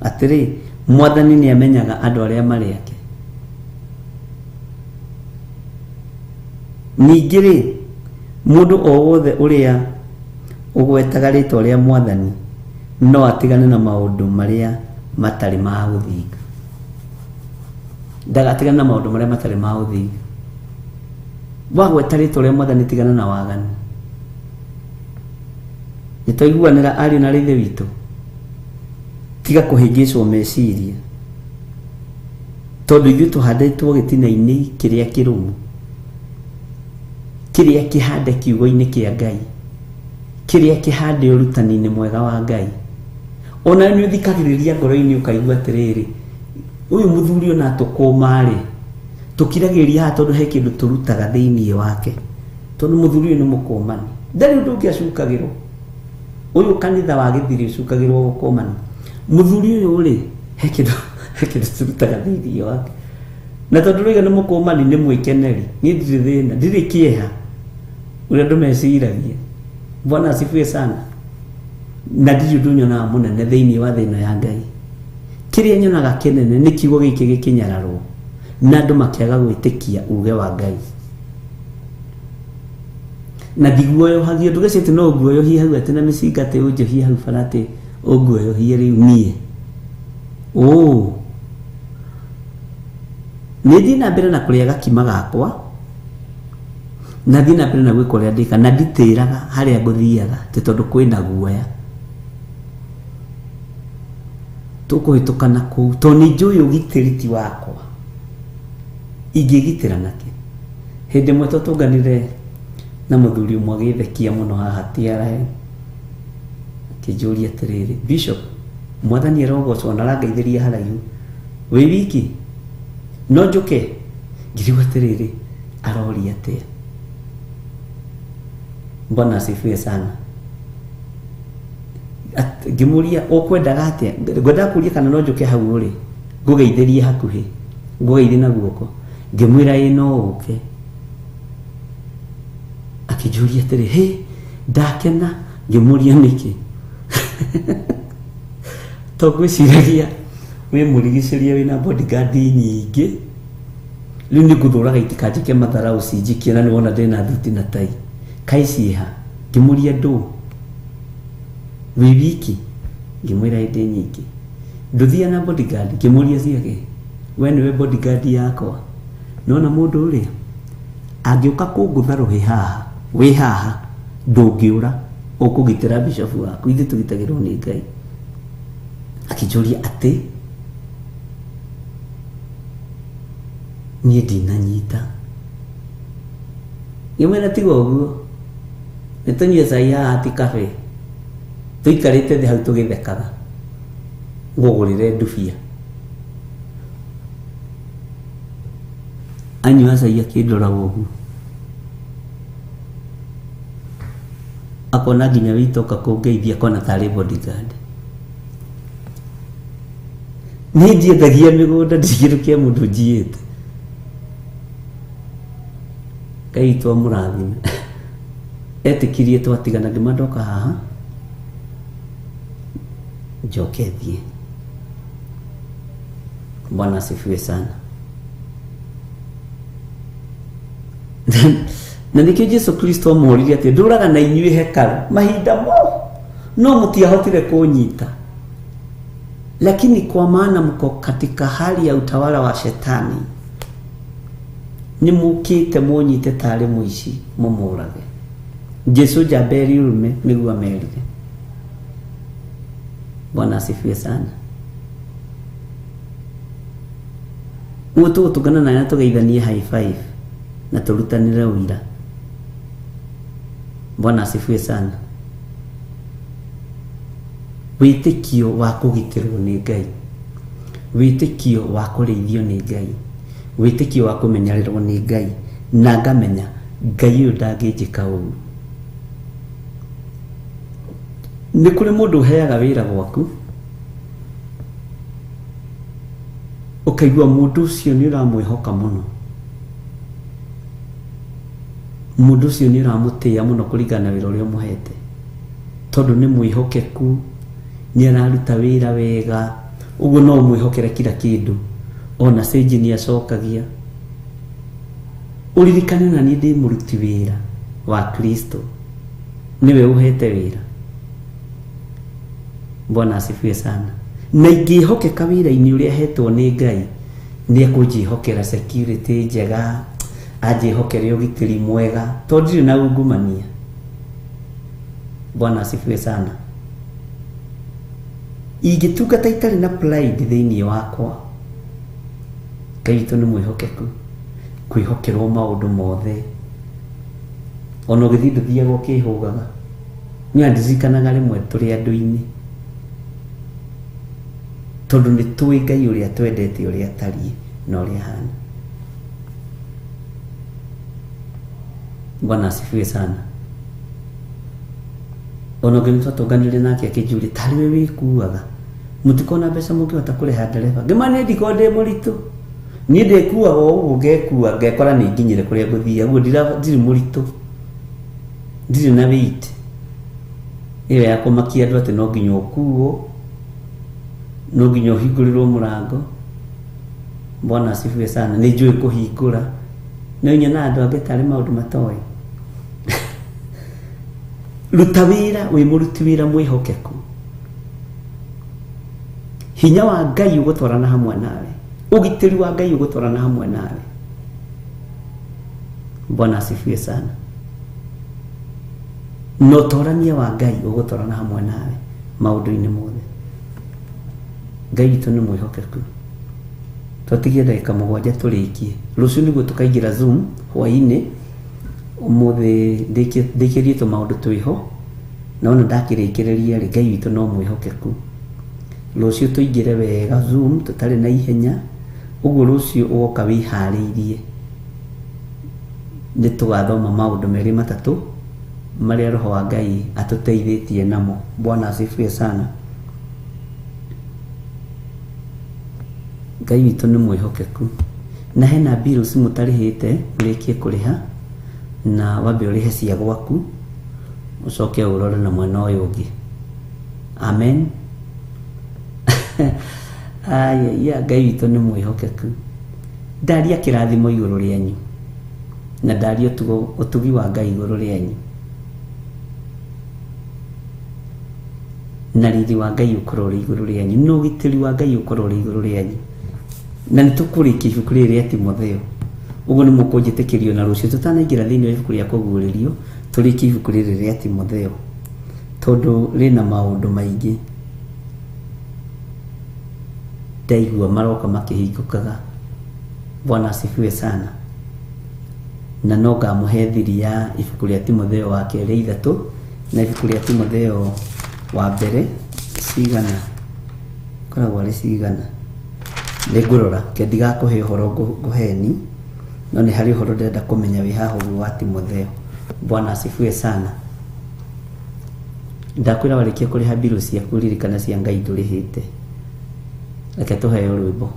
atĩrĩ, Mwathani nĩ amenyaga andũ arĩa marĩ ake. Ningĩ rĩ, mũndũ o wothe ũrĩa ũgwetaga rĩtwa rĩa Mwathani no atigane na maũndũ marĩa matarĩ ma ũthingu. Ndagatigane na maũndũ marĩa matarĩ ma ũthingu. Wagweta rĩtwa rĩa Mwathani tigana na waganu. Nĩ twaiguanĩra ariũ na ithe witũ? Tiga kũhĩngĩcwo meciria. Tondũ ithuĩ tũhandĩtwo gĩtina-inĩ kĩrĩa kĩrũmu. Kĩrĩa kĩhande kiugo-inĩ kĩa Ngai. Kĩrĩa kĩhande ũrutani-inĩ mwega wa Ngai. Ona nĩ ũthikagĩrĩria ngoro-inĩ ũkaigua atĩrĩrĩ, ũyũ mũthuri ona tũkũma-rĩ, tũkiragĩrĩria haha tondũ he kĩndũ tũrutaga thĩinĩ wake. Tondũ mũthuri ũyũ nĩ mũkũmani. Ndarĩ ũndũ ũngĩ acukagĩrwo. Ũyũ kanitha wa gĩthiri ũcukagĩrwo gũkũmana. Mũthuri ũyũ rĩ, he kĩndũ he kĩndũ tũrutaga thĩinĩ wake. Na tondũ rĩu nĩ mũkũmani nĩ mwĩkeneri. Niĩ ndirĩ thĩna, ndirĩ kĩeha. Ũrĩa andũ meciragia. Bwana asifiwe sana. Na ndirĩ ũndũ nyonaga mũnene thĩinĩ wa thĩ ĩno ya Ngai. Kĩrĩa nyonaga kĩnene nĩ kiugo gĩkĩ gĩkĩnyararwo na andũ makĩaga gwĩtĩkia uge wa Ngai. Na ndiguoyohagio, ndũgecirie atĩ no nguoyohie hau atĩ na mĩcinga atĩ ũnjohie hau bara atĩ ũnguoyohie rĩu niĩ. Ũũ. Nĩ thiĩ na mbere na kũrĩa gakima gakwa. Na thiĩ na mbere na gwĩka ũrĩa ndĩka na nditĩraga harĩa ngũthiaga ti tondũ kwĩna guoya. Tũkũhĩtũka na kũu tondũ nĩ njũĩ ũgitĩri ti wakwa. Ingĩgitĩra nakĩ? Hĩndĩ ĩmwe twatũnganire na mũthuri ũmwe agĩthekia mũno haha TRA. Akĩnjũria atĩrĩrĩ, Bishop, mwathani arogocwo na arangeithĩria haraihu. Wĩ wiki? No njũke? Ngĩrigwo atĩrĩrĩ, aroria atĩa? Bwana asifiwe sana. Ngĩmũria ũkwendaga atĩa? Ngwendaga kũria kana no njũke hau ũrĩ. Ngũgeithĩrie hakuhĩ. Ngũgeithie na guoko. Ngĩmwĩra ĩ no ũke. Akĩnjũria atĩrĩ, hĩ, ndakena. Ngĩmũria nĩkĩ? To ngwĩciragia wĩ mũrigicĩrie wĩna bodyguard nyingĩ. Rĩu nĩ ngũthũraga itikanjĩke matharau cinjikie na nĩwona ndĩna thuti na tai. Kaĩ ciĩha? Ngĩmũria ndũ? Wĩ wiki? Ngĩmwĩra ĩ ndĩ nyingĩ. Ndũthiaga na bodyguard? Ngĩmũria ciake. We nĩwe bodyguard yakwa. Nĩwona mũndũ ũrĩa angĩũka kũngũtha rũhĩ haha, wĩ haha, ndũngĩũra, ũkũgitĩra bishop waku, ithuĩ tũgitagĩrwo nĩ Ngai. Akĩnjũria atĩ niĩ ndinanyita. Ngĩmwĩra tiga ũguo, nĩ tũnyue cai haha ti kabe. Tũikarĩte thĩ hau tũgĩthekaga, ngũgũrĩre ndubia. Anyua cai akĩndoraga ũguo. Akona nginya wĩitoka kũngeithia akona tarĩ bodyguard. Niĩ ndiendagia mĩgũnda ndirĩ kĩndũ kĩa mũndũ njiyĩte. Ngai witũ amũrathime. Etĩkirie twatigana ngĩma ndoka haha njoke thiĩ. Bwana asifiwe sana. Na nĩkĩo Jesu Kristo amũririe atĩ ndũraga na inyuĩ hekarũ mahinda mo no mũtiahotire kũnyita, lakini kwa maana mko katika hali ya utawala wa shetani nĩ mũkĩte mũnyite tarĩ mũici mũmũrage. Jesu njamba ũrũme nĩguo amerire. Bwana asifiwe sana. Ũguo tũgũtũngana nawe na tũgeithanie high five na tũrutanĩre ũira. Bwana asifiwe sana. Wĩtĩkio wa kũgitĩrwo nĩ Ngai, wĩtĩkio wa kũrĩithio nĩ Ngai, wĩtĩkio wa kũmenyererwo nĩ Ngai, na ngamenya Ngai ũyũ ndangĩnjĩka ũru. Nĩ kũrĩ mũndũ ũheaga wĩra gwaku, ũkaigua mũndũ ũcio nĩ ũramwĩhoka mũno, mũndũ ũcio nĩ ũramũtĩĩa mũno kũringana na wĩra ũrĩa ũmũhete, tondũ nĩ mwĩhokeku, nĩ araruta wĩra wega, ũguo no ũmwĩhokere kila kĩndũ, ona cĩnji nĩ acokagia. Ũririkane na niĩ ndĩ mũruti wĩra wa Kristo, nĩwe ũhete wĩra. Bwana asifiwe sana. Na ingĩhokeka wĩra-inĩ ũrĩa hetwo nĩ Ngai, nĩ ekũnjĩhokera security njega, anjĩhokere ũgitĩri mwega, tondũ ndirĩ na ungumania. Bwana asifiwe sana. Ingĩtungata itarĩ na pride thĩinĩ wakwa, Ngai witũ nĩ mwĩhokeku, kwĩhokerwo maũndũ mothe. Ona ũgĩthiĩ ndũthiaga ũkĩhũgaga. Niĩ ndirikanaga rĩmwe tũrĩ andũ-inĩ, tondũ nĩ tũĩ Ngai ũrĩa twendete, ũrĩa atariĩ na ũrĩa ahana. Bwana asifiwe sana. Ona ũngĩ nĩtwatũnganire nake akĩnjũria tarĩ we wĩkuaga, mũtikona mbeca mũngĩhota kũrĩha ndereba. Ngĩmwĩra niĩ ndikoragwo ndĩ mũritũ, niĩ ndĩkuaga o ũguo ngekua ngekora nĩ nginyire kũrĩa ngũthiaga, ũguo ndirĩ mũritũ, ndirĩ na weight ĩyo ya kũmakia andũ atĩ no nginya ũkuo, no nginya ũhingũrĩrwo mũrango. Bwana asifiwe sana. Nĩ njũĩ kũhingũra, no nyonaga andũ angĩ tarĩ maũndũ matoĩ. Ruta wĩra wĩ mũruti wĩra mwĩhokeku, hinya wa Ngai ũgũtwarana hamwe nawe, ũgitĩri wa Ngai ũgũtwarana hamwe nawe. Bwana asifiwe sana. Na ũtorania wa Ngai ũgũtorana hamwe nawe maũndũ-inĩ mothe. Ngai witũ nĩ mwĩhokeku. Twatigie ndagĩka 7 tũrĩkie. Rũciũ nĩguo tũkaingĩra Zoom hwaĩ-inĩ. Ũmũthĩ ndĩkĩrie tũmaũndũ twĩho, na ona ndakĩrĩkĩrĩria rĩ, Ngai witũ no mwĩhokeku. Rũciũ tũingĩre wega Zoom tũtarĩ na ihenya, ũguo rũciũ ũgoka wĩharĩirie. Nĩ tũgathoma maũndũ merĩ matatũ marĩa Roho wa Ngai atũteithĩtie namo. Bwana asifiwe sana. Ngai witũ nĩ mwĩhokeku. Na hena bills mũtarĩhĩte, mũrĩkie kũrĩha, na wambe ũrĩhe cia gwaku, ũcoke ũrore na mwena ũyũ ũngĩ. Amen. Aya, Ngai witũ nĩ mwĩhokeku. Ndaria kĩrathimo igũrũ rĩanyu, na ndaria ũtugi wa Ngai igũrũ rĩanyu, na riri wa Ngai ũkorwo ũrĩ igũrũ rĩanyu, na ũgitĩri wa Ngai ũkorwo ũrĩ igũrũ rĩanyu. Na nĩ tũkũrĩkia ibuku rĩrĩ rĩa Timotheo. Ũguo nĩ mũkũnjĩtĩkĩrio na rũciũ tũtanaingĩra thĩinĩ wa ibuku rĩa kũguũrĩrio, tũrĩkie ibuku rĩrĩ rĩa Timotheo, tondũ rĩna maũndũ maingĩ ndaigua maroka makĩhingũkaga. Bwana asifiwe sana. Na no ngamũhe thiri ya ibuku rĩa Timotheo wa kerĩ 3 na ibuku rĩa Timotheo wa mbere cigana, koragwo arĩ cigana, nĩngũrora ke ndigakũhe ũhoro ngũheni, no nĩ harĩ ũhoro ndĩrenda kũmenya wĩ haha ũguo wa Timotheo. Bwana asifiwe sana. Ndakwĩra warĩkia kũrĩha mbirũ ciaku, ririkana cia Ngai ndũrĩhĩte. Reke tũheo rwĩmbo.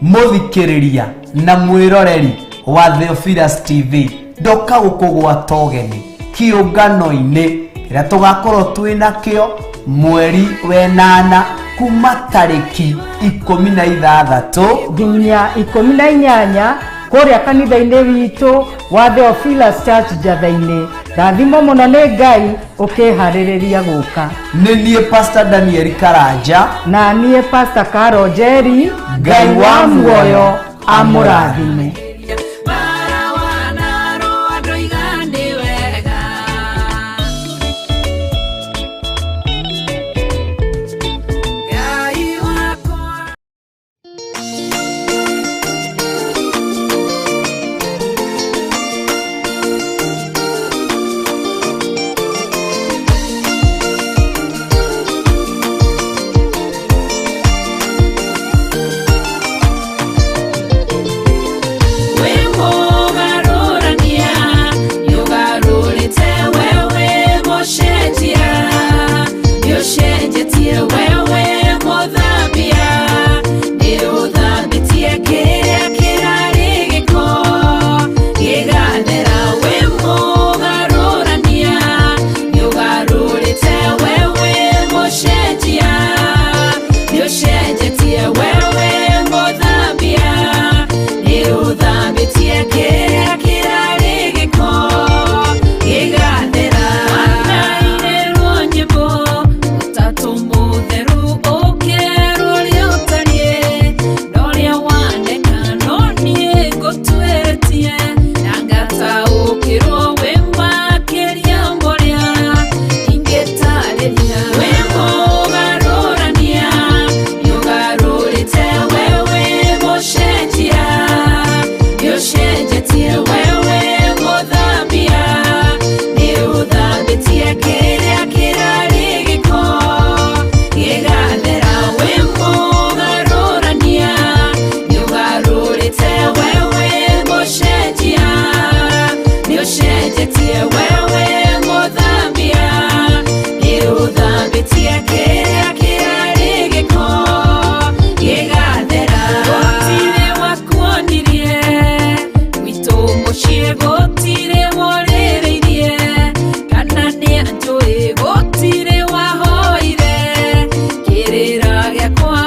Mũthikĩrĩria na mwĩroreri wa Theophilus TV, ndoka gũkũgwata ũgeni kĩũngano-inĩ kĩrĩa tũgakorwo twĩ nakĩo mweri wenana kuma tarĩki 16 nginya 18 kũrĩa kanitha-inĩ witũ wa Theophilus Church Njatha-inĩ. Rathimo mũno nĩ Ngai ũkĩharĩrĩria gũka. Nĩ niĩ Pastor Daniel Karanja na niĩ Pastor Carol Njeri. Ngai wa muoyo amũrathime. Gũtirĩ wahoire kĩrĩra gĩakwa.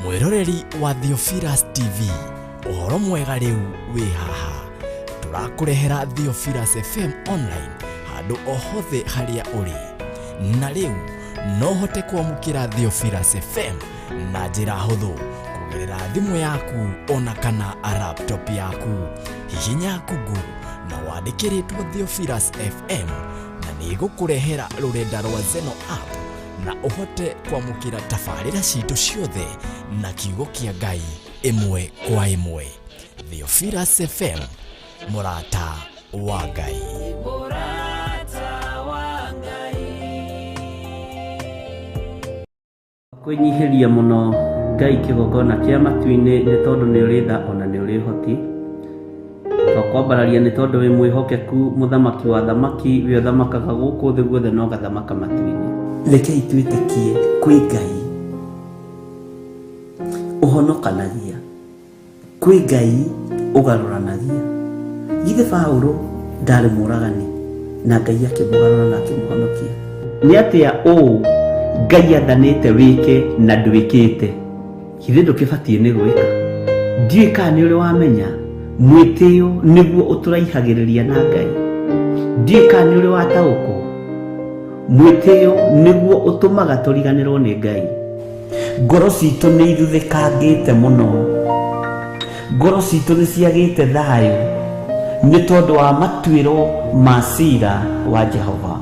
Mwĩroreri wa Theophilus TV, ũhoro mwega rĩu wĩ haha. Tũrakũrehera Theophilus FM online handũ o hothe harĩa ũrĩ. Na rĩu no ũhote kwamũkĩra Theophilus FM na njĩra hũthũ kũgerera thimũ yaku ona kana laptop yaku. Hihinya Google na wandĩke rĩtwa Theophilus FM na nĩ ĩgũkũrehera rũrenda rwa Zeno app na ũhote kwamũkĩra tabarĩra citũ ciothe na kiugo kĩa Ngai ĩmwe kwa ĩmwe. Theophilus FM, mũrata wa Ngai. Mũrata wa Ngai. Kwĩnyihĩria mũno Ngai kĩgongona kĩa matu-inĩ nĩ tondũ nĩ ũrĩ tha ona nĩ ũrĩ ũhoti. Twakwambararia nĩ tondũ wĩ mwĩhokeku, mũthamaki wa thamaki, we ũthamakaga gũkũ thĩ guothe na ũgathamaka matu-inĩ. Rekei twĩtĩkie kwĩ Ngai ũhonokanagia, kwĩ Ngai ũgarũranagia. Githĩ Paũlũ ndarĩ mũragani na Ngai akĩmũgarũra na akĩmũhonokia? Nĩ atĩa ũũ Ngai athanĩte wĩke na ndwĩkĩte? Githĩ ndũkĩbatiĩ nĩ gwĩka? Ndiũĩ kana nĩ ũrĩ wamenya mwĩtĩo nĩguo ũtũraihagĩrĩria na Ngai. Ndiũĩ kana nĩ ũrĩ wataũkwo mwĩtĩo nĩguo ũtũmaga tũriganĩrwo nĩ Ngai. Ngoro citũ nĩ ithuthĩkangĩte mũno, ngoro citũ nĩ ciagĩte thayũ nĩ tondũ wa matuĩro ma cira wa Jehova.